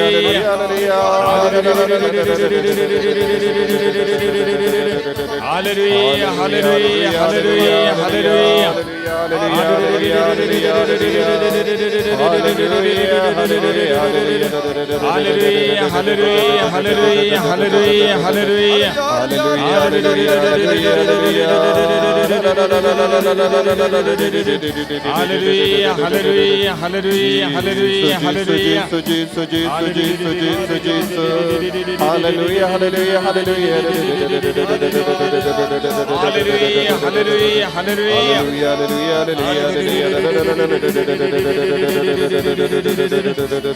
Hallelujah, hallelujah, hallelujah, hallelujah, hallelujah. Hallelujah, hallelujah, hallelujah, hallelujah. Hallelujah, hallelujah, hallelujah, hallelujah, hallelujah. Hallelujah, hallelujah, hallelujah, hallelujah. Hallelujah, hallelujah, hallelujah, hallelujah, hallelujah. Jesus, Jesus, Jesus, Jesus, Jesus, Jesus. Hallelujah, hallelujah, hallelujah. Hallelujah, hallelujah, hallelujah. Hallelujah, hallelujah, hallelujah, hallelujah.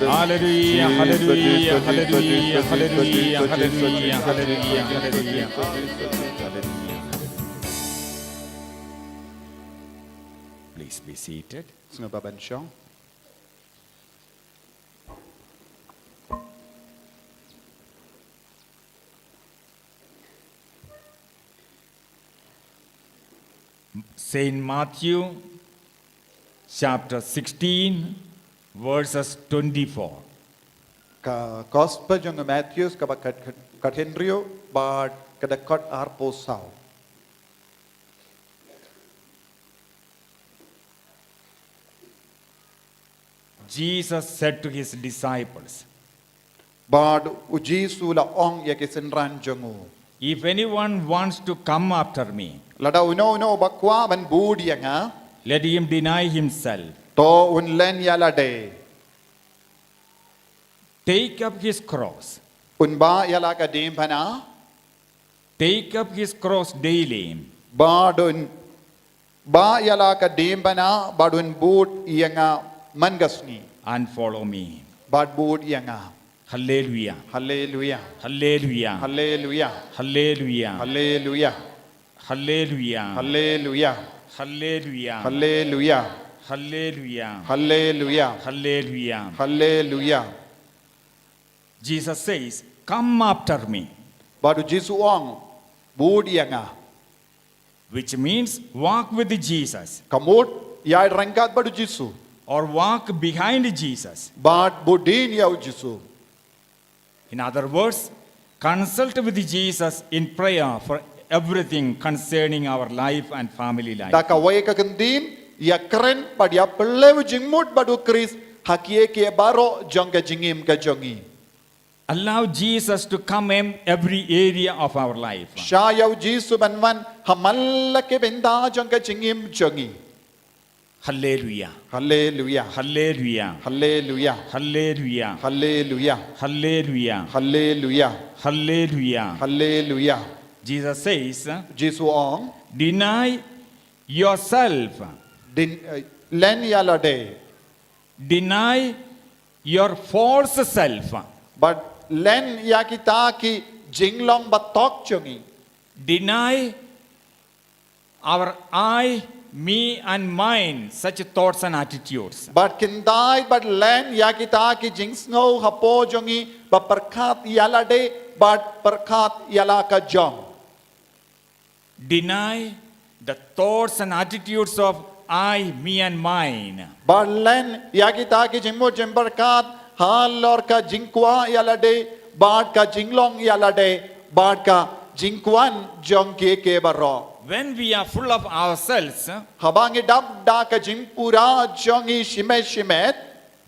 Hallelujah, hallelujah, hallelujah, hallelujah, hallelujah, hallelujah, hallelujah. Please be seated. Sngewbha ban shong. Saint Matthew chapter sixteen, verses twenty-four. Ka Gospel jong u Matthew kaba khat, khat, khathynriew bad ka dkhot arphew saw. Jesus said to his disciples, Bad u Jisu u la ong ïa ki synran jong u, "If anyone wants to come after me, lada uno uno uba kwah ban bud ïa nga, let him deny himself, to un len ïa lade, take up his cross, un bah ïa la ka diengphna, take up his cross daily, bad un bah ïa la ka diengphna bad un bud ïa nga man ka sngi, and follow me." Bad bud ïa nga. Hallelujah. Hallelujah. Hallelujah. Hallelujah. Hallelujah. Hallelujah. Hallelujah. Hallelujah. Hallelujah. Hallelujah. Hallelujah. Hallelujah. Hallelujah. Hallelujah. Jesus says, "Come after me." Bad u Jisu u ong, "Bud ïa nga." Which means walk with Jesus. Ka mut, ïaid ryngkat bad u Jisu. Or walk behind Jesus. Bad bud dien ïa u Jisu. In other words, consult with Jesus in prayer for everything concerning our life and family life. Da kawei ka kyntien, ïakren bad ïapyllait jingmut bad u Khrist ha kiei kiei baroh jong ka jingim ka jong ngi. Allow Jesus to come in every area of our life. Shah ïa u Jisu ban wan ha man la ki bynta jong ka jingim jong ngi. Hallelujah. Hallelujah. Hallelujah. Hallelujah. Hallelujah. Hallelujah. Hallelujah. Hallelujah. Hallelujah. Jesus says, Jisu u ong, "Deny yourself." Din, eh, len ïa lade. Deny your false self. Bad len ïa kita ki jinglong batok jong ngi. Deny our I, me and mine, such thoughts and attitudes. Bad kyntait bad len ïa kita ki jingsngew hapoh jong ngi ba pyrkhat ïa lade bad pyrkhat ïa la ka jong. Deny the thoughts and attitudes of I, me and mine. Bad len ïa kita ki jingmut jingpyrkhat halor ka jingkwah ïa lade bad ka jinglong ïa lade bad ka jingkwah jong kiei kiei baroh. When we are full of ourselves, haba ngi dap da ka jingpura jong ngi shimet shimet,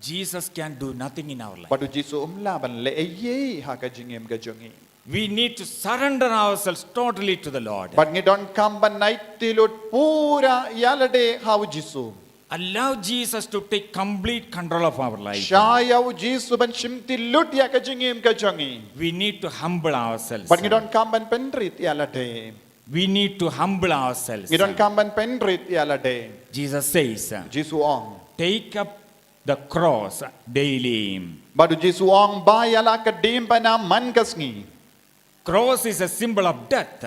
Jesus can do nothing in our life. Bad u Jisu um lah ban leh ei ei ha ka jingim ka jong ngi. We need to surrender ourselves totally to the Lord. Bad ngi donkam ban aiti lut pura ïa lade ha u Jisu. Allow Jesus to take complete control of our life. Shah ïa u Jisu ban shimti lut ïa ka jingim ka jong ngi. We need to humble ourselves. Bad ngi donkam ban pynrit ïa lade. We need to humble ourselves. Ngi donkam ban pynrit ïa lade. Jesus says, Jisu u ong, "Take up the cross daily." Bad u Jisu u ong, "Bah ïa la ka diengphna man ka sngi." Cross is a symbol of death.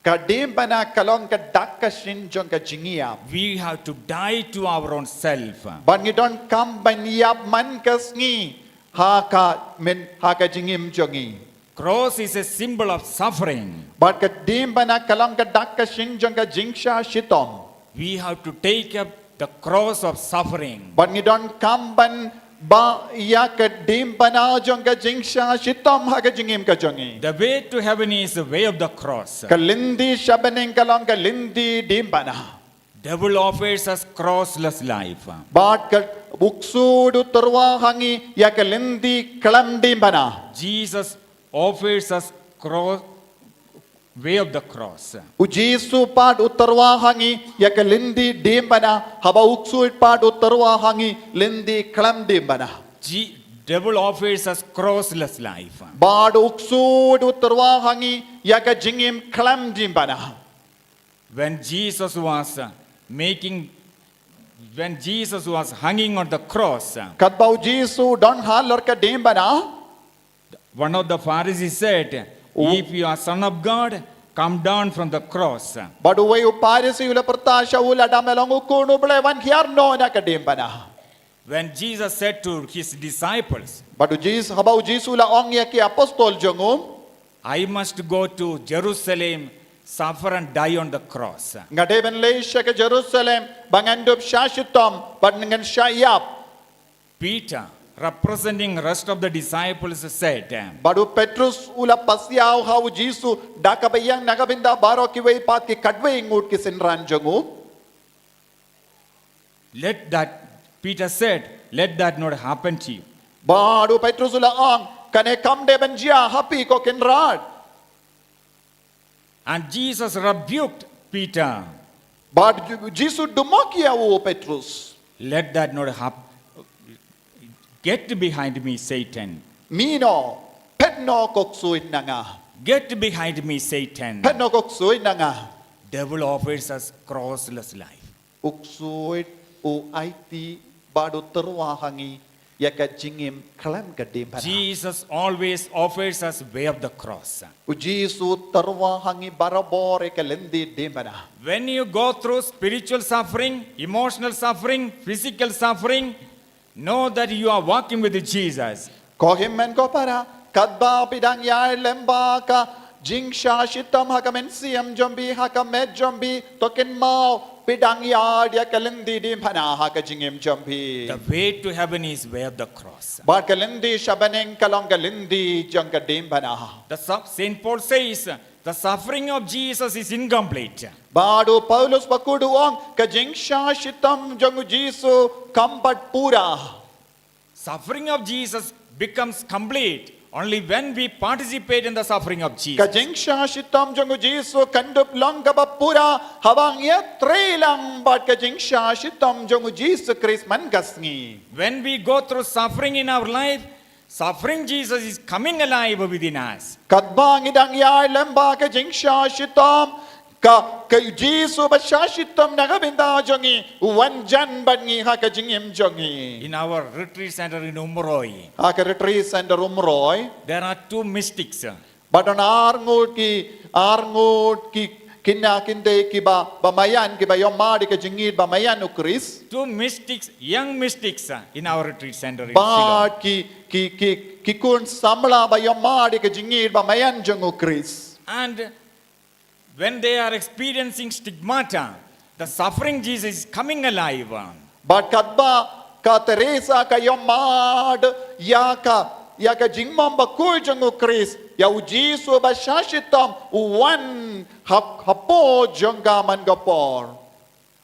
Ka diengphna ka long ka dak ka shin jong ka jingïap. We have to die to our own self. Bad ngi donkam ban ïap man ka sngi ha ka myn ha ka jingim jong ngi. Cross is a symbol of suffering. Bad ka diengphna ka long ka dak ka shin jong ka jingshah shitom. We have to take up the cross of suffering. Bad ngi donkam ban ba ïa ka diengphna jong ka jingshah shitom ha ka jingim ka jong ngi. The way to heaven is the way of the cross. Ka lynti sha bneng ka long ka lynti diengphna. Devil offers us crossless life. Bad ka u ksuid u tyrwa ha ngi ïa ka lynti khlem diengphna. Jesus offers us cross, way of the cross. U Jisu pat u tyrwa ha ngi ïa ka lynti diengphna, haba u ksuid pat u tyrwa ha ngi lynti khlem diengphna. Je- Devil offers us crossless life. Bad u ksuid u tyrwa ha ngi ïa ka jingim khlem diengphna. When Jesus was uh, making, when Jesus was hanging on the cross, uh, Katba u Jisu u don halor ka diengphna. One of the Pharisees said, "If you are Son of God, come down from the cross." Bad uwei u Pharisi u la pyrta sha u, lada me long u Khun u Blei, wan hiar noh na ka diengphna. When Jesus said to his disciples, Bad u Jisu, haba u Jisu u la ong ïa ki apostol jong u, "I must go to Jerusalem, suffer and die on the cross." Nga dei ban leit sha ka Jerusalem ba ngan dup shah shitom bad ngan shah ïap. Peter, representing rest of the disciples, said, Bad u Petrus u la pasiaw ha u Jisu da kaba ïeng na ka bynta baroh kiwei pat ki khatwei ngut ki synran jong u. "Let that," Peter said, "let that not happen to you." Bad u Petrus u la ong, kane kam dei ban jia ha phi ko Kynrad. And Jesus rebuked Peter. Bad u Jisu u duma ïa u Petrus. "Let that not happen. Get behind me, Satan." Mih noh, phet noh ko ksuid na nga. "Get behind me, Satan." Phet noh ko ksuid na nga. Devil offers us crossless life. U ksuid u aiti bad u tyrwa ha ngi ïa ka jingim khlem ka diengphna. Jesus always offers us way of the cross. U Jisu u tyrwa ha ngi barabor ïa ka lynti diengphna. When you go through spiritual suffering, emotional suffering, physical suffering, know that you are walking with Jesus. Ko hynmen ko para, katba phi dang ïaid lem bad ka jingshah shitom ha ka mynsiem jong phi, ha ka met jong phi, to kynmaw phi dang ïaid ïa ka lynti diengphna ha ka jingim jong phi. The way to heaven is way of the cross. Bad ka lynti sha bneng ka long ka lynti jong ka diengphna. The Saint Paul says, "The suffering of Jesus is incomplete." Bad u Paulus bakhuid u ong, ka jingshah shitom jong u Jisu kam pat pura. Suffering of Jesus becomes complete only when we participate in the suffering of Jesus. Ka jingshah shitom jong u Jisu kan dup long kaba pura haba ngi ïatrei lang bad ka jingshah shitom jong u Jisu Khrist man ka sngi. When we go through suffering in our life, suffering Jesus is coming alive within us. Katba ngi dang ïaid lem bad ka jingshah shitom, ka, ka Jisu ba shah shitom na ka bynta jong ngi, u wan jan bad ngi ha ka jingim jong ngi. In our retreat center in Umroi, Ha ka retreat center Umroi, there are two mystics. ba don ar ngut ki, ar ngut ki khynnah khyndai kiba, ba maïan, kiba ïohmad ïa ka jingïeit ba maïan u Khrist. Two mystics, young mystics, uh, in our retreat center in Shillong. Bad ki, ki, ki, ki khun samla ba ïohmad ïa ka jingïeit ba maïan jong u Khrist. And when they are experiencing stigmata, the suffering Jesus is coming alive. Bad katba ka Teresa ka ïohmad ïa ka, ïa ka jingmom bakhuid jong u Khrist, ïa u Jisu ba shah shitom u wan hap, hapoh jong ka man ka por.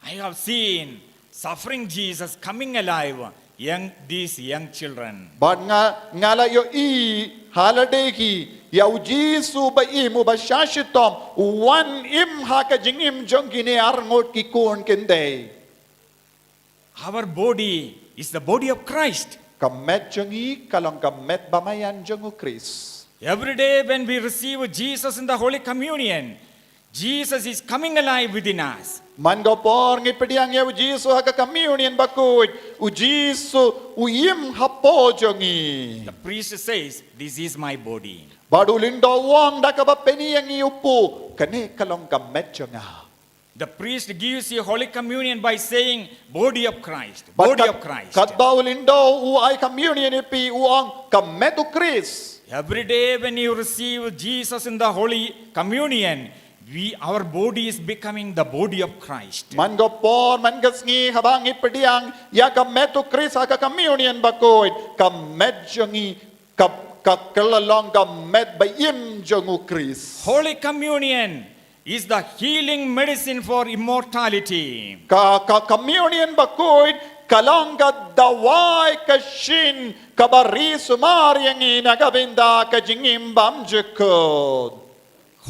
I have seen suffering Jesus coming alive, young, these young children. Bad nga, nga la ïohi ha lade hi ïa u Jisu ba im, u ba shah shitom, u wan im ha ka jingim jong kine ar ngut ki khun khyndai. Our body is the body of Christ. Ka met jong ngi ka long ka met ba maïan jong u Khrist. Every day when we receive Jesus in the Holy Communion, Jesus is coming alive within us. Man ka por ngi pdiang ïa u Jisu ha ka communion bakhuid, u Jisu u im hapoh jong ngi. The priest says, "This is my body." Bad u lyngdoh u ong da kaba pyni ïa ngi u pu, kane ka long ka met jong nga. The priest gives you Holy Communion by saying, "Body of Christ, body of Christ." Katba u lyngdoh u ai communion ïa phi, u ong ka met u Khrist. Every day when you receive Jesus in the Holy Communion, we, our body is becoming the body of Christ. Man ka por, man ka sngi, haba ngi pdiang ïa ka met u Khrist ha ka communion bakhuid, ka met jong ngi ka, ka kylla long ka met ba im jong u Khrist. Holy Communion is the healing medicine for immortality. Ka, ka communion bakhuid ka long ka dawai ka shin kaba ri sumar ïa ngi na ka bynta ka jingim bymjukut.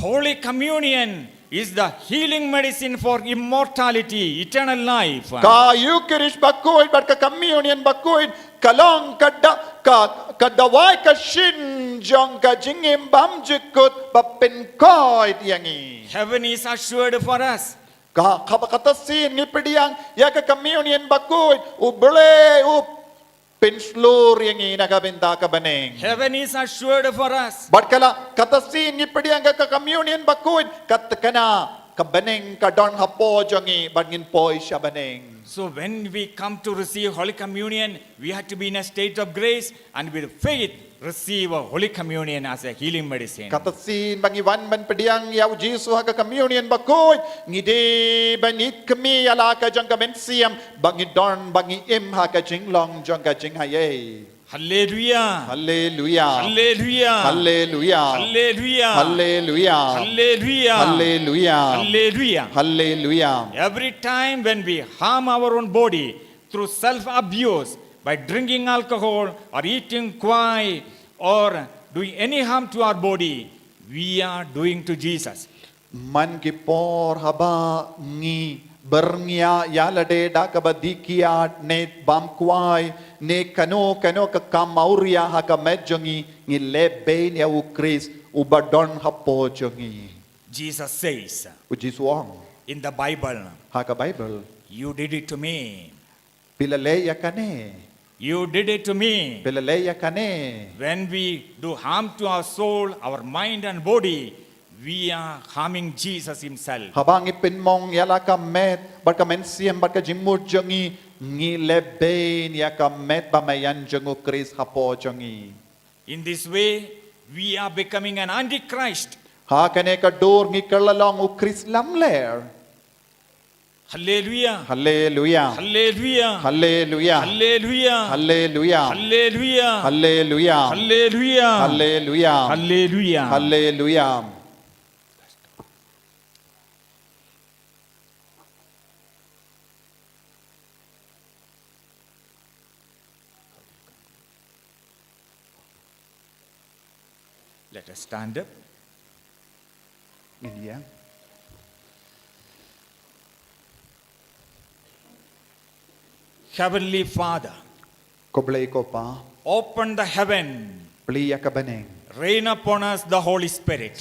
Holy Communion is the healing medicine for immortality, eternal life. Ka Eucharist bakhuid bad ka communion bakhuid ka long ka da-, ka, ka dawai ka shin jong ka jingim bymjukut ba pynkhuid ïa ngi. Heaven is assured for us. Ka, kaba kata sien ngi pdiang ïa ka communion bakhuid, u Blei u pynshlur ïa ngi na ka bynta ka bneng. Heaven is assured for us. Bad kala kata sien ngi pdiang ïa ka communion bakhuid, ka thikna ka bneng ka don hapoh jong ngi bad ngin poi sha bneng. So when we come to receive Holy Communion, we have to be in a state of grace and with faith receive a Holy Communion as a healing medicine. Kata sien ba ngi wan ban pdiang ïa u Jisu ha ka communion bakhuid, ngi dei ban ïit khmih ïa la ka jong ka mynsiem, ba ngi don, ba ngi im ha ka jinglong jong ka jingaiei. Hallelujah. Hallelujah. Hallelujah. Hallelujah. Hallelujah. Hallelujah. Hallelujah. Hallelujah. Hallelujah. Every time when we harm our own body through self-abuse, by drinking alcohol or eating kwai or doing any harm to our body, we are doing to Jesus. Man ki por haba ngi byrngia ïa lade da kaba dih kiad ne bam kwai ne kano kano ka kam awria ha ka met jong ngi, ngi leh beiñ ïa u Khrist uba don hapoh jong ngi. Jesus says, u Jisu u ong, in the Bible, ha ka Bible, "You did it to me." Phi la leh ïa kane. You did it to me. Phi la leh ïa kane. When we do harm to our soul, our mind and body, we are harming Jesus himself. Haba ngi pynmong ïa la ka met bad ka mynsiem bad ka jingmut jong ngi, ngi leh beiñ ïa ka met ba maïan jong u Khrist hapoh jong ngi. In this way, we are becoming an antichrist. Ha kane ka dur ngi kylla long u Khrist lamler. Hallelujah. Hallelujah. Hallelujah. Hallelujah. Let us stand up. Ngin ïeng. Heavenly Father, ko Blei ko Pa, open the heaven. Plie ïa ka bneng. Rain upon us the Holy Spirit.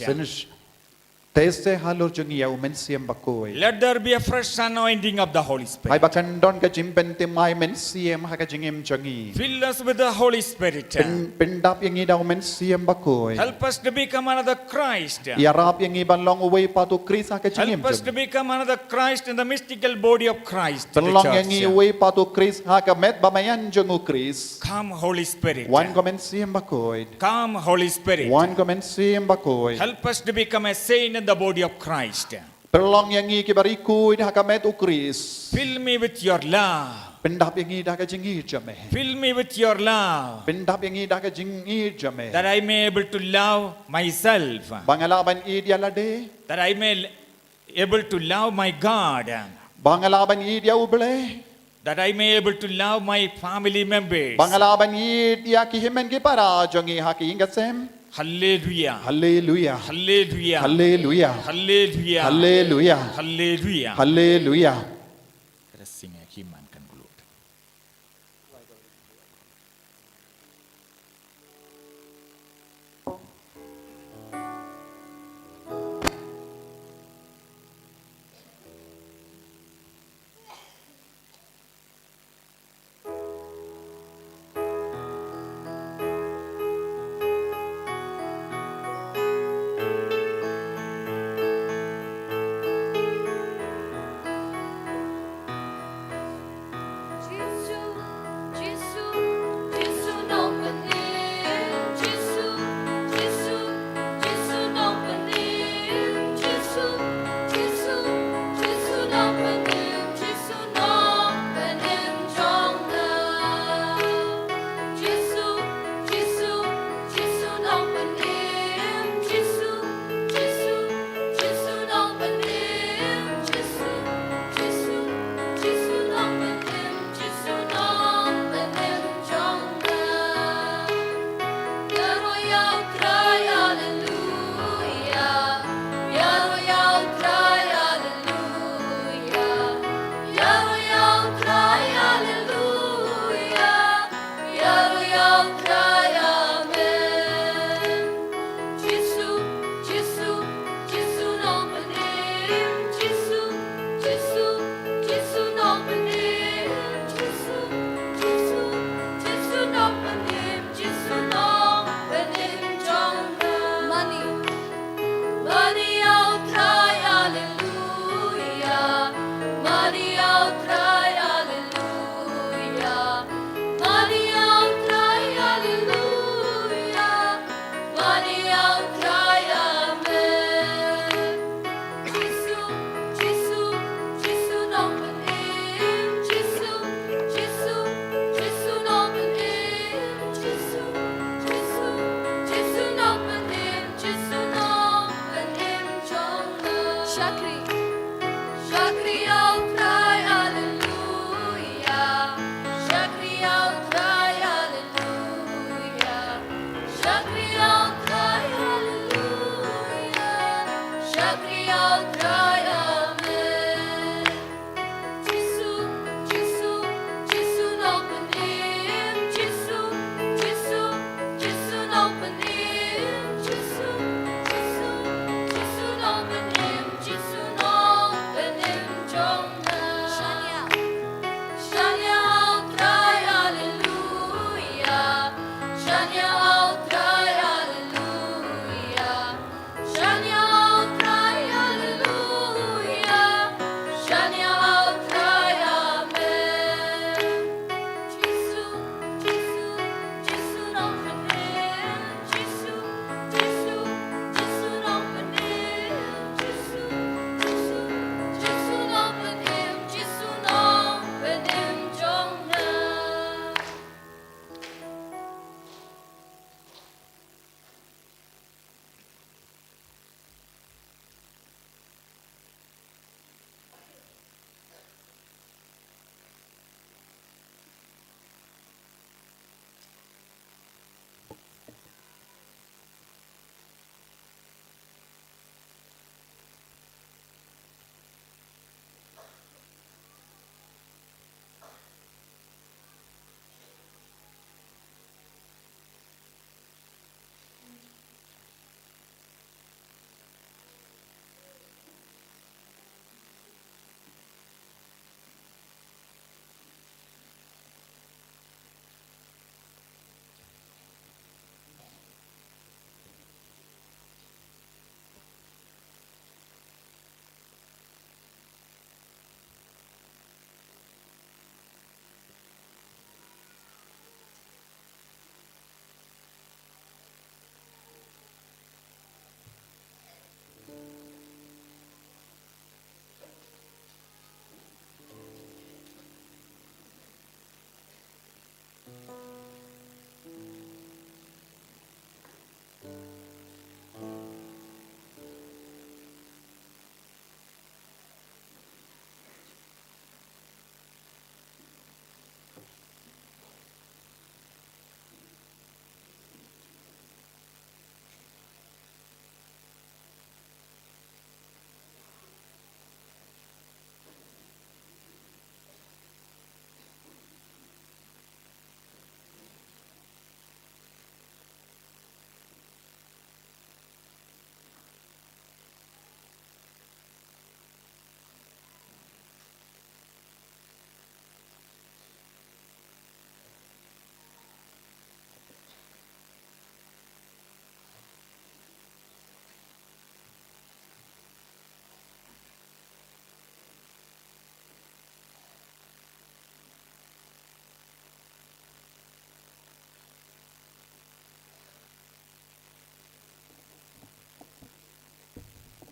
Sngewthuh halor jong ngi ïa u Mynsiem Bakhuid. Let there be a fresh anointing of the Holy Spirit. Ai ba kan don ka jingpynthymmai Mynsiem ha ka jingim jong ngi. Fill us with the Holy Spirit. Pyn-, pyndap ïa ngi da u Mynsiem Bakhuid. Help us to become another Christ. Ïarap ïa ngi ban long uwei pat u Khrist ha ka jingim jong ngi. Help us to become another Christ in the mystical body of Christ, the church. Pynlong ïa ngi uwei pat u Khrist ha ka met ba maïan jong u Khrist. Come, Holy Spirit. Wan ko Mynsiem Bakhuid. Come, Holy Spirit. Wan ko Mynsiem Bakhuid. Help us to become a saint in the body of Christ. Pynlong ïa ngi kiba ri khuid ha ka met u Khrist. Fill me with your love. Pyndap ïa ngi da ka jingïeit jong me. Fill me with your love. Pyndap ïa ngi da ka jingïeit jong me. That I may able to love myself. Ba nga lah ban ïeit ïa lade. That I may able to love my God. Ba nga lah ban ïeit ïa u Blei. That I may able to love my family members. Ba nga lah ban ïeit ïa ki hynmen ki para jong ngi ha ki ïing ki sem. Hallelujah. Hallelujah. Hallelujah. Hallelujah. Hallelujah. Hallelujah. Hallelujah. Hallelujah. Let us sing a hymn and conclude.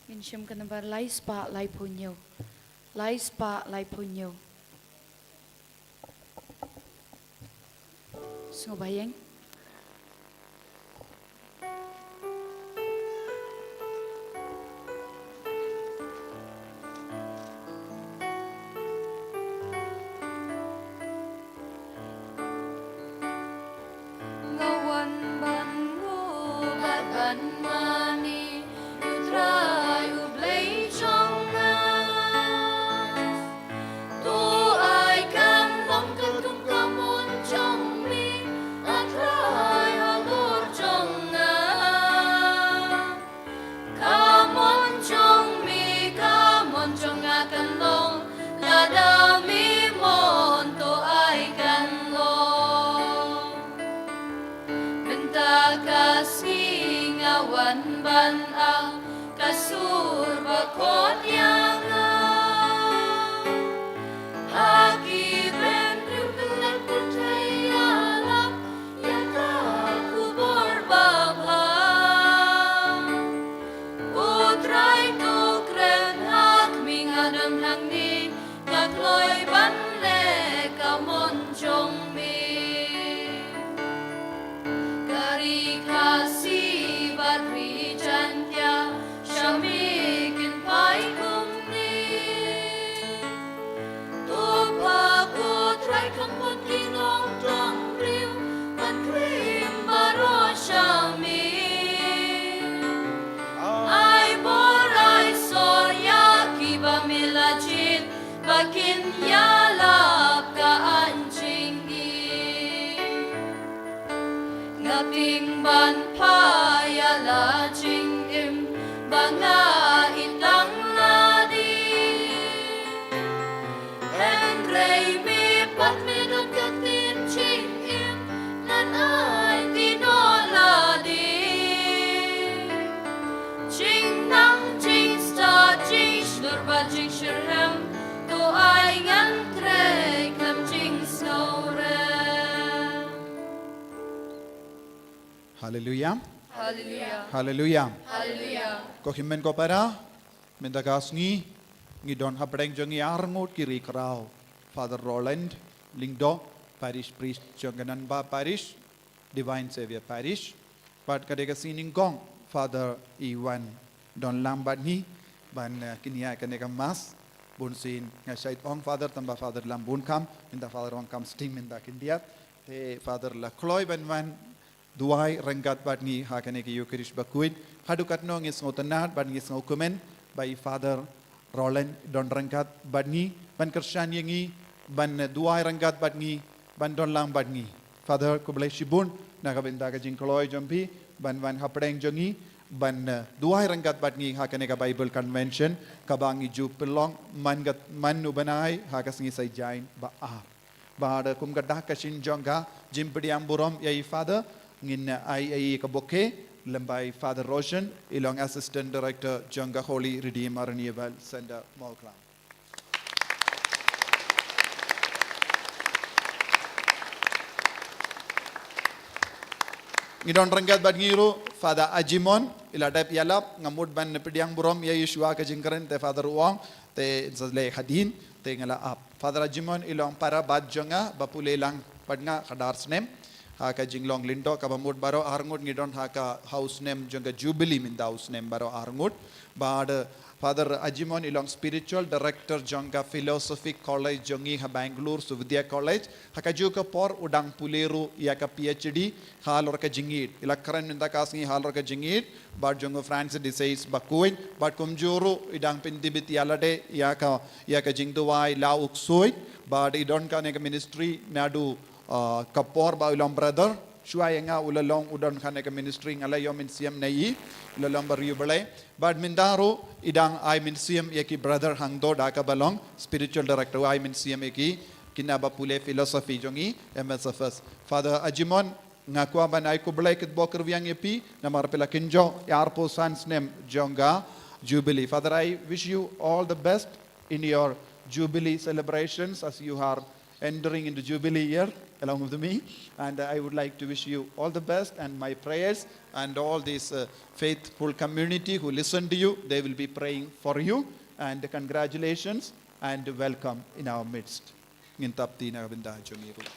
Ngin shim ka nambar lai spah laiphew hynñiew. Lai spah laiphew hynñiew. Sngewbha ïeng. Nga wan ban nguh bad ban mane ïa U Trai U Blei jong nga. To ai kan long katkum ka mon jong me, A Trai halor jong nga. Ka mon jong me, ka mon jong nga kan long, lada me mon to ai kan long. Mynta ka sngi nga wan ban ai ka sur ba khot ïa nga. Ha ki briew kynrad pyrthei ïalap ïa ka khubor babha. U Trai to kren ha khmih, nga don hangne, nga kloi ban leh ka mon jong me. Ka ri Khasi bad ri Jaiñtia sha me kin phai kumne. To phah ko Trai kham bun ki nongdon briew ban klim baroh sha me. Ai bor ai sor ïa kiba me la jied ba kin ïalap ka aiñ jingim. Nga tieng ban phah ïa la jingim ba nga i tang lade. Hynrei me pat me don ka ktien jingim, ngan aiti noh lade. Jingnang jingstad jingshlur bad jingshitrhem, to ai ngan trei khlem jingsngewrem. Haleluia. Haleluia. Haleluia. Haleluia. Ko hynmen ko para, mynta ka sngi ngi don hapdeng jong ngi arngut ki ri khraw. Father Roland Lyngdoh, Parish Priest jong ka Nanba Parish, Divine Saviour Parish. Bad ka dei ka sngi nyngkong Father i wan don lang bad ngi ban, eh, kynnoh kane ka Mass. Bunsien nga shait ong Father tang ba Father lam bun kam, mynta Father ong kam sting mynta khyndiat. Te Father la kloi ban wan duwai ryngkat bad ngi ha kane ka Eucharist bakhuid. Haduh katno ngi sngewtynnad bad ngi sngewkmen ba i Father Roland don ryngkat bad ngi ban kyrshan ïa ngi, ban duwai ryngkat bad ngi, ban don lang bad ngi. Father, khublei shibun na ka bynta ka jingkloi jong phi ban wan hapdeng jong ngi ban, eh, duwai ryngkat bad ngi ha kane ka Bible Convention kaba ngi ju pynlong man ka, man u bnai ha ka sngi Saitjaiñ ba ar. Bad kum ka dak ka shin jong ka jingpdiang burom ïa i Father, ngin ai ïa i ka bouquet lem bad i Father Roshan, i long Assistant Director jong ka Holy Redeemer Renewal Center Mawklam. Ngi don ryngkat bad ngi ruh Father Ajimon, i la dep ïalap, nga mut ban pdiang burom ïa i shuwa ka jingkren te Father u ong, te sa leh hadien, te nga la ap. Father Ajimon i long para bat jong nga ba pule lang bad nga khadar snem. Ha ka jinglong Lyngdoh kaba mut baroh arngut ngi don ha ka ha u snem jong ka Jubilee mynta u snem baroh arngut. Bad, eh, Father Ajimon i long Spiritual Director jong ka Philosophy College jong ngi ha Bangalore, Suvidya College. Ha kajuh ka por u dang pule ruh ïa ka P H D halor ka jingïeid. I la kren mynta ka sngi halor ka jingïeid bad jong u Francis de Sales bakhuid, bad kumjuh ruh i dang pyntbit ïa lade ïa ka, ïa ka jingduwai la u ksuid, bad i don kane ka ministry naduh, ah, ka por ba u long brother. Shuwa ïa nga u la long, u don kane ka ministry, nga la ïoh mynsiem na i, u la long briew Blei. Bad mynta ruh i dang ai mynsiem ïa ki brother hangto da kaba long spiritual director, u ai mynsiem ïa ki khynnah ba pule philosophy jong i M S F S. Father Ajimon, nga kwah ban ai khublei kitbok kyrwiang ïa phi namar phi la kynjoh ïa arphew san snem jong ka Jubilee. Father, I wish you all the best in your Jubilee celebrations as you are entering into Jubilee year along with me. And I would like to wish you all the best, and my prayers, and all this uh, faithful community who listen to you, they will be praying for you. And congratulations and welcome in our midst. Ngin tap ti na ka bynta jong i ruh.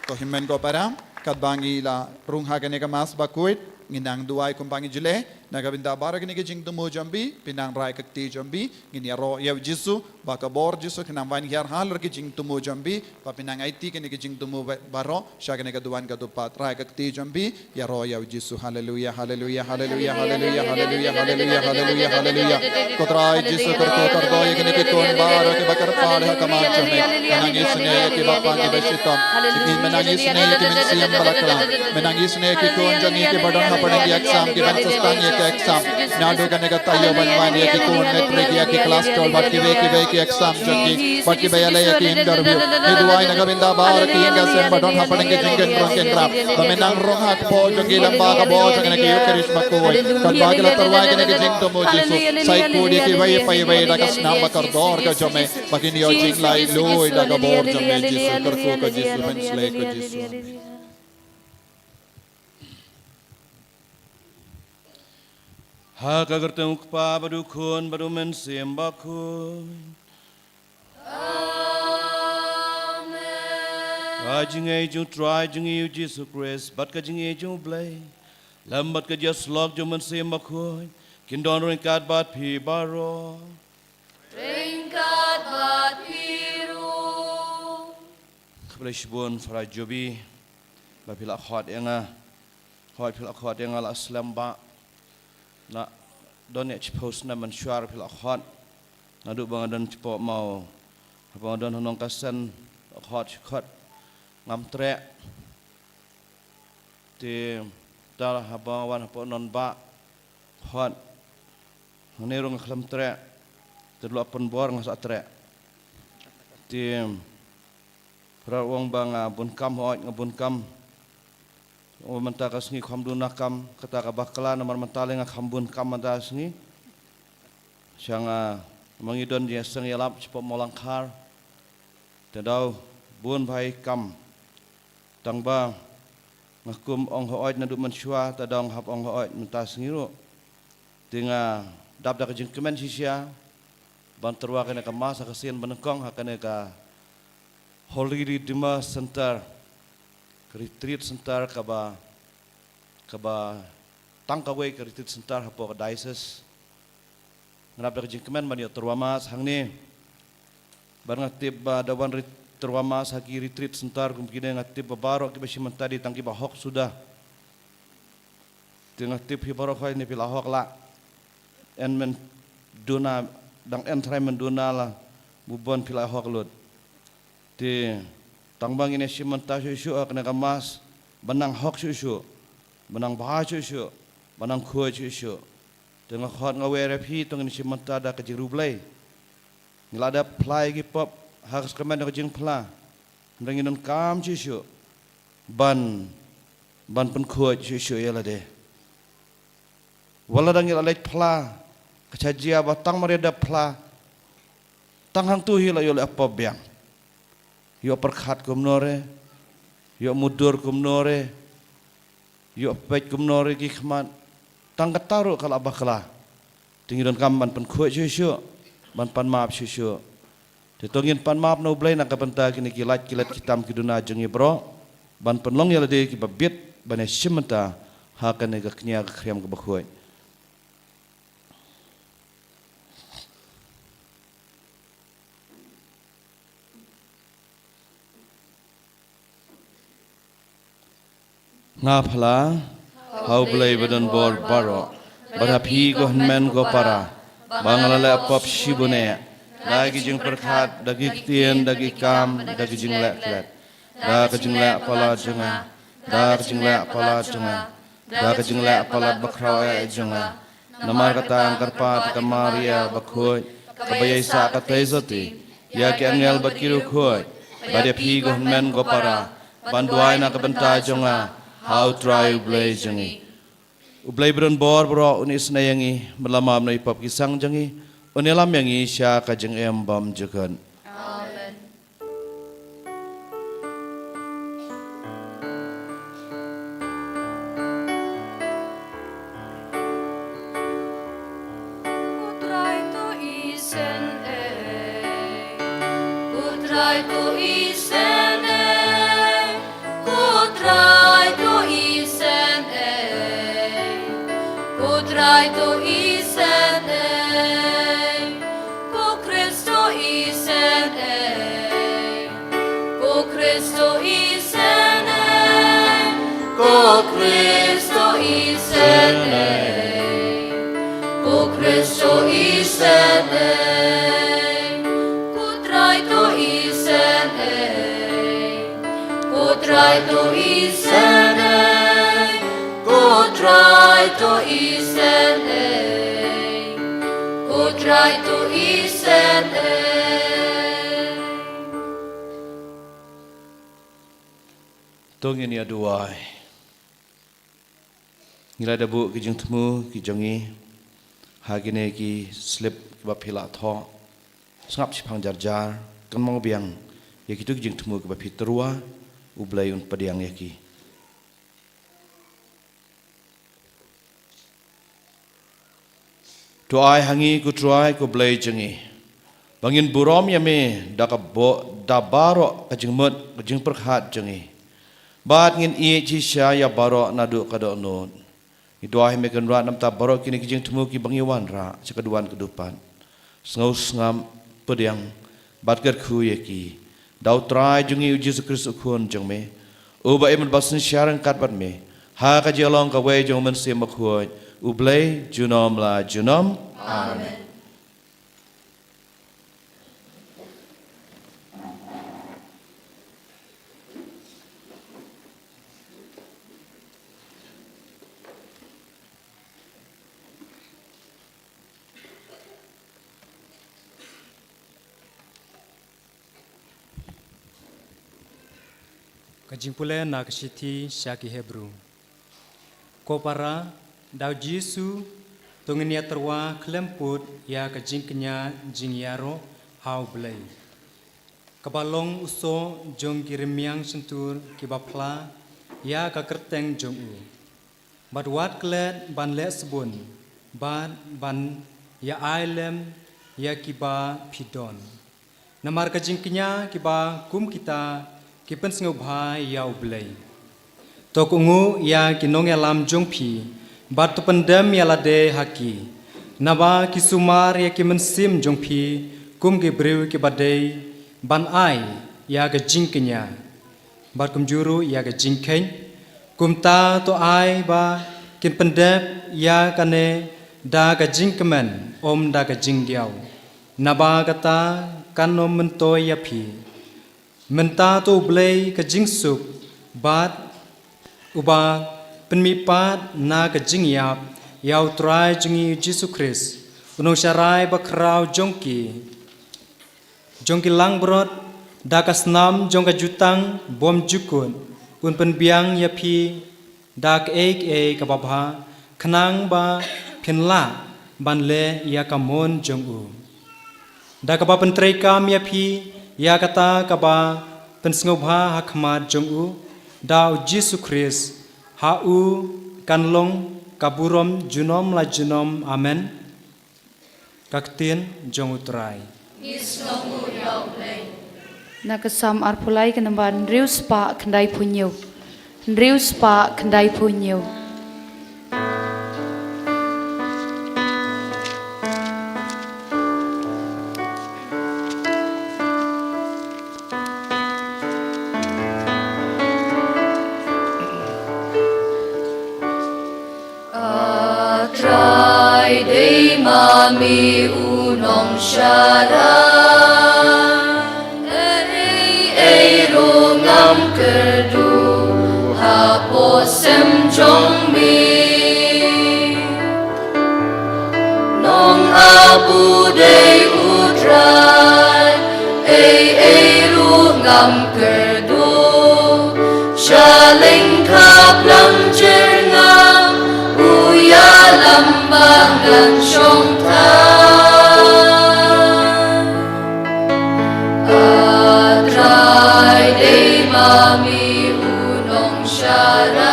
Ko hynmen ko para, katba ngi la rung ha kane ka Mass bakhuid, ngin nang duwai kumba ngi ju leh, na ka bynta baroh kine ki jingthmu jong phi, phin nang rai ka kti jong phi, ngin ïaroh ïa u Jisu, ba ka bor Jisu kan nang wan hiar halor ki jingthmu jong phi, ba phin nang aiti kine ki jingthmu ba-, baroh, sha kane ka duwan ka dupat, rai ka kti jong phi, ïaroh ïa u Jisu. Haleluya, haleluya, haleluya, haleluya, haleluya, haleluya, haleluya, haleluya. Ko Trai Jisu, kyrkhu kyrdoh ïa kine ki khun baroh kiba kyrpad ha ka mon jong me. Men nang isynei ïa kiba pang kiba shitom. Sngewbha men nang isynei ïa ki mynsiem ba la khlad. Men nang isynei ïa ki khun jong ngi kiba don hapdeng ki exam, kiban sa sdang ïa ki exam. Naduh kane ka taïew ban wan, ïa ki khun matric, ïa ki class twelve bad kiwei kiwei ki exam jong ki. Bad kiba ïaleh ïa ki interview. Ngi duwai na ka bynta baroh ki ïing ki sem ba don hapdeng ki jingkynrong kynrap. Ba men nang rung ha ka bor jong ki lyngba ka bor jong kane ka Eucharist bakhuid. Katba ki la tyrwa ïa kine ki jingthmu Jisu. Sa ïakut ïa kiwei pa iwei da ka snam ba kordor ka jong me. Ba kin ïoh jinglaitluid da ka bor jong me Jisu. Kyrkhu ko Jisu, pynshlei ko Jisu. Amen. Ha ka kyrteng u Kpa bad u Khun bad u Mynsiem Bakhuid. Amen. Ka jingïeit jong u Trai jong ngi u Jisu Khrist bad ka jingïeit jong u Blei, lem bad ka jingïasyllok jong u Mynsiem Bakhuid, kin don ryngkat bad phi baroh. Ryngkat bad phi ruh. Khublei shibun para Jobi, ba phi la khot ïa nga. Hooid phi la khot ïa nga la slem ba. Na don ïa shiphew snem mynshuwa phi la khot. Naduh ba nga don shapoh maw, haba nga don ha Nongkasen, la khot shi khot. Ngam treh. Te ta haba nga wan hapoh Nonbah, khot. Hangne ruh nga khlem treh. Te la pynbor nga sa treh. Te para ong ba nga bun kam, hooid nga bun kam. Ong mynta ka sngi kham duna kam, kata ka bakla namar mynta lei nga kham bun kam mynta ka sngi. Sha nga, ma ngi don jingïaseng ïalap shapoh Mawlangkhar. Te daw bun bha i kam. Tang ba nga kum ong hooid naduh mynshuwa, te daw nga hap ong hooid mynta sngi ruh. Te nga dap da ka jingkmen shisha ban tyrwa kane ka Mass ha ka sien banyngkong ha kane ka Holy Redeemer Center, ka retreat center kaba, kaba tang kawei ka retreat center hapoh ka diocese. Nga dap da ka jingkmen ban ïoh tyrwa Mass hangne. Bad nga tip ba da wan rit-, tyrwa Mass ha ki retreat center kum kine, nga tip ba baroh kiba shim mynta dei tang kiba hok suda. Te nga tip hi baroh hi ne phi la hok lah. Yn men duna, dang yn trai men duna la, bun phi la hok lut. Te tang ba ngin ïashim bynta shuh shuh ha kane ka Mass, ba nang hok shuh shuh, ba nang bha shuh shuh, ba nang khuid shuh shuh. Te nga khot nga wer ïa phi, to ngin shim bynta da ka jingriewblei. Ngi la dep phla ïa ki pop ha ka sakramen ka jingphla. Hynrei ngin donkam shuh shuh ban, ban pynkhuid shuh shuh ïa lade. Wat la dang ïa la leit phla, ka jia ba tang mar ïa dep phla, tang hangtu hi la ïoh leh pop biang. Ïoh pyrkhat kumno re, ïoh mudur kumno re, ïoh peit kumno re ki khmat, tang kata ruh ka la bakla. Te ngi donkam ban pynkhuid shuh shuh, ban pan map shuh shuh. Te to ngin pan map na U Blei na ka bynta kine ki lait ki let ki tam ki duna jong ngi baroh, ban pynlong ïa lade kiba bit ban ïashim bynta ha kane ka kñia ka khriam kaba khuid. Nga phla ha U Blei ba don bor baroh, bad ha phi ko hynmen ko para, ba nga la leh pop shibun eh, da ki jingpyrkhat, da ki ktien, da ki kam, da ki jingleh klet, da ka jingleh palat jong nga, da ka jingleh palat jong nga, da ka jingleh palat bakhraw eh jong nga. Namar kata nga kyrpad ïa ka Maria bakhuid, kaba ïai sah katei shatei, ïa ki angel bad ki riewkhuid, bad ïa phi ko hynmen ko para, ban duwai na ka bynta jong nga ha U Trai U Blei jong ngi. U Blei ba don bor baroh un isynei ïa ngi, bad lem bad ïa ki pop ki sang jong ngi, un ïalam ïa ngi sha ka jingim bymjukut. Amen. Ko Trai to isynei. Ko Trai to isynei. Ko Trai to isynei. Ko Trai to isynei. Ko Khrist to isynei. Ko Khrist to isynei. Ko Khrist to isynei. Ko Khrist to isynei. Ko Trai to isynei. Ko Trai to isynei. Ko Trai to isynei. Ko Trai to isynei. To ngin ïa duwai. Ngi la da buh ki jingthmu ki jong ngi ha kine ki slip kiba phi la thoh. Sngap shiphang jar jar, kynmaw biang ïa kito ki jingthmu kiba phi tyrwa, U Blei un pdiang ïa ki. To ai ha ngi, ko Trai, ko Blei jong ngi, ba ngin burom ïa me da ka bo-, da baroh ka jingmut, ka jingpyrkhat jong ngi. Bad ngin ïeit shisha ïa baroh naduh ka dohnud. Ngi duwai ha me, Kynrad, namar baroh kine ki jingthmu kiba ngi wanrah sha ka duwan ka dupat, sngewsngap, pdiang bad kyrkhu ïa ki da U Trai jong ngi U Jisu Khrist U Khun jong me, uba im bad synshar ryngkat bad me ha ka jinglong kawei jong U Mynsiem Bakhuid, U Blei junom la junom. Amen. Ka jingpule na ka shithi sha ki Hebru. Ko para, da U Jisu to ngin ïa tyrwa khlem pud ïa ka jingkñia jingïaroh ha U Blei, kaba long u soh jong ki rmiang shyntur kiba phla ïa ka kyrteng jong u. Bad wat klet ban leh sbun, bad ban ïa ai lem ïa kiba phi don. Namar ka jingkñia kiba kum kita ki pynsngewbha ïa U Blei. To kohnguh ïa ki nongïalam jong phi, bad to pyndem ïa lade ha ki. Naba ki sumar ïa ki mynsiem jong phi kum ki briew kiba dei ban ai ïa ka jingkñia. Bad kumjuh ruh ïa ka jingkheiñ. Kumta to ai ba kin pyndep ïa kane da ka jingkmen, ym da ka jingdiaw. Naba kata kan ym myntoi ïa phi. Mynta to U Blei ka jingsuk, bad uba pynmihpat na ka jingïap ïa U Trai jong ngi U Jisu Khrist, u nongsharai bakhraw jong ki jong ki langbrot, da ka snam jong ka jutang bymjukut, un pynbiang ïa phi da kaei kaei kaba bha, khnang ba phin lah ban leh ïa ka mon jong u. Da kaba pyntreikam ïa phi ïa kata kaba pynsngewbha ha khmat jong u, da U Jisu Khrist, ha u kan long ka burom junom la junom. Amen. Ka ktien jong U Trai. Ngi sngewnguh ïa U Blei. Na ka Salm arphew lai, ka nombar hynriew spah khyndaiphew hynñiew. Hynriew spah khyndaiphew hynñiew. A Trai, dei ma me u nongsharai. Ei ei ruh ngam kyrduh hapoh sem jong me. Nong ap u dei U Trai, ei ei ruh ngam kyrduh. Sha lyngkha plang jyrngam u Shong tang. A Trai, dei ma me u nongsharai.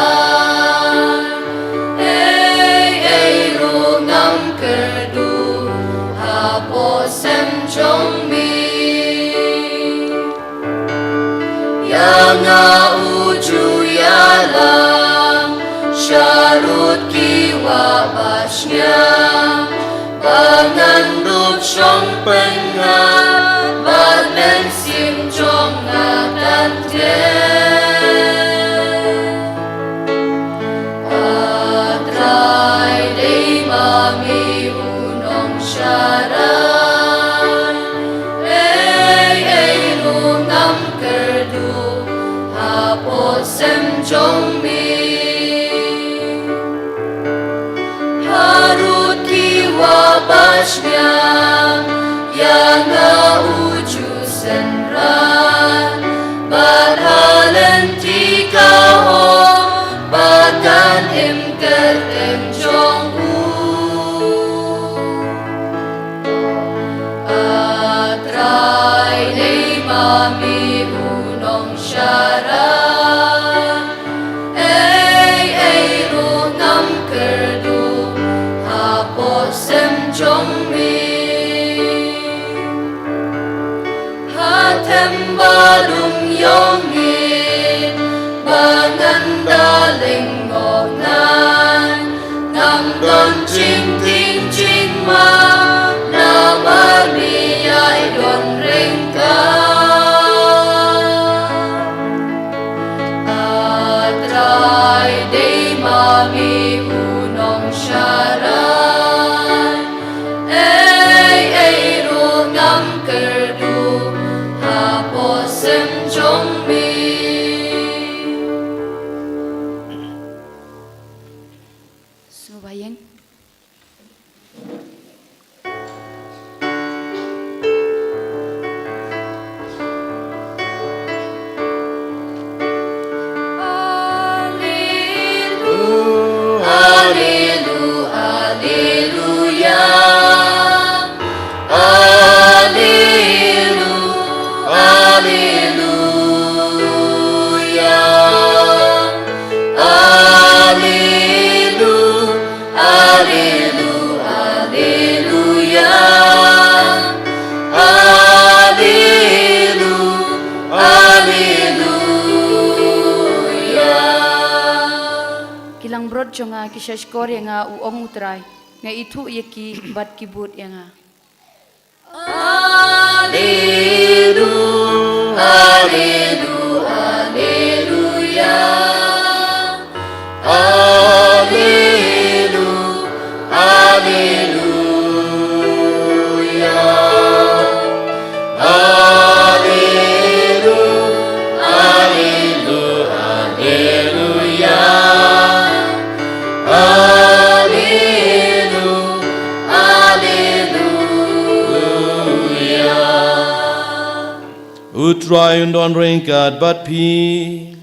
Ei ei ruh ngam kyrduh hapoh sem jong me. Ïa nga u ju ïalam sharud ki wah ba shniang, ba ngan dup shong pyngngad bad mynsiem jong nga kan teh. A Trai, dei ma me u nongsharai. Ei ei ruh ngam kyrduh hapoh sem jong me. Harud ki wah ba shniang, ïa nga u ju synran bad ha lynti ka hok ba kan im kyrteng jong u. A Trai, dei ma me u nongsharai. Ei ei ruh ngam kyrduh hapoh sem jong me. Ha them ba dum ïong ngin ba ngan da lyngngoh ngan, ngam don jingtieng jingmang namar me ïai don ryngkat. A Trai, dei ma me u nongsharai. Ei ei ruh ngam kyrduh hapoh sem jong me. Sngewbha ïeng. Alleluia, alleluia, alleluia. Alleluia, alleluia, alleluia, alleluia, alleluia. Ki langbrot jong nga ki shahshkor ïa nga, u ong u Trai, nga ithuh ïa ki bad ki bud ïa nga. Alleluia, alleluia, alleluia. Alleluia, alleluia. Alleluia, alleluia, alleluia. Alleluia, alleluia. U Trai un don ryngkat bad phi.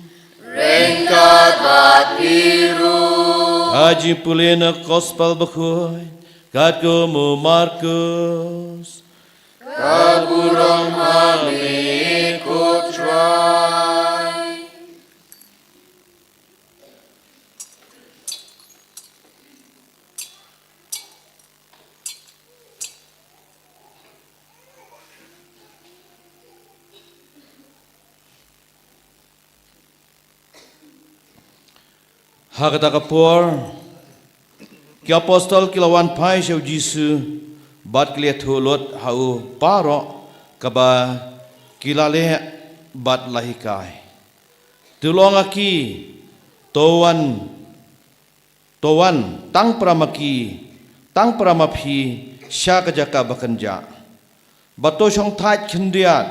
Ryngkat bad phi ruh. Ka jingpule na Gospel Bakhuid katkum u Markus. Ka burom ha me ko Trai. Ha kata ka por, ki apostol ki la wan phai sha u Jisu, bad ki la ïathuh lut ha u baroh kaba ki la leh bad la hikai. To long ha ki, to wan, to wan, tang para ma ki, tang para ma phi, sha ka jaka ba kynjah. Bad to shong thait khyndiat.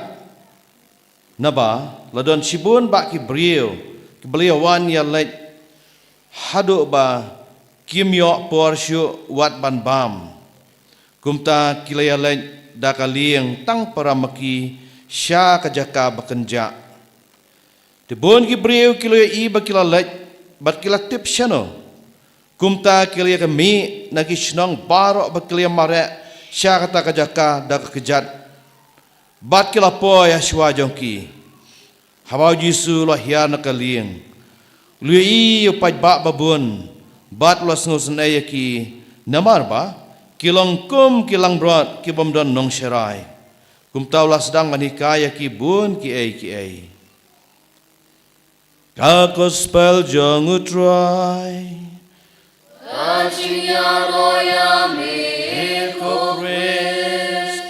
Naba, la don shibun bah ki briew, kiba la ïa wan ïa leit, haduh ba kim ïoh por shuh wat ban bam. Kumta ki la ïa leit da ka lieng tang para ma ki sha ka jaka ba kynjah. Te bun ki briew ki la ïohi ba ki la leit, bad ki la tip shano. Kumta ki la ïa ka mih na ki shnong baroh ba ki la ïa mareh sha kata ka jaka da ka kjat. Bad ki la poi ha shuwa jong ki. Haba u Jisu u la hiar na ka lieng, u la ïohi ïa u paidbah babun bad u la sngewsynei ïa ki, namar ba ki long kum ki langbrot ki bym don nongsharai. Kumta u la sdang ban hikai ïa ki bun kiei kiei. Ka Gospel jong U Trai. Ka jingïaroh ïa me ko Khrist.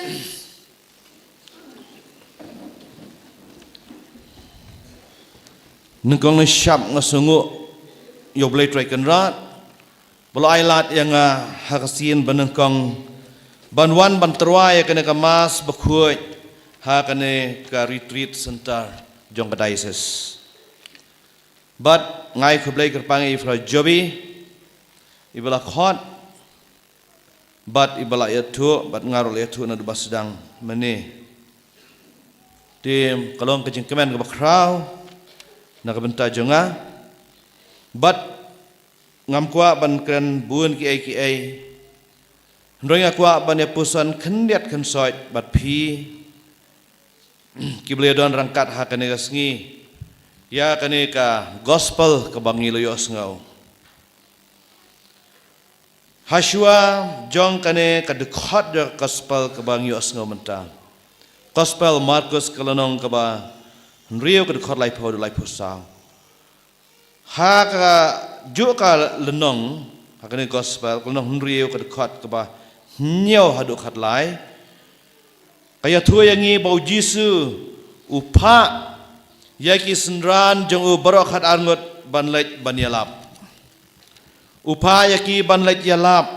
Nyngkong nyngshap nga sngewnguh ïa U Blei Trai Kynrad ba u la ai lad ïa nga ha ka sien ba nyngkong ban wan ban tyrwa ïa kane ka Mass bakhuid ha kane ka Retreat Center jong ka Diocese. Bad nga ai khublei kyrpang ïa i Frau Jobi, iba la khot bad iba la ïathuh, bad nga ruh la ïathuh naduh ba sdang mynne. Te ka long ka jingkmen kaba khraw na ka bynta jong nga. Bad ngam kwah ban kren bun kiei kiei. Hynrei nga kwah ban ïa puson khyndiat khynsoit bad phi kiba la ïa don ryngkat ha kane ka sngi ïa kane ka Gospel kaba ngi la ïohsngew. Ha shuwa jong kane ka dkhot jong ka Gospel kaba ngi ïohsngew mynta, Gospel Markos ka lynnong kaba hynriew, ka dkhot laiphew haduh laiphew saw. Ha kajuh ka lynnong ha kane ka Gospel, ka lynnong hynriew, ka dkhot kaba hynñiew haduh khatlai, ka ïathuh ïa ngi ba U Jisu u phah ïa ki synran jong u baroh khatar ngut ban leit ban ïalap. U phah ïa ki ban leit ïalap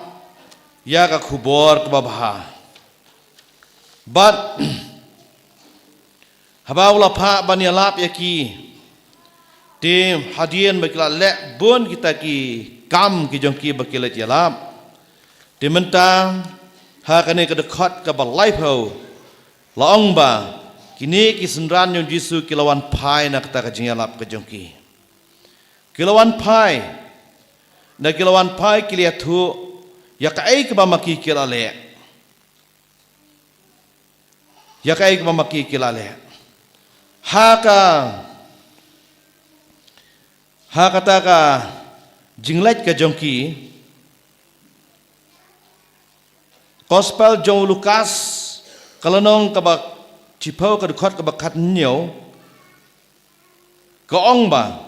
ïa ka khubor kaba bha. Bad haba u la phah ban ïalap ïa ki, te hadien ba ki la leh bun kita ki kam ki jong ki ba ki leit ïalap, te mynta ha kane ka dkhot kaba laiphew la ong ba kine ki synran jong U Jisu ki la wan phai na kata ka jingïalap ka jong ki. Ki la wan phai, da ki la wan phai ki la ïathuh ïa kaei kaba ma ki ki la leh. Ïa kaei kaba ma ki ki la leh. Ha ka, ha kata ka jingleit ka jong ki, Gospel jong u Lukas ka lynnong kaba shiphew, ka dkhot kaba khathynñiew, ka ong ba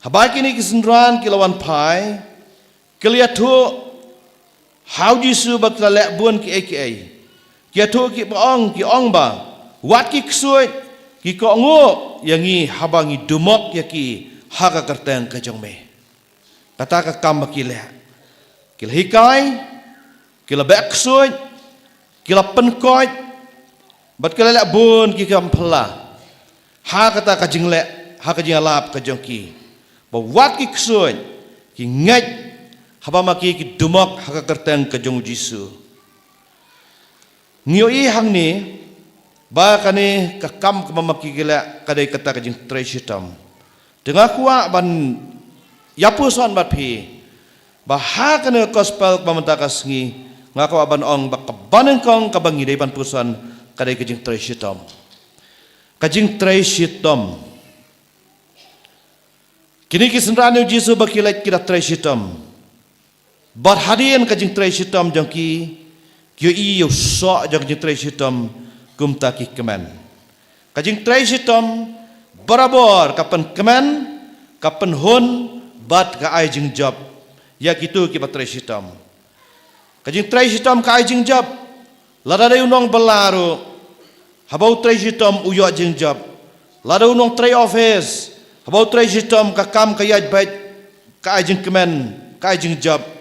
haba kine ki synran ki la wan phai, ki la ïathuh ha U Jisu ba ki la leh bun kiei kiei. Ki ïathuh, ki ba ong, ki ong ba, wat ki ksuid, ki kohnguh ïa ngi haba ngi dumok ïa ki ha ka kyrteng ka jong me. Kata ka kam ba ki leh. Ki la hikai, ki la beh ksuid, ki la pynkoit, bad ki la leh bun ki kam phylla ha kata ka jingleh, ha ka jingïalap ka jong ki, ba wat ki ksuid, ki ngeit haba ma ki ki dumok ha ka kyrteng ka jong U Jisu. Ngi ïohi hangne ba kane ka kam kaba ma ki ki leh ka dei kata ka jingtrei shitom. Te nga kwah ban ïa puson bad phi ba ha kane ka Gospel kaba mynta ka sngi, nga kwah ban ong ba kaba nyngkong kaba ngi dei ban puson ka dei ka jingtrei shitom. Ka jingtrei shitom. Kine ki synran U Jisu ba ki leit ki la trei shitom. Bad hadien ka jingtrei shitom jong ki, ki ïohi ïa u soh jong ka jingtrei shitom kumta ki kmen. Ka jingtrei shitom barabor ka pynkmen, ka pynhun, bad ka ai jingjop ïa kito kiba trei shitom. Ka jingtrei shitom ka ai jingjop. Lada dei u nongbylla ruh, haba u trei shitom u ïoh jingjop. Lada u nongtrei office, haba u trei shitom ka kam ka ïaid beit, ka ai jingkmen, ka ai jingjop.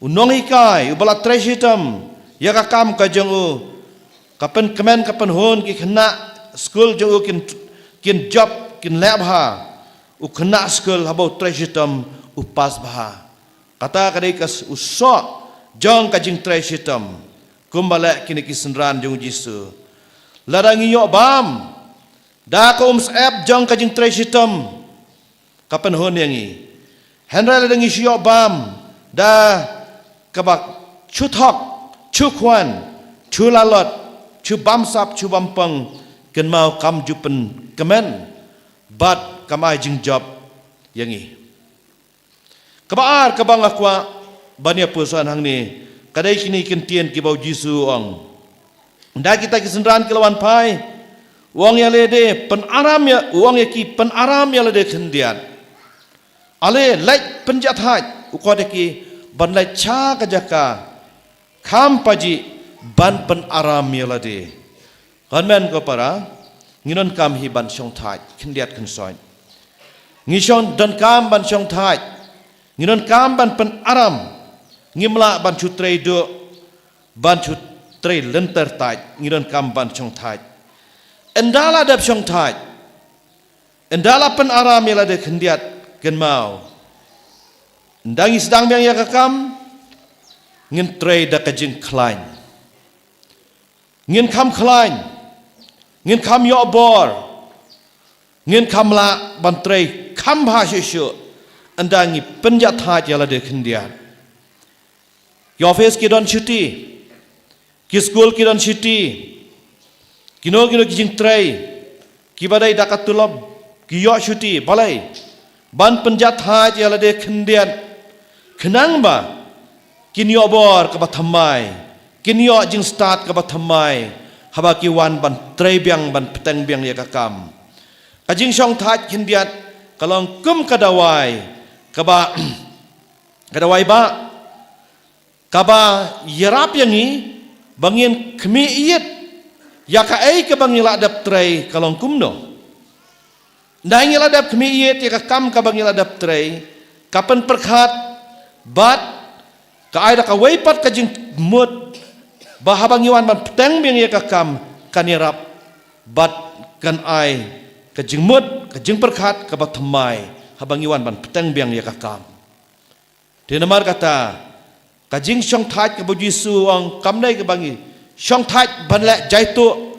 U nonghikai uba la trei shitom ïa ka kam ka jong u, ka pynkmen ka pynhun, ki khynnah skul jong u kin, kin jop, kin leh bha. U khynnah skul haba u trei shitom u pass bha. Kata ka dei ka s-, u soh jong ka jingtrei shitom. Kumba leh kine ki synran jong U Jisu. Lada ngi ïoh bam da ka umsyep jong ka jingtrei shitom, ka pynhun ïa ngi. Hynrei lada ngi shu ïoh bam Da kaba shu thok, shu khwan, shu lalot, shu bamsap, shu bampong, kynmaw kam ju pynkmen bad kam ai jingjop ïa ngi. Kaba ar kaba nga kwah ban ïa puson hangne ka dei kine ki ktien kiba u Jisu u ong. Da kita ki synran ki la wan phai, u ong ïa lade pynaram ïa, u ong ïa ki pynaram ïa lade khyndiat. Ale leit pynjahthait, u khot ïa ki ban leit sha ka jaka kham pajih ban pynaram ïa lade. Kynmen ko para, ngi donkam hi ban shongthait khyndiat khynsoit. Ngi shong donkam ban shongthait, ngi donkam ban pynaram, ngim lah ban shu trei duh, ban shu trei lynter thait, ngi donkam ban shongthait. Ynda la dep shongthait, ynda la pynaram ïa lade khyndiat, kynmaw, ynda ngi sdang biang ïa ka kam, ngin trei da ka jingkhlaiñ. Ngin kham khlaiñ, ngin kham ïoh bor, ngin kham lah ban trei kham bha shuh shuh ynda ngi pynjahthait ïa lade khyndiat. Ki office ki don shuti, ki skul ki don shuti, kino kino ki jingtrei kiba dei da ka tulop ki ïoh shuti, balei? Ban pynjahthait ïa lade khyndiat, khnang ba kin ïoh bor kaba thymmai, kin ïoh jingstad kaba thymmai haba ki wan ban trei biang, ban bteng biang ïa ka kam. Ka jingshongthait khyndiat ka long kum ka dawai kaba, ka dawai ba kaba ïarap ïa ngi ba ngin khmih ïit ïa kaei kaba ngi la dep trei ka long kumno. Ynda ngi la dep khmih ïit ïa ka kam kaba ngi la dep trei, ka pynpyrkhat bad ka ai da kawei pat ka jingmut ba haba ngi wan ban bteng biang ïa ka kam kan ïarap bad kan ai ka jingmut, ka jingpyrkhat kaba thymmai haba ngi wan ban bteng biang ïa ka kam. Te namar kata, ka jingshongthait kaba u Jisu u ong kam dei kaba ngi shongthait ban leh jaituh,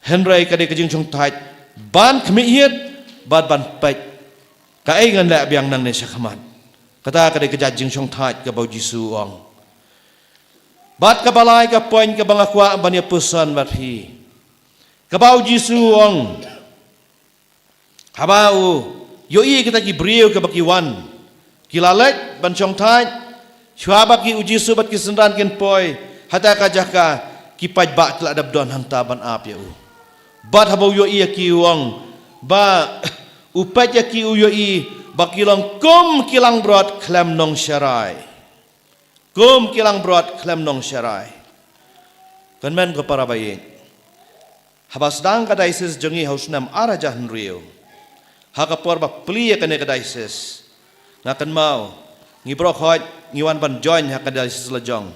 hynrei ka dei ka jingshongthait ban khmih ïit bad ban peit kaei ngan leh biang nangne shakhmat. Kata ka dei ka jait jingshongthait kaba u Jisu u ong. Bad kaba lai ka point kaba nga kwah ban ïa puson bad phi, kaba u Jisu u ong, haba u ïohi kita ki briew kiba ki wan, ki la leit ban shongthait, shuwa ba ki, u Jisu bad ki synran kin poi hata ka jaka, ki paidbah ki la dep don hangta ban ap ïa u. Bad haba u ïohi ïa ki u ong ba u peit ïa ki, u ïohi ba ki long kum ki langbrot khlem nongsharai. Kum ki langbrot khlem nongsharai. Kynmen ko para baieit, haba sdang ka diocese jong ngi ha u snem ar hajar hynriew, ha ka por ba plie ïa kane ka diocese, nga kynmaw ngi baroh khoit ngi wan ban join ha ka diocese la jong.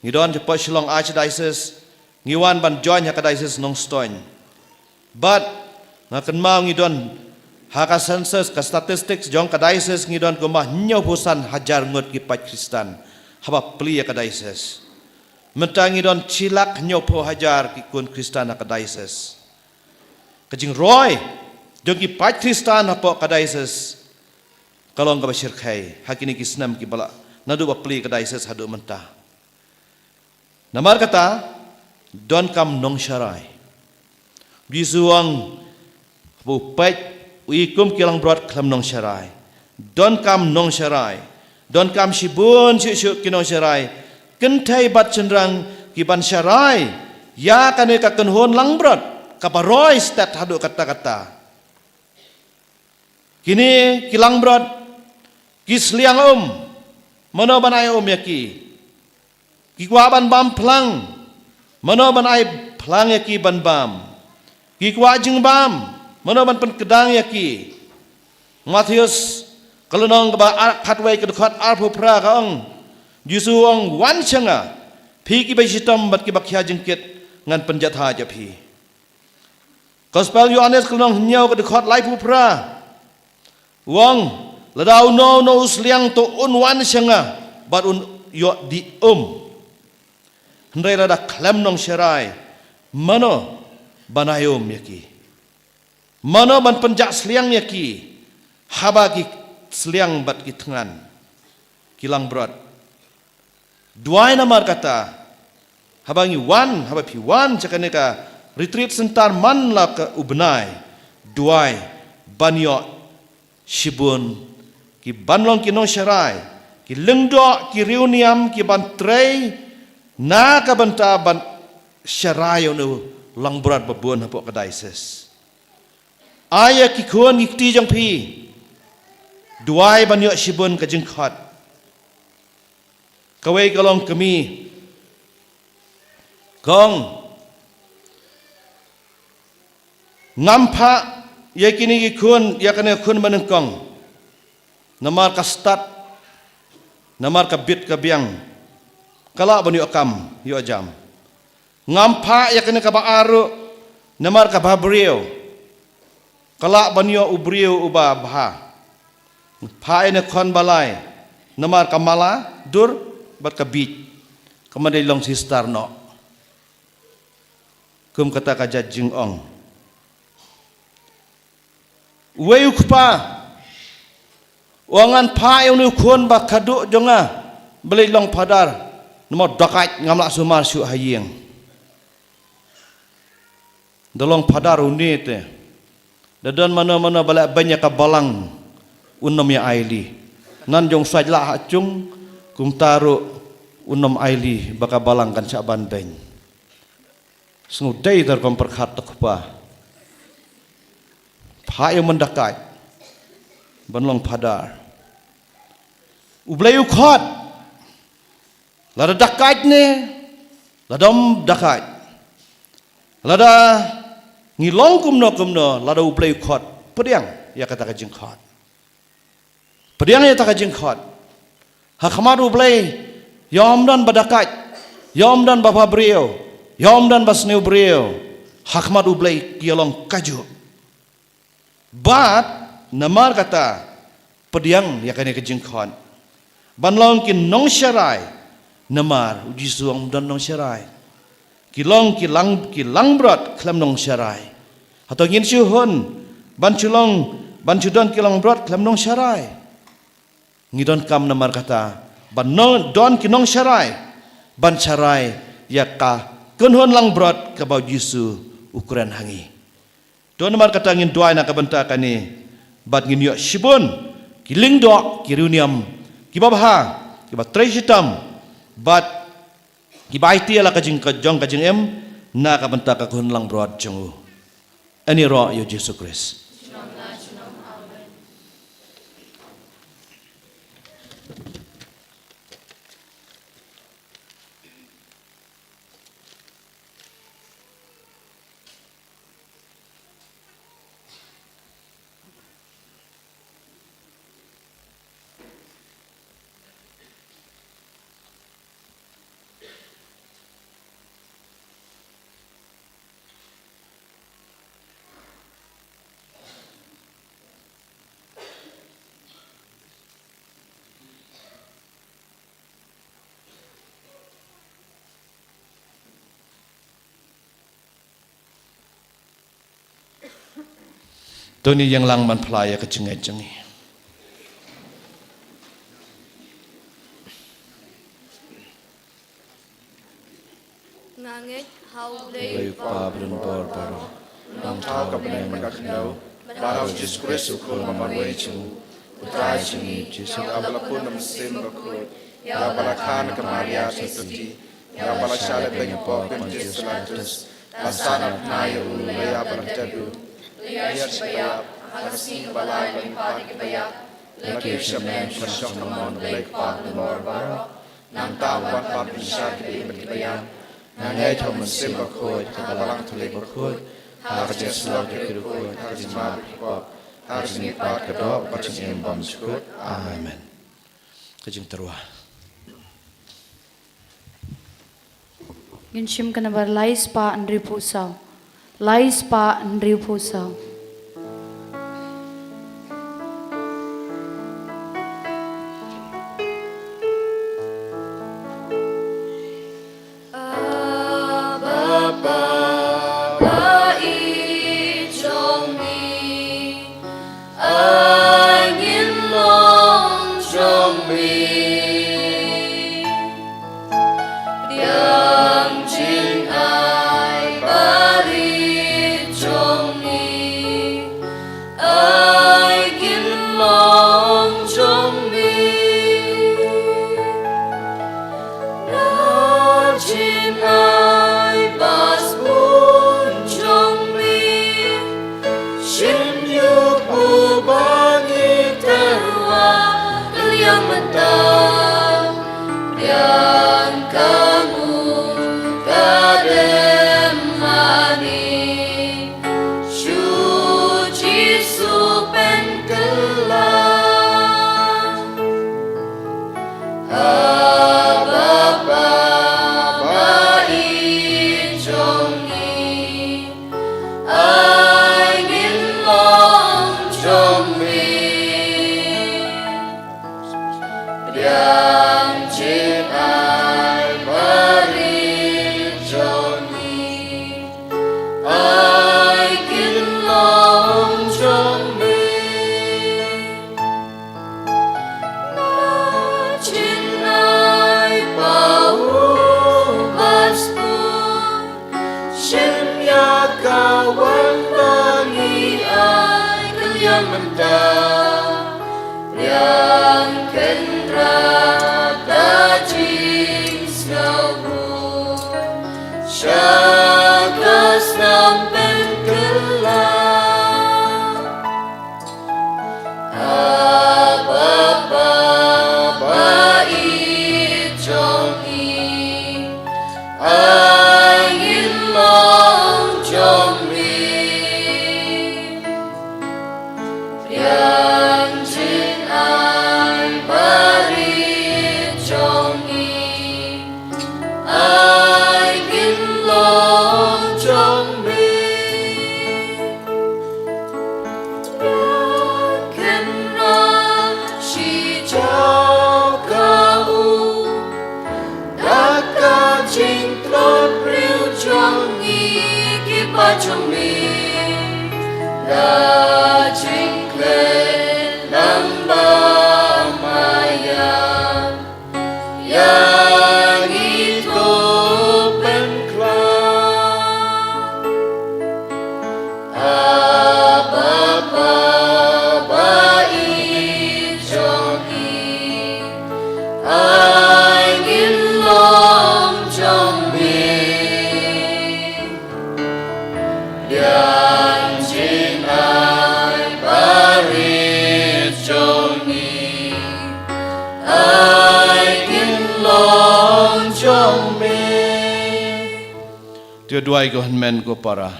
Ngi don shapoh Shillong Archdiocese, ngi wan ban join ha ka diocese Nongstoiñ. Bad nga kynmaw ngi don ha ka census, ka statistics jong ka diocese, ngi don kumba hynñiewphew san hajar ngut ki paid Khristan haba plie ïa ka diocese. Mynta ngi don shi lak hynñiewphew hajar ki khun Khristan ha ka diocese. Ka jingroi jong ki paid Khristan hapoh ka diocese ka long kaba shyrkhei ha kine ki snem kiba la, naduh ba plie ka diocese haduh mynta. Namar kata, donkam nongsharai. U Jisu u ong, haba u peit, u i kum ki langbrot khlem nongsharai. Donkam nongsharai. Donkam shibun shuh shuh ki nongsharai, kynthei bad shynrang, ki ban sharai ïa kane ka kynhun langbrot kaba roi stet haduh katta katta. Kine ki langbrot ki sliang um, mano ban ai um ïa ki? Ki kwah ban bam phlang, mano ban ai phlang ïa ki ban bam? Ki kwah jingbam, mano ban pynkdang ïa ki? Mathaios ka lynnong kaba ar, khatwei, ka dkhot arphew phra ka ong, Jisu u ong, "Wan sha nga, phi kiba shitom bad kiba khia jingkit, ngan pynjahthait ïa phi." Gospel Ïoannis ka lynnong hynñiew, ka dkhot laiphew phra, u ong, "Lada uno uno u sliang, to un wan sha nga bad un ïoh dih um. Hynrei lada khlem nongsharai, mano ban ai um ïa ki? Mano ban pynjah sliang ïa ki haba ki sliang bad ki thngan, ki langbrot. Duwai namar kata, haba ngi wan, haba phi wan sha kane ka retreat center man la ka u bnai, duwai ban ïoh shibun ki ban long ki nongsharai, ki lyngdoh, ki riewniam, ki ban trei na ka bynta ban sharai ïa une u langbrot ba bun hapoh ka diocese. Ai ïa ki khun ki kti jong phi, duwai ban ïoh shibun ka jingkhot. Kawei ka long kmie, ka ong, ngam phah ïa kine ki khun, ïa kane ka khun ba nyngkong namar ka stad, namar ka bit ka biang, ka lah ban ïoh kam ïoh jam. Ngam phah ïa kane kaba ar ruh namar kaba briew, ka lah ban ïoh u briew uba bha. Phah ïa kane ka khun ba lai namar ka mala dur bad ka bieit, ka ma dei long sister noh. Kum kata ka jait jingong. Uwei u kpa u ong, ngan phah ïa une u khun ba khadduh jong nga ba leit long phadar, namar dakait, ngam lah sumar shuh ha ïing. Da long phadar une te, da don mano mano ba leh beiñ ïa ka balang, un ym ïa ailad. Nan jong u sait lah ha chung, kumta ruh un ym ailad ba ka balang kan shah ban beiñ. Sngewdei da rukom pyrkhat u kpa. Phah ïa u man dakait ban long phadar. U Blei u khot. Lada dakait ne lada ym dakait, lada ngi long kumno kumno, lada U Blei u khot, pdiang ïa kata ka jingkhot. Pdiang ïa kata ka jingkhot. Ha khmat U Blei, ïa ym don ba dakait, ïa ym don ba bhabriew, ïa ym don ba sniew briew. Ha khmat U Blei ki ïa long kajuh. Bad namar kata, pdiang ïa kane ka jingkhot ban long ki nongsharai, namar U Jisu u ong ym don nongsharai. Ki long ki lang, ki langbrot khlem nongsharai. Hato ngin shu hun ban shu long, ban shu don ki langbrot khlem nongsharai? Ngi donkam namar kata ban nong, don ki nongsharai ban sharai ïa ka kynhun langbrot kaba U Jisu u kren ha ngi. To namar kata ngin duwai na ka bynta kane, bad ngin ïoh shibun ki lyngdoh, ki riewniam kiba bha, kiba trei shitom, bad kiba aiti ïa la ka jingkajong ka jingim na ka bynta ka kynhun langbrot jong u. Ani roh ïa U Jisu Khrist. To ngin ïeng lang ban phla ïa ka jingngeit jong ngi. Nga ngeit ha U Blei, Blei U Kpa badonbor baroh, u nongthaw ka bneng bad ka khyndew, bad ha U Jisu Khrist u Khun ba marwei jong u, u Trai jong ngi Jisu, ïa uba la pun na u Mynsiem Bakhuid, ïa uba la kha na ka Maria Theisotti, ïa uba la shah leh beiñ hapoh u Pontius Pilatus, la sah na ka bnai, ïa u, la ïaid bad la tep, la ïaid sha kaba ïap, ha ka sngi kaba lai la lympat ïa kiba ïap, la kiew sha bneng, la shong ha ka mon U Blei U Kpa badonbor baroh. Nangta u wan pat ban bishar ïa kiba im bad kiba ïap. Nga ngeit ha u Mynsiem Bakhuid, ha ka Balang Katholik bakhuid, ha ka jingïasyllok ïa ki riewkhuid, ha ka jingmap ïa ki pop, ha ka jingmihpat ka doh bad ka jingim bymjukut. Amen. Ka jingtyrwa. Ngin shim ka nambar lai spah hynriewphew saw. Lai spah hynriewphew saw. Shim ïa u ba ngi tyrwa kylliang mynta, biang ka mu ka dem mani, shu Jisu pynkylla. Abba Baba i jong ngi, ai ngin long jong me. Pdiang jingaiñ barit jong ngi, ai ngin long jong me. Na jingaiñ ba u Pastor, shim ïa ka wan ba ngi ai kylliang mynta, biang kynrad da jingsngew sha ka snam pynkylla. Abba Baba i jong ngi, ai ngin long jong me. Pdiang jingaiñ barit jong ngi, ai ngin long jong me. Kynrad shi jaw ka u, da ka jingtlot briew jong ngi ki paid jong me, da jingkhleh lang ba maya. Ïa ngi to pynkylla. Abba Baba i jong ngi, ai ngin long jong me. Pdiang jingaiñ barit jong ngi, ai ngin long jong me. To duwai ko hynmen ko para,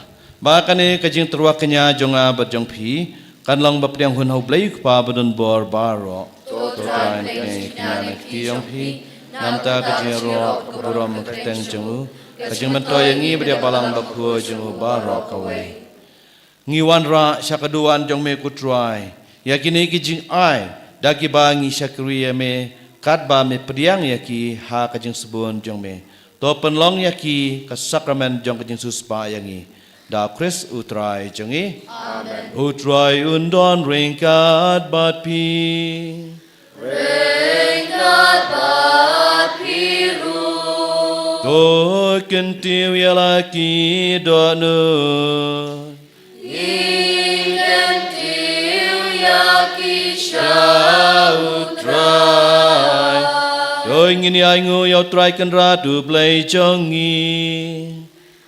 ba kane ka jingtyrwa kñia jong nga bad jong phi kan long ba pdiang hun ha U Blei U Kpa badonbor baroh. To Trai, pdiang kñia na ka kti jong phi, namar ka jingïaroh, ka burom, ka kyrteng jong u, ka jingmyntoi ïa ngi bad ïa balang bakhuid jong u baroh kawei. Ngi wanrah sha ka duwan jong me ko Trai ïa kine ki jingai, da kiba ngi shakri ïa me, katba me pdiang ïa ki ha ka jingsbun jong me. To pynlong ïa ki ka sakramen jong ka jingsiewspah ïa ngi. Da U Khrist U Trai jong ngi. Amen. U Trai un don ryngkat bad phi. Ryngkat bad phi ruh. To kyntiew ïa la ki dohnud. Ngin kyntiew ïa ki sha U Trai. To ngin ïainguh ïa U Trai Kynrad U Blei jong ngi.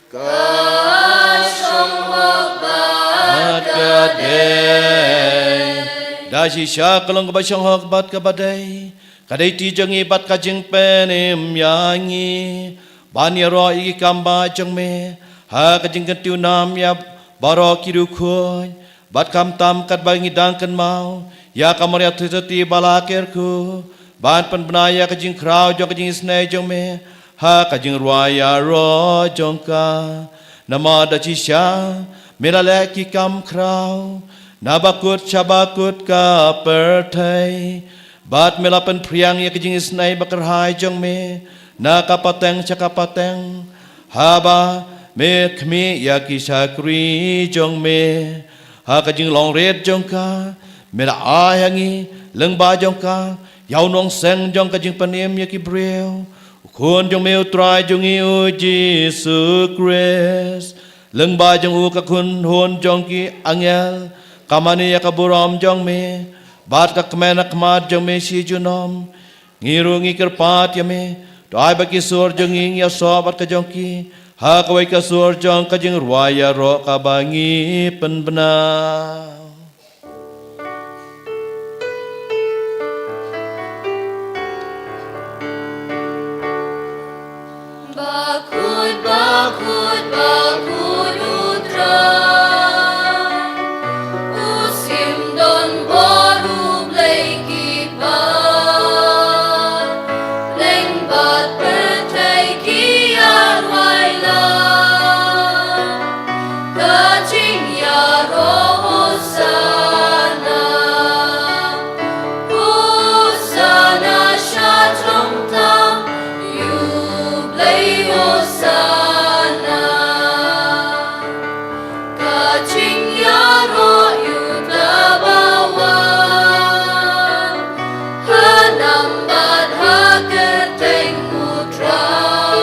Ka shong hok bad ka dei. Da shisha ka long kaba shong hok bad kaba dei, ka dei kti jong ngi bad ka jingpynim ïa ngi ban ïaroh ïa ki kam bah jong me ha ka jingkyntiew nam ïa baroh ki riewkhuid bad khamtam katba ngi dang kynmaw ïa ka Maria Theisotti ba la kyrkhu, ban pynbna ïa ka jingkhraw jong ka jingisynei jong me ha ka jingrwai ïaroh jong ka. Namar da shisha me la leh ki kam khraw na bakut sha bakut ka pyrthei, bad me la pynphriang ïa ka jingisynei ba kyrhai jong me na ka pateng sha ka pateng, haba me khmih ïa ki shakri jong me ha ka jinglong rit jong ka. Me la ai ha ngi lyngba jong ka ïa u nongseng jong ka jingpynim ïa ki briew, U Khun jong me U Trai jong ngi U Jisu Khrist. Lyngba jong u ka kynhun jong ki angel ka mane ïa ka burom jong me, bad ka kmen ha khmat jong me shi junom. Ngi ruh ngi kyrpad ïa me, to ai ba ki sur jong ngi ngi ïasoh bad ka jong ki Ha kawei ka sur jong ka jingrwai ïaroh kaba ngi pynbna. Bakut, bakut, bakut u Trai, u sim don bor u Blei ki paid, leng bad pyrthei ki arwai la. Ka jingïaroh Hosana, Hosana sha jrong tam, ïa u Blei Hosana. Ka jingïaroh ïa uta ba wan ha nam bad ha kyrteng u Trai,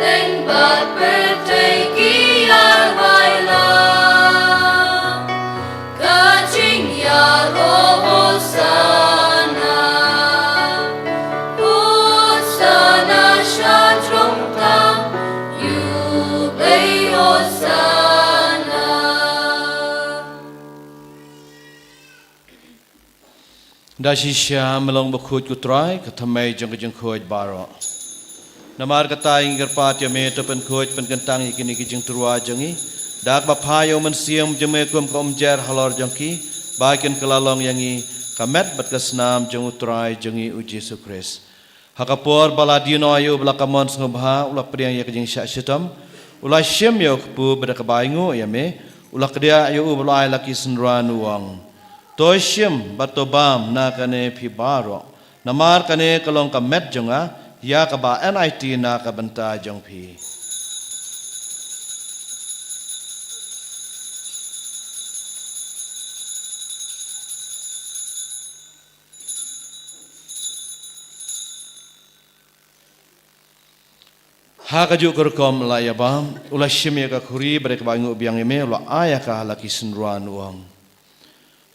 leng bad pyrthei ki arwai la. Ka jingïaroh Hosana, Hosana sha jrong tam, ïa u Blei Hosana. Da shisha me long bakhuid ko Trai, ka thymmei jong ka jingkhuid baroh. Namar kata ngi kyrpad ïa me, to pynkhuid pynkyntang ïa kine ki jingtyrwa jong ngi da kaba phah ïa u Mynsiem jong me kum ka umjer halor jong ki, ba kin kylla long ïa ngi ka met bad ka snam jong u Trai jong ngi u Jisu Khrist. Ha ka por ba la die noh ïa u ba la ka mon sngewbha, u la pdiang ïa ka jingshah shitom, u la shim ïa u kpu, bad da kaba ainguh ïa me, u la kdiah ïa u ba la ai la ki synran, u ong: To shim bad to bam na kane phi baroh, namar kane ka long ka met jong nga, ïa kaba enait na ka bynta jong phi. Ha kajuh ka rukom la ïa bam, u la shim ïa ka khuri, bad da kaba ainguh biang ïa me, u la ai ïa ka ha la ki synran, u ong: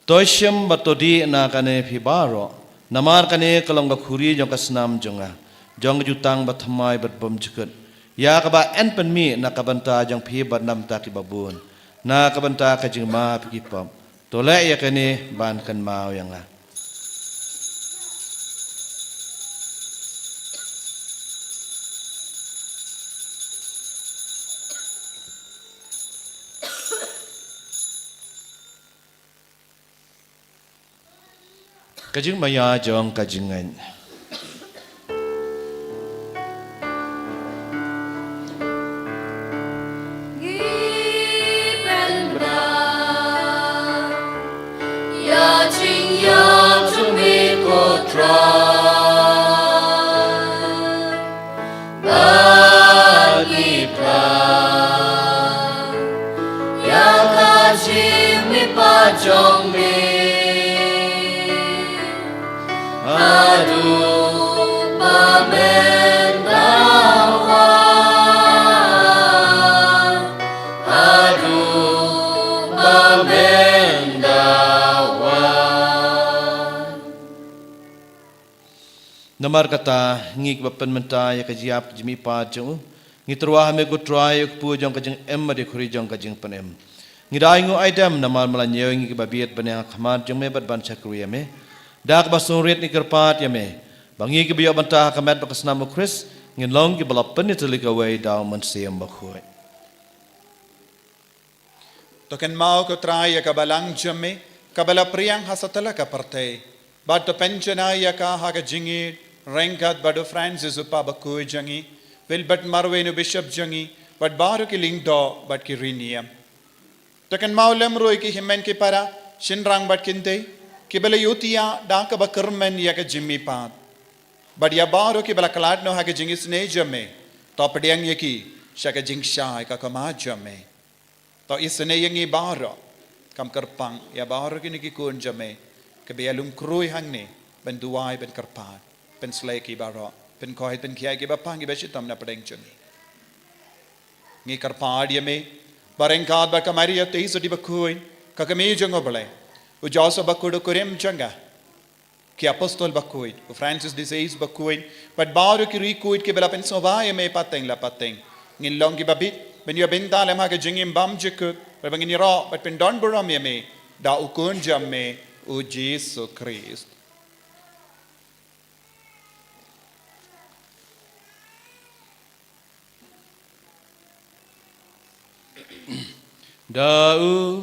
To shim bad to dih na kane phi baroh, namar kane ka long ka khuri jong ka snam jong nga, jong ka jutang bathymmai bad bymjukut, ïa kaba yn pynmih na ka bynta jong phi bad na ka bynta kiba bun, na ka bynta ka jingma phi ki pop. To leh ïa kane ban kynmaw ïa nga. Ka jingmaïa jong ka jingngeit. Ngi pynbna ïa ka jingïap jong me ko Trai. Bad ngi phla ïa ka jingmihpat jong me. Haduh ba men da wan. Haduh ba men da wan. Namar kata, ngi kiba pynmynta ïa ka jingïap ka jingmihpat jong u, ngi tyrwa ha me ko Trai, u kpu jong ka jingim bad u khuri jong ka jingpynim. Ngi da ainguh aidem namar me la ñiew ïa ngi kiba bieit ban ïeng ha khmat jong me bad ban shakri ïa me. Da kaba sngewrit ngi kyrpad ïa me ba ngi kiba ïoh bynta ha ka met bad ka snam u Khrist, ngin long kiba la pynitylli kawei da u Mynsiem Bakhuid. To kynmaw ko Trai ïa ka balang jong me, kaba la pdiang ha satlak ka pyrthei. Bad to pynjanai ïa ka ha ka jingïeit ryngkat bad u Francis u Papa bakhuid jong ngi, Wilbert Marwein u Bishop jong ngi, bad baroh ki lyngdoh bad ki riewniam. To kynmaw lem ruh ïa ki hynmen ki para, shynrang bad kynthei, kiba la ïohthiah da kaba kyrmen ïa ka jingmihpat. Bad ïa baroh kiba la khlad noh ha ka jingisynei jong me, to pdiang ïa ki sha ka jingshai ka khmat jong me. To isynei ïa ngi baroh, kam kyrpang ïa baroh kine ki khun jong me, kiba ïalum khrui hangne, ban duwai, ban kyrpad, pynslei ïa ki baroh, pynkhuid pynkhiah ïa ki bapang ki bashitom na pdeng jong me. Ngi kyrpad ïa me ba ryngkat bad ka Maria Theisotti bakhuid, ka kmie jong u Blei, u Joseph bakhuid u kurim jong ka, ki apostol bakhuid, u Francis de Sales bakhuid, bad baroh ki riewkhuid kiba la pynsngewbha ïa me pateng la pateng. Ngin long kiba bit ban ïa bynta lem ha ka jingim bymjukut, bad ba ngin ïaroh bad pyndonburom ïa me da u Khun jong me, u Jisu Khrist. Da u,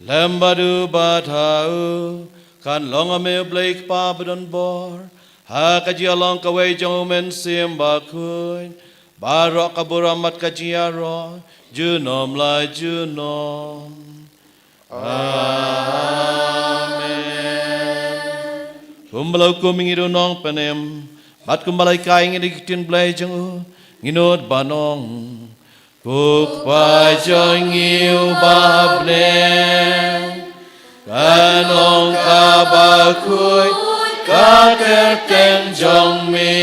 lem bad u bad ha u, kan long ïa me u Blei Kpa badonbor, ha ka jingïalong kawei jong u Mynsiem Bakhuid, baroh ka burom bad ka jingïaroh, junom la junom. Amen. Kumba la hukum ïa ngi da u Nongpynim, bad kumba la hikai ïa ngi da ki ktien Blei jong u, ngin nud ban ong: Ko Kpa jong ngi uba ha bneng, kan long kaba khuid ka kyrteng jong me,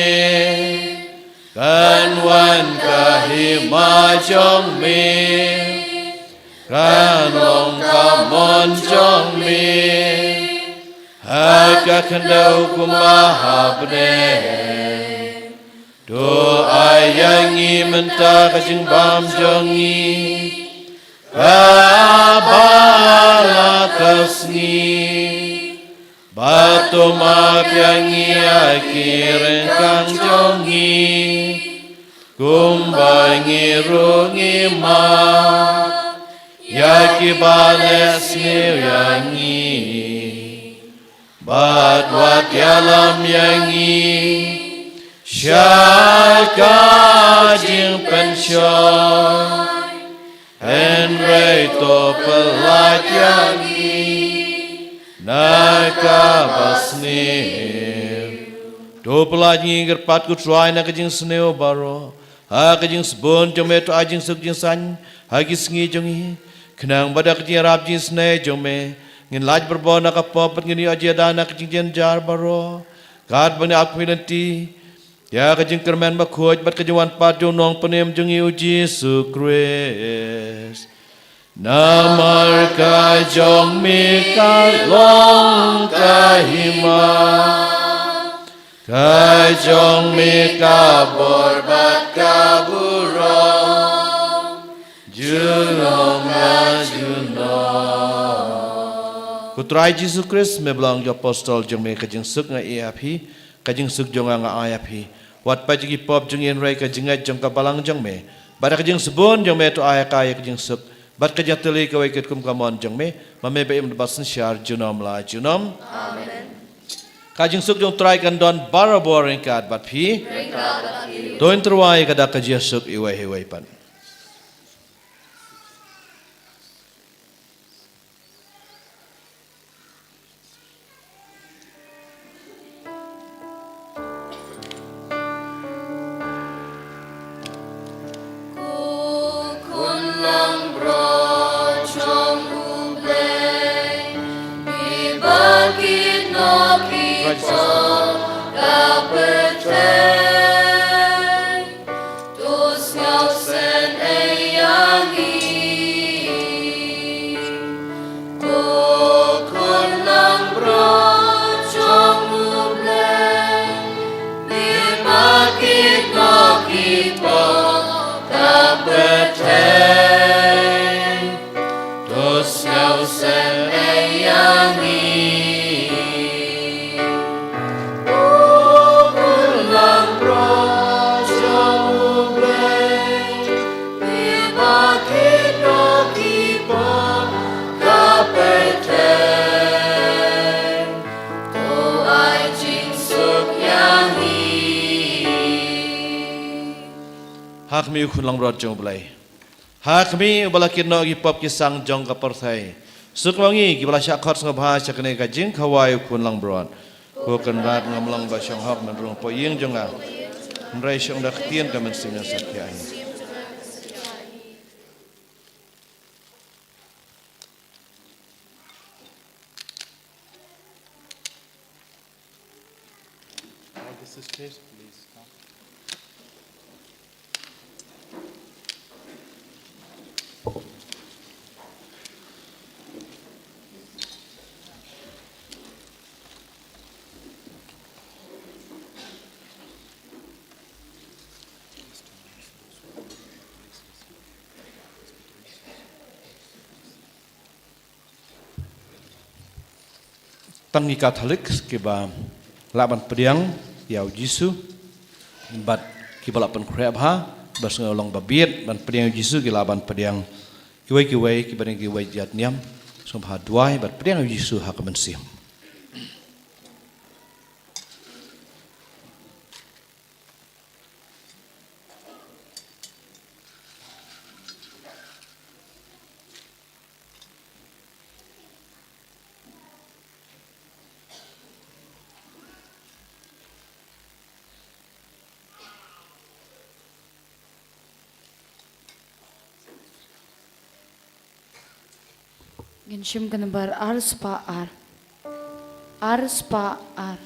kan wan ka hima jong me, kan long ka mon jong me ha ka khyndew kumba ha bneng. To ai ïa ngi mynta ka jingbam jong ngi kaba la ka sngi, bad to map ïa ngi ïa ki ryngkang jong ngi, kumba ngi ruh ngi map ïa kiba leh sniew ïa ngi. Bad wat ïalam ïa ngi sha ka jingpynshoi, hynrei to pyllait ïa ngi na kaba sniew. To pyllait ngi kyrpad, ko Trai, na ka jingsniew baroh, ha ka jingsbun jong me to ai jingsuk jingsaiñ ha ki sngi jong ngi, khnang ba da ka jingïarap jingisynei jong me ngin lait barabor na ka pop bad ngin ïoh jingïada na ka jingjynjar baroh, katba ngin ap khmih lynti ïa ka jingkyrmen bakhuid bad ka jingwan pat jong u Nongpynim jong ngi, u Jisu Khrist. Namar ka jong me ka long ka hima, ka jong me ka bor bad ka burom, junom la junom. Ko Trai Jisu Khrist, me ba la ong ïa ki apostol jong me, ka jingsuk nga ai ïa phi, ka jingsuk jong nga nga ai ïa phi. Wat peit ïa ki pop jong ngi, hynrei ka jingngeit jong ka balang jong me, bad da ka jingsbun jong me to ai ha ka ïa ka jingsuk bad ka jingtylli kawei katkum ka mon jong me, ma me ba im bad ba synshar junom la junom. Amen. Ka jingsuk jong u Trai kan don barabor ryngkat bad phi. Ryngkat bad phi. To ngin tyrwa ïa ka dak ka jingsuk iwei ïa iwei pat. Ko khun langbrot jong U Blei, me ba kit noh ki pop ka pyrthei, to sngewsynei ïa ngi. Ko khun langbrot jong U Blei, me ba kit noh ki pop ka pyrthei, to sngewsynei ïa ngi. Ko khun langbrot jong U Blei, me ba kit noh ki pop ka pyrthei, to ai jingsuk ïa ngi. Ha khmih, ko khun langbrot jong U Blei. Ha khmih, uba la kit noh ki pop ki sang jong ka pyrthei. Suk noh ïa ngi kiba la shah khot sngewbha sha kane ka jingkhawai u khun langbrot. Ko Kynrad, ngam long ba shong hok ban rung hapoh ïing jong nga, hynrei shong da ka ktien ka mynsiem, ngan sa khia hi. All the sisters, please come. Tang ki Katholik kiba lah ban pdiang ïa u Jisu, bad kiba lah pynkhreh bha, bad sngewlong ba bieit ban pdiang ïa u Jisu ki lah ban pdiang. Kiwei kiwei kiba dang kiwei jait niam, sngewbha duwai bad pdiang ïa u Jisu ha ka mynsiem. Ngin shim ka nambar ar spah ar. Ar spah ar.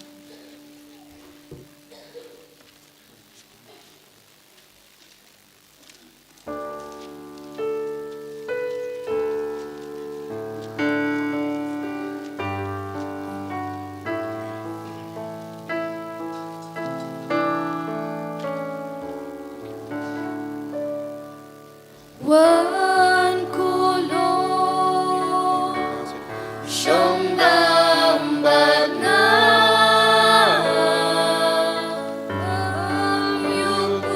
Wan kulong shong dam bad nga, ym ïoh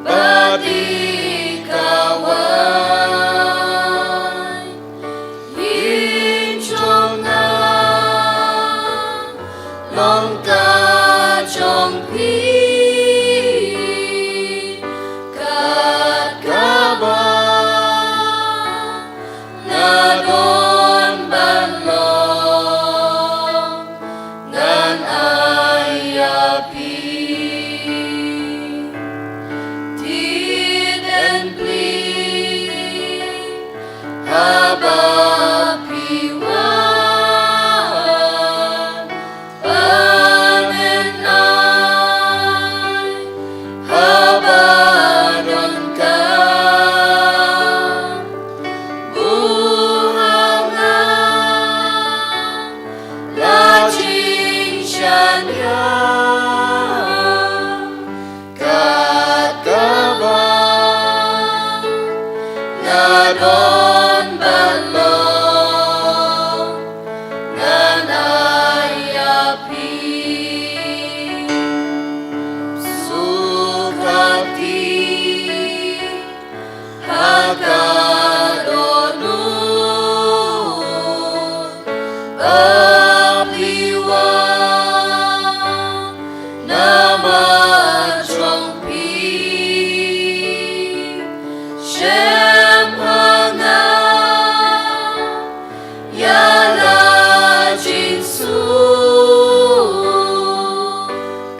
bad ïa ka waiñ. Ïing jong nga long ka jong phi, kat kaba nga don ban long ngan ai ïa phi. Tied en plie haba phi wan, ban en ai haba don ka buh ha nga. La jingshaniah kat kaba nga don ban long ngan ai ïa phi. Suk ha ti ha ka dohnud, ap ïa namar jong phi. Shem ha nga ïa la jingsuk,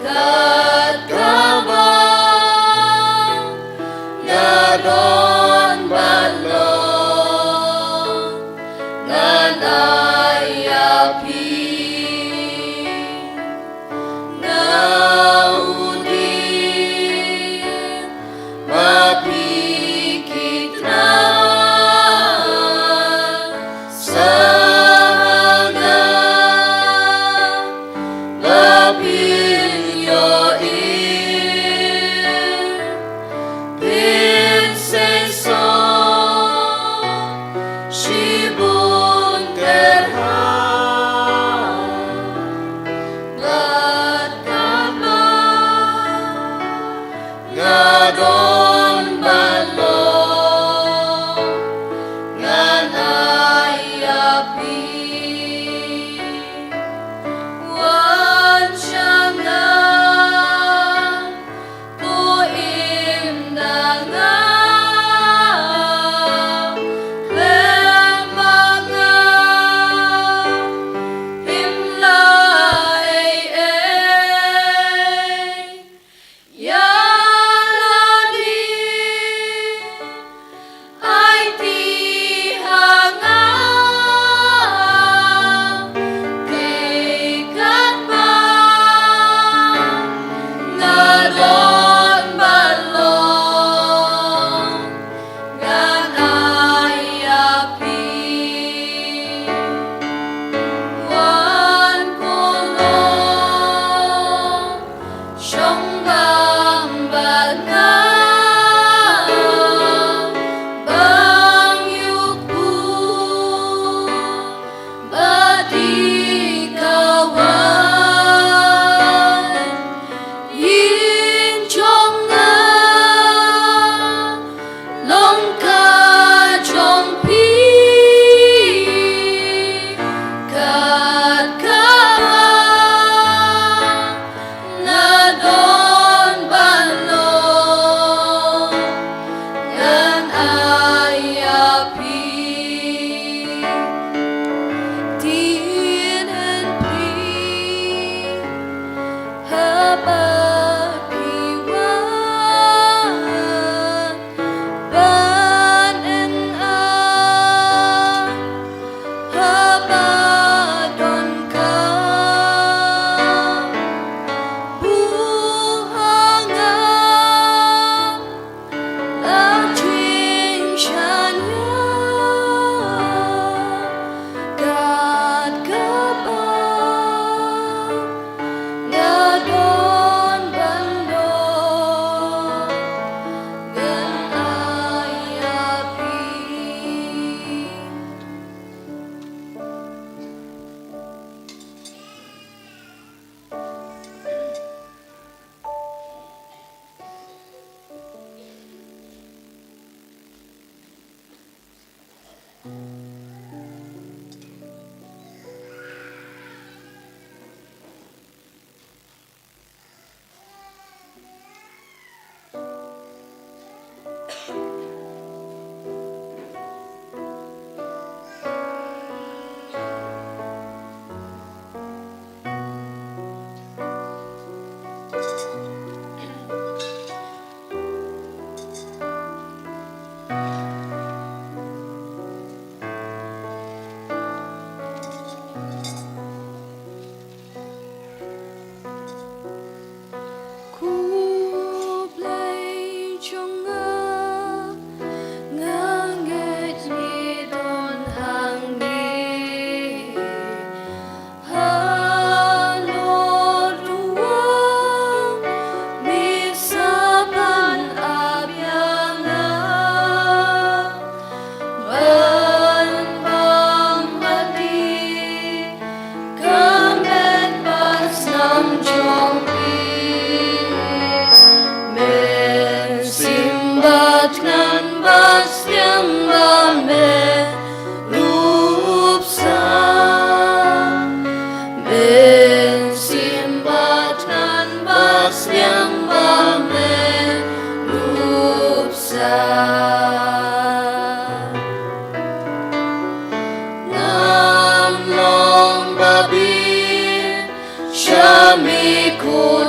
kat kaba nga don ban long ngan ai ïa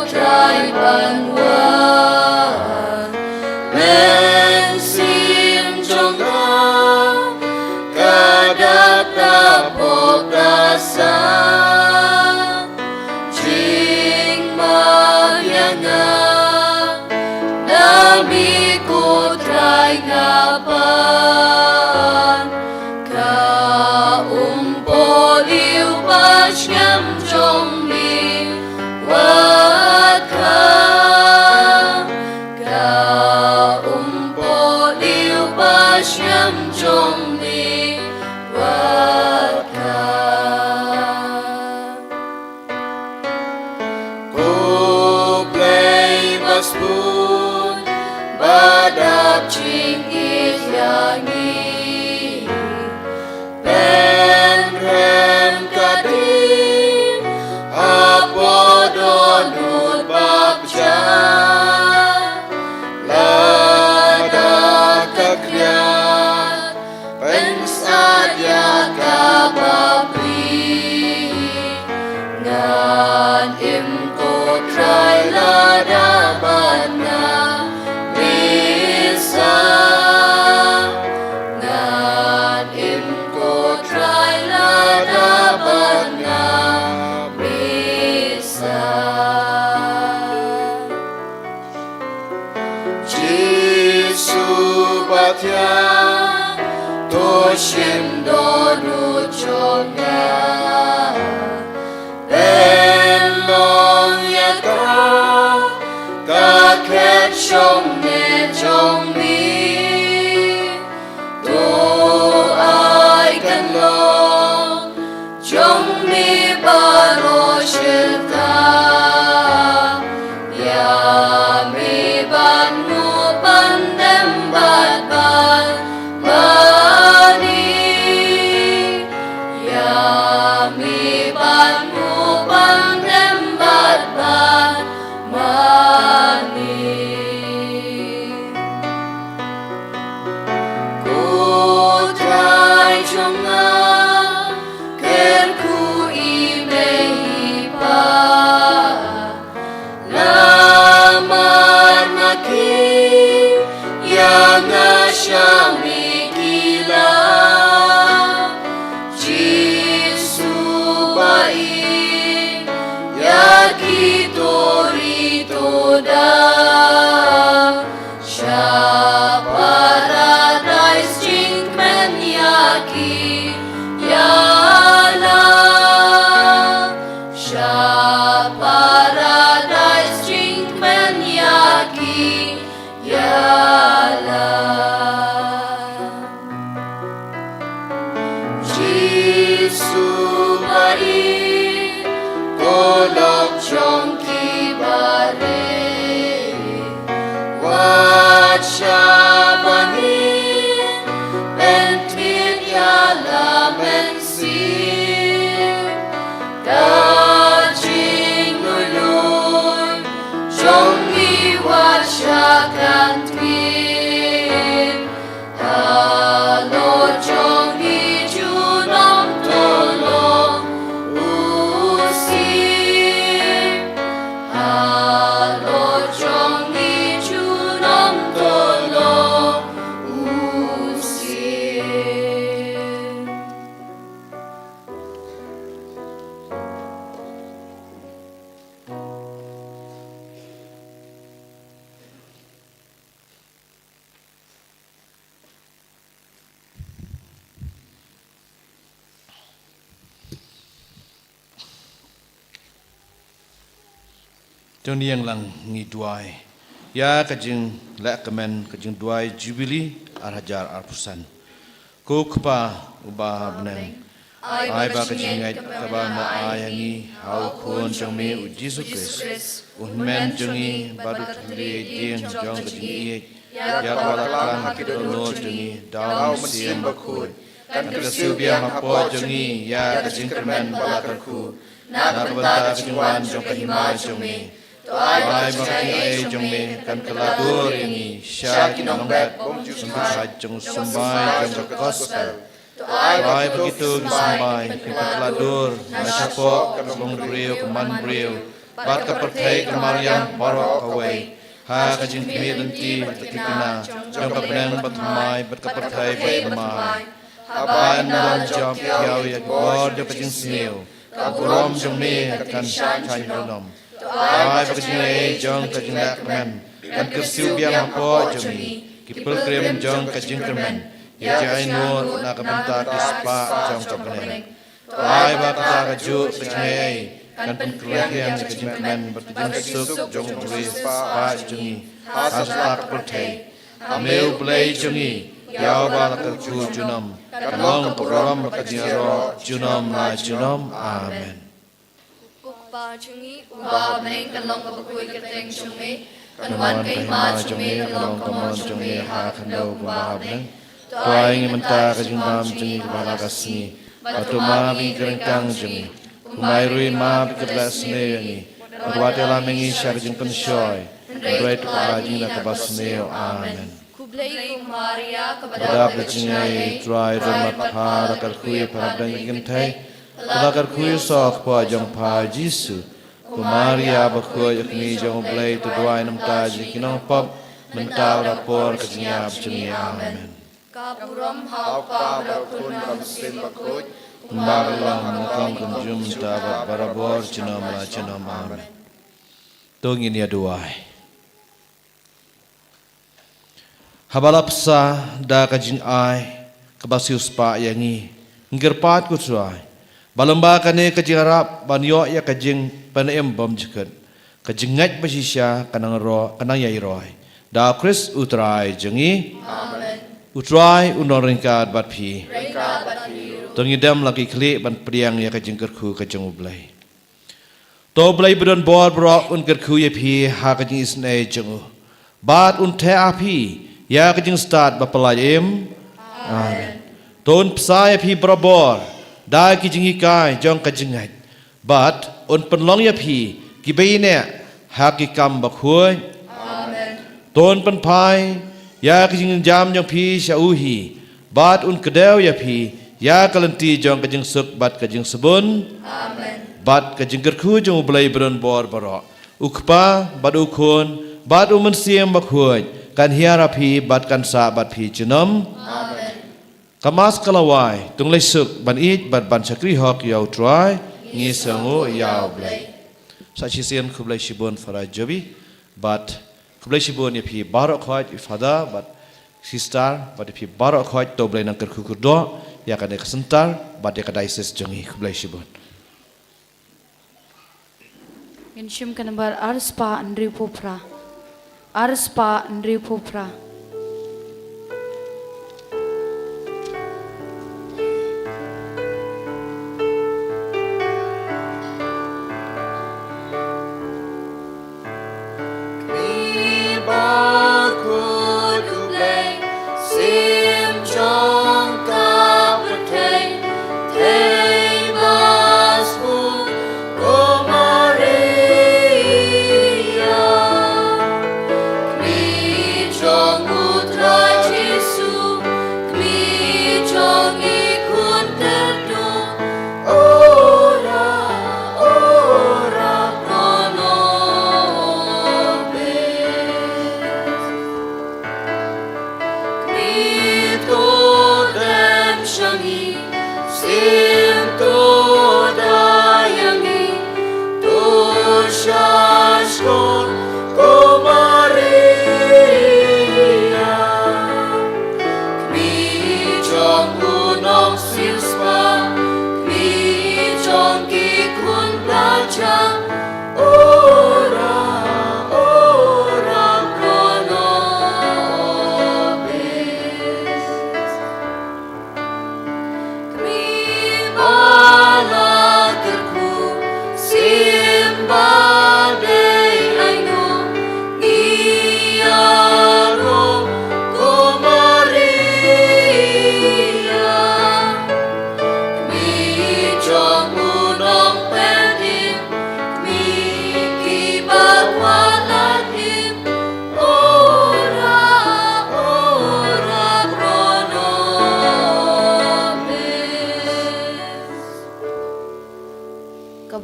Trai ban wan, mynsiem jong nga ka dap da pop da sah. Jingmane ïa nga na me ko Trai, nga pan. Ka umpohliew ba sngewsih jong me wat ka. Ka umpohliew ba sngewsih jong me wat ka. Ko Blei ba sbun ba dap jingïeit ïa ngi. Pynrem ka ding hapoh dohnud bapjah. Lada ka khriat pynsad ïa ka bapli, ngan im ko Trai lada bad nga me sah. Ngan im ko Trai lada bad nga me sah. Jisu ba thiang, to shim dohnud jong nga. Pynlong ïa ka ka khet shongneh jong me. To ai kan long jong me baroh shirta. Ïa me ban nguh ban dem bad ban mane. Ïa me ban nguh ban dem bad ban mane. Ko Trai jong nga, kyrkhu i mei i pa. Namar ma ki ïa nga sha me ki la. Jisu ba ïeit ïa ki to ri to da. Sha paradais jingkmen ïa ki ïa la. Sha paradais jingkmen ïa ki ïa la. Jisu ba ïeit, ko lok jong ki ba rit. Wat shaba ngi pynthied ïa la mynsiem. Ka jingmlien jong ngi wat sha kan thied. Halor jong ngi junom to long u siem. Halor jong ngi junom to long u siem. To ngin ïeng lang ngi duwai ïa ka jingleh kmen ka jingduwai Jubili ar hajar arphew san. Ko Kpa uba ha bneng, ai ba ka jingngeit kaba me ai ha ngi ha u Khun jong me u Jisu Khrist, u Hynmen jong ngi bad u Thylliej Dieng jong ka jingïeit, ïa kaba la klang ha ki dohnud jong ngi da u Mynsiem Bakhuid, kan kyrsiew biang hapoh jong ngi ïa ka jingkyrmen ba la kyrkhu na ka bynta ka jingwan jong ka hima jong me. To ai ba ka jingaiei jong me kan kylla dur ïa ngi sha ki nongbet bym ju thait jong u symbai jong ka gospel. To ai ba kito ki symbai kin kylla dur na shapoh ka longbriew ka manbriew, bad ka pyrthei ka mariang baroh kawei, ha ka jingkhmih lynti bad ka thikna jong ka bneng bathymmai bad ka pyrthei bathymmai. Haba yn don jop ïa ki bor jong ka jingsniew, ka burom jong me kan shaiñ junom. To ai ba ka jingaiei jong ka jinglehkmen kan kyrsiew biang hapoh jong ngi, ki pilgrim jong ka jingkyrmen, ïa ki ainguh na ka bynta ki spah jong ka bneng. To ai ba kata kajuh ka jingaiei kan pynkylleng ïa ka jingkmen bad ka jingsuk jong U Blei ha spah jong ngi, ha satlak pyrthei. A me U Blei jong ngi, ïa uba la kyrkhu junom, kan long ka burom bad ka jingïaroh junom la junom. Amen. Ko Kpa jong ngi uba ha bneng, kan long ka bakhuid ka kyrteng jong me, kan wan ka hima jong me, kan long ka mon jong me ha ka khyndew kumba ha bneng. To ai ngi mynta ka jingbam jong ngi kaba la ka sngi, bad to map ïa ki ryngkang jong ngi, kumba ngi ruh ngi map ïa kiba la sniew ïa ngi, bad wat ïalam ïa ngi sha ka jingpynshoi, hynrei to pynlait ïa ngi na kaba sniew. Amen. Khublei ko Maria, kaba dap da ka jingaiei, U Trai u don bad pha, la kyrkhu ïa pha na pdeng ki kynthei, la kyrkhu ïa u soh kpoh jong pha U Jisu. Ko Maria bakhuid, U Kmie jong U Blei, to duwai namar jong ngi ki nongpop, mynta bad ha por ka jingïap jong ngi. Amen. Ka burom ha U Kpa bad ha U Khun bad ha U Mynsiem Bakhuid, kumba ka la long, mynta, kumjuh, mynta bad barabor, junom la junom. Amen. To ngin ïa duwai. Haba la bsa da ka jingai kaba siewspah ïa ngi, ngi kyrpad ko Trai ba lyngba kane ka jingïarap ban ïoh ïa ka jingpynim bymjukut, ka jingngeit bashisha ka nang ro-, ka nang ïai roi. Da U Khrist U Trai jong ngi. Amen. U Trai un long ryngkat bad phi. Ryngkat bad phi ruh. To ngin dem la ki khlieh ban pdiang ïa ka jingkyrkhu ka jong U Blei. To U Blei badonbor baroh un kyrkhu ïa phi ha ka jingisynei jong u, bad un theh ha phi ïa ka jingstad baphylla im. Amen. To un bsa ïa phi barabor da ki jinghikai jong ka jingngeit, bad un pynlong ïa phi kiba ïaineh ha ki kam bakhuid. Amen. To un pynphai ïa ka jingjynjar jong phi sha u hi, bad un kdew ïa phi ïa ka lynti jong ka jingsuk bad ka jingsbun. Amen. Bad ka jingkyrkhu jong U Blei badonbor baroh, U Kpa bad U Khun bad U Mynsiem Bakhuid, kan hiar ha phi bad kan sah bad phi junom. Amen. Ka Mass ka la wai, to ngi leit suk ban ïeit bad ban shakri hok ïa U Trai. Ngi sngewnguh ïa U Blei. Sa shisien khublei shibun Father Joby, bad khublei shibun ïa phi baroh khoit, Father bad Sister, bad ïa phi baroh khoit. To U Blei un nang kyrkhu kyrdoh ïa kane ka center bad ïa ka diocese jong ngi. Khublei shibun. Ngin shim ka nambar arspah hynriewphew phra. Arspah hynriewphew phra. Kmie bakhuid U Blei, Syiem jong ka pyrthei, Thei ba sbun, ko Maria. Kmie jong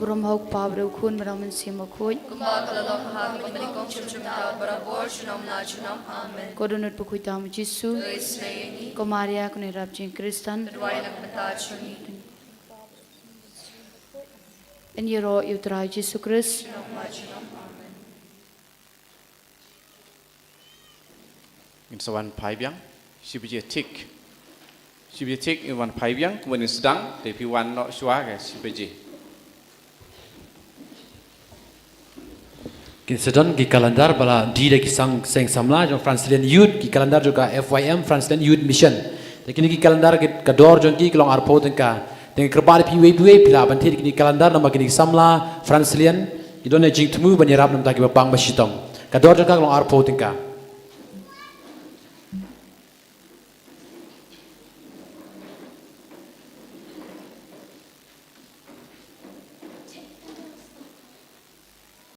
Burom ha u Kpa bad u Khun bad u Mynsiem Bakhuid. Kumba ka la long ha ka mynnyngkong, shym shym tat, barabor junom la junom. Amen. Ko Dohnud Bakhuid tam u Jisu. Khuslai ïa ngi. Ko Maria kane ka ïarap jong ki Khristan, to duwai na ka bynta jong ngi. Yn ïaroh ïa u Trai Jisu Khrist. Junom la junom. Amen. Ngin sa wan phai biang shi baje thik. Shi baje thik ngin wan phai biang, kumba ngin sdang, te phi wan noh shuwa ka shi baje. Kin sa don ki calendar ba la die da ki sang seng samla jong Franciscan Youth, ki calendar jong ka F Y M Franciscan Youth Mission. Te kine ki calendar ki, ka dor jong ki ka long arphew tyngka. Te nga kyrpad ïa phi uwei pa uwei phi lah ban thied ïa kine ki calendar namar kine ki samla Franciscan ki don ïa ka jingthmu ban ïarap na ka bynta kiba pang ba shitom. Ka dor jong ka ka long arphew tyngka.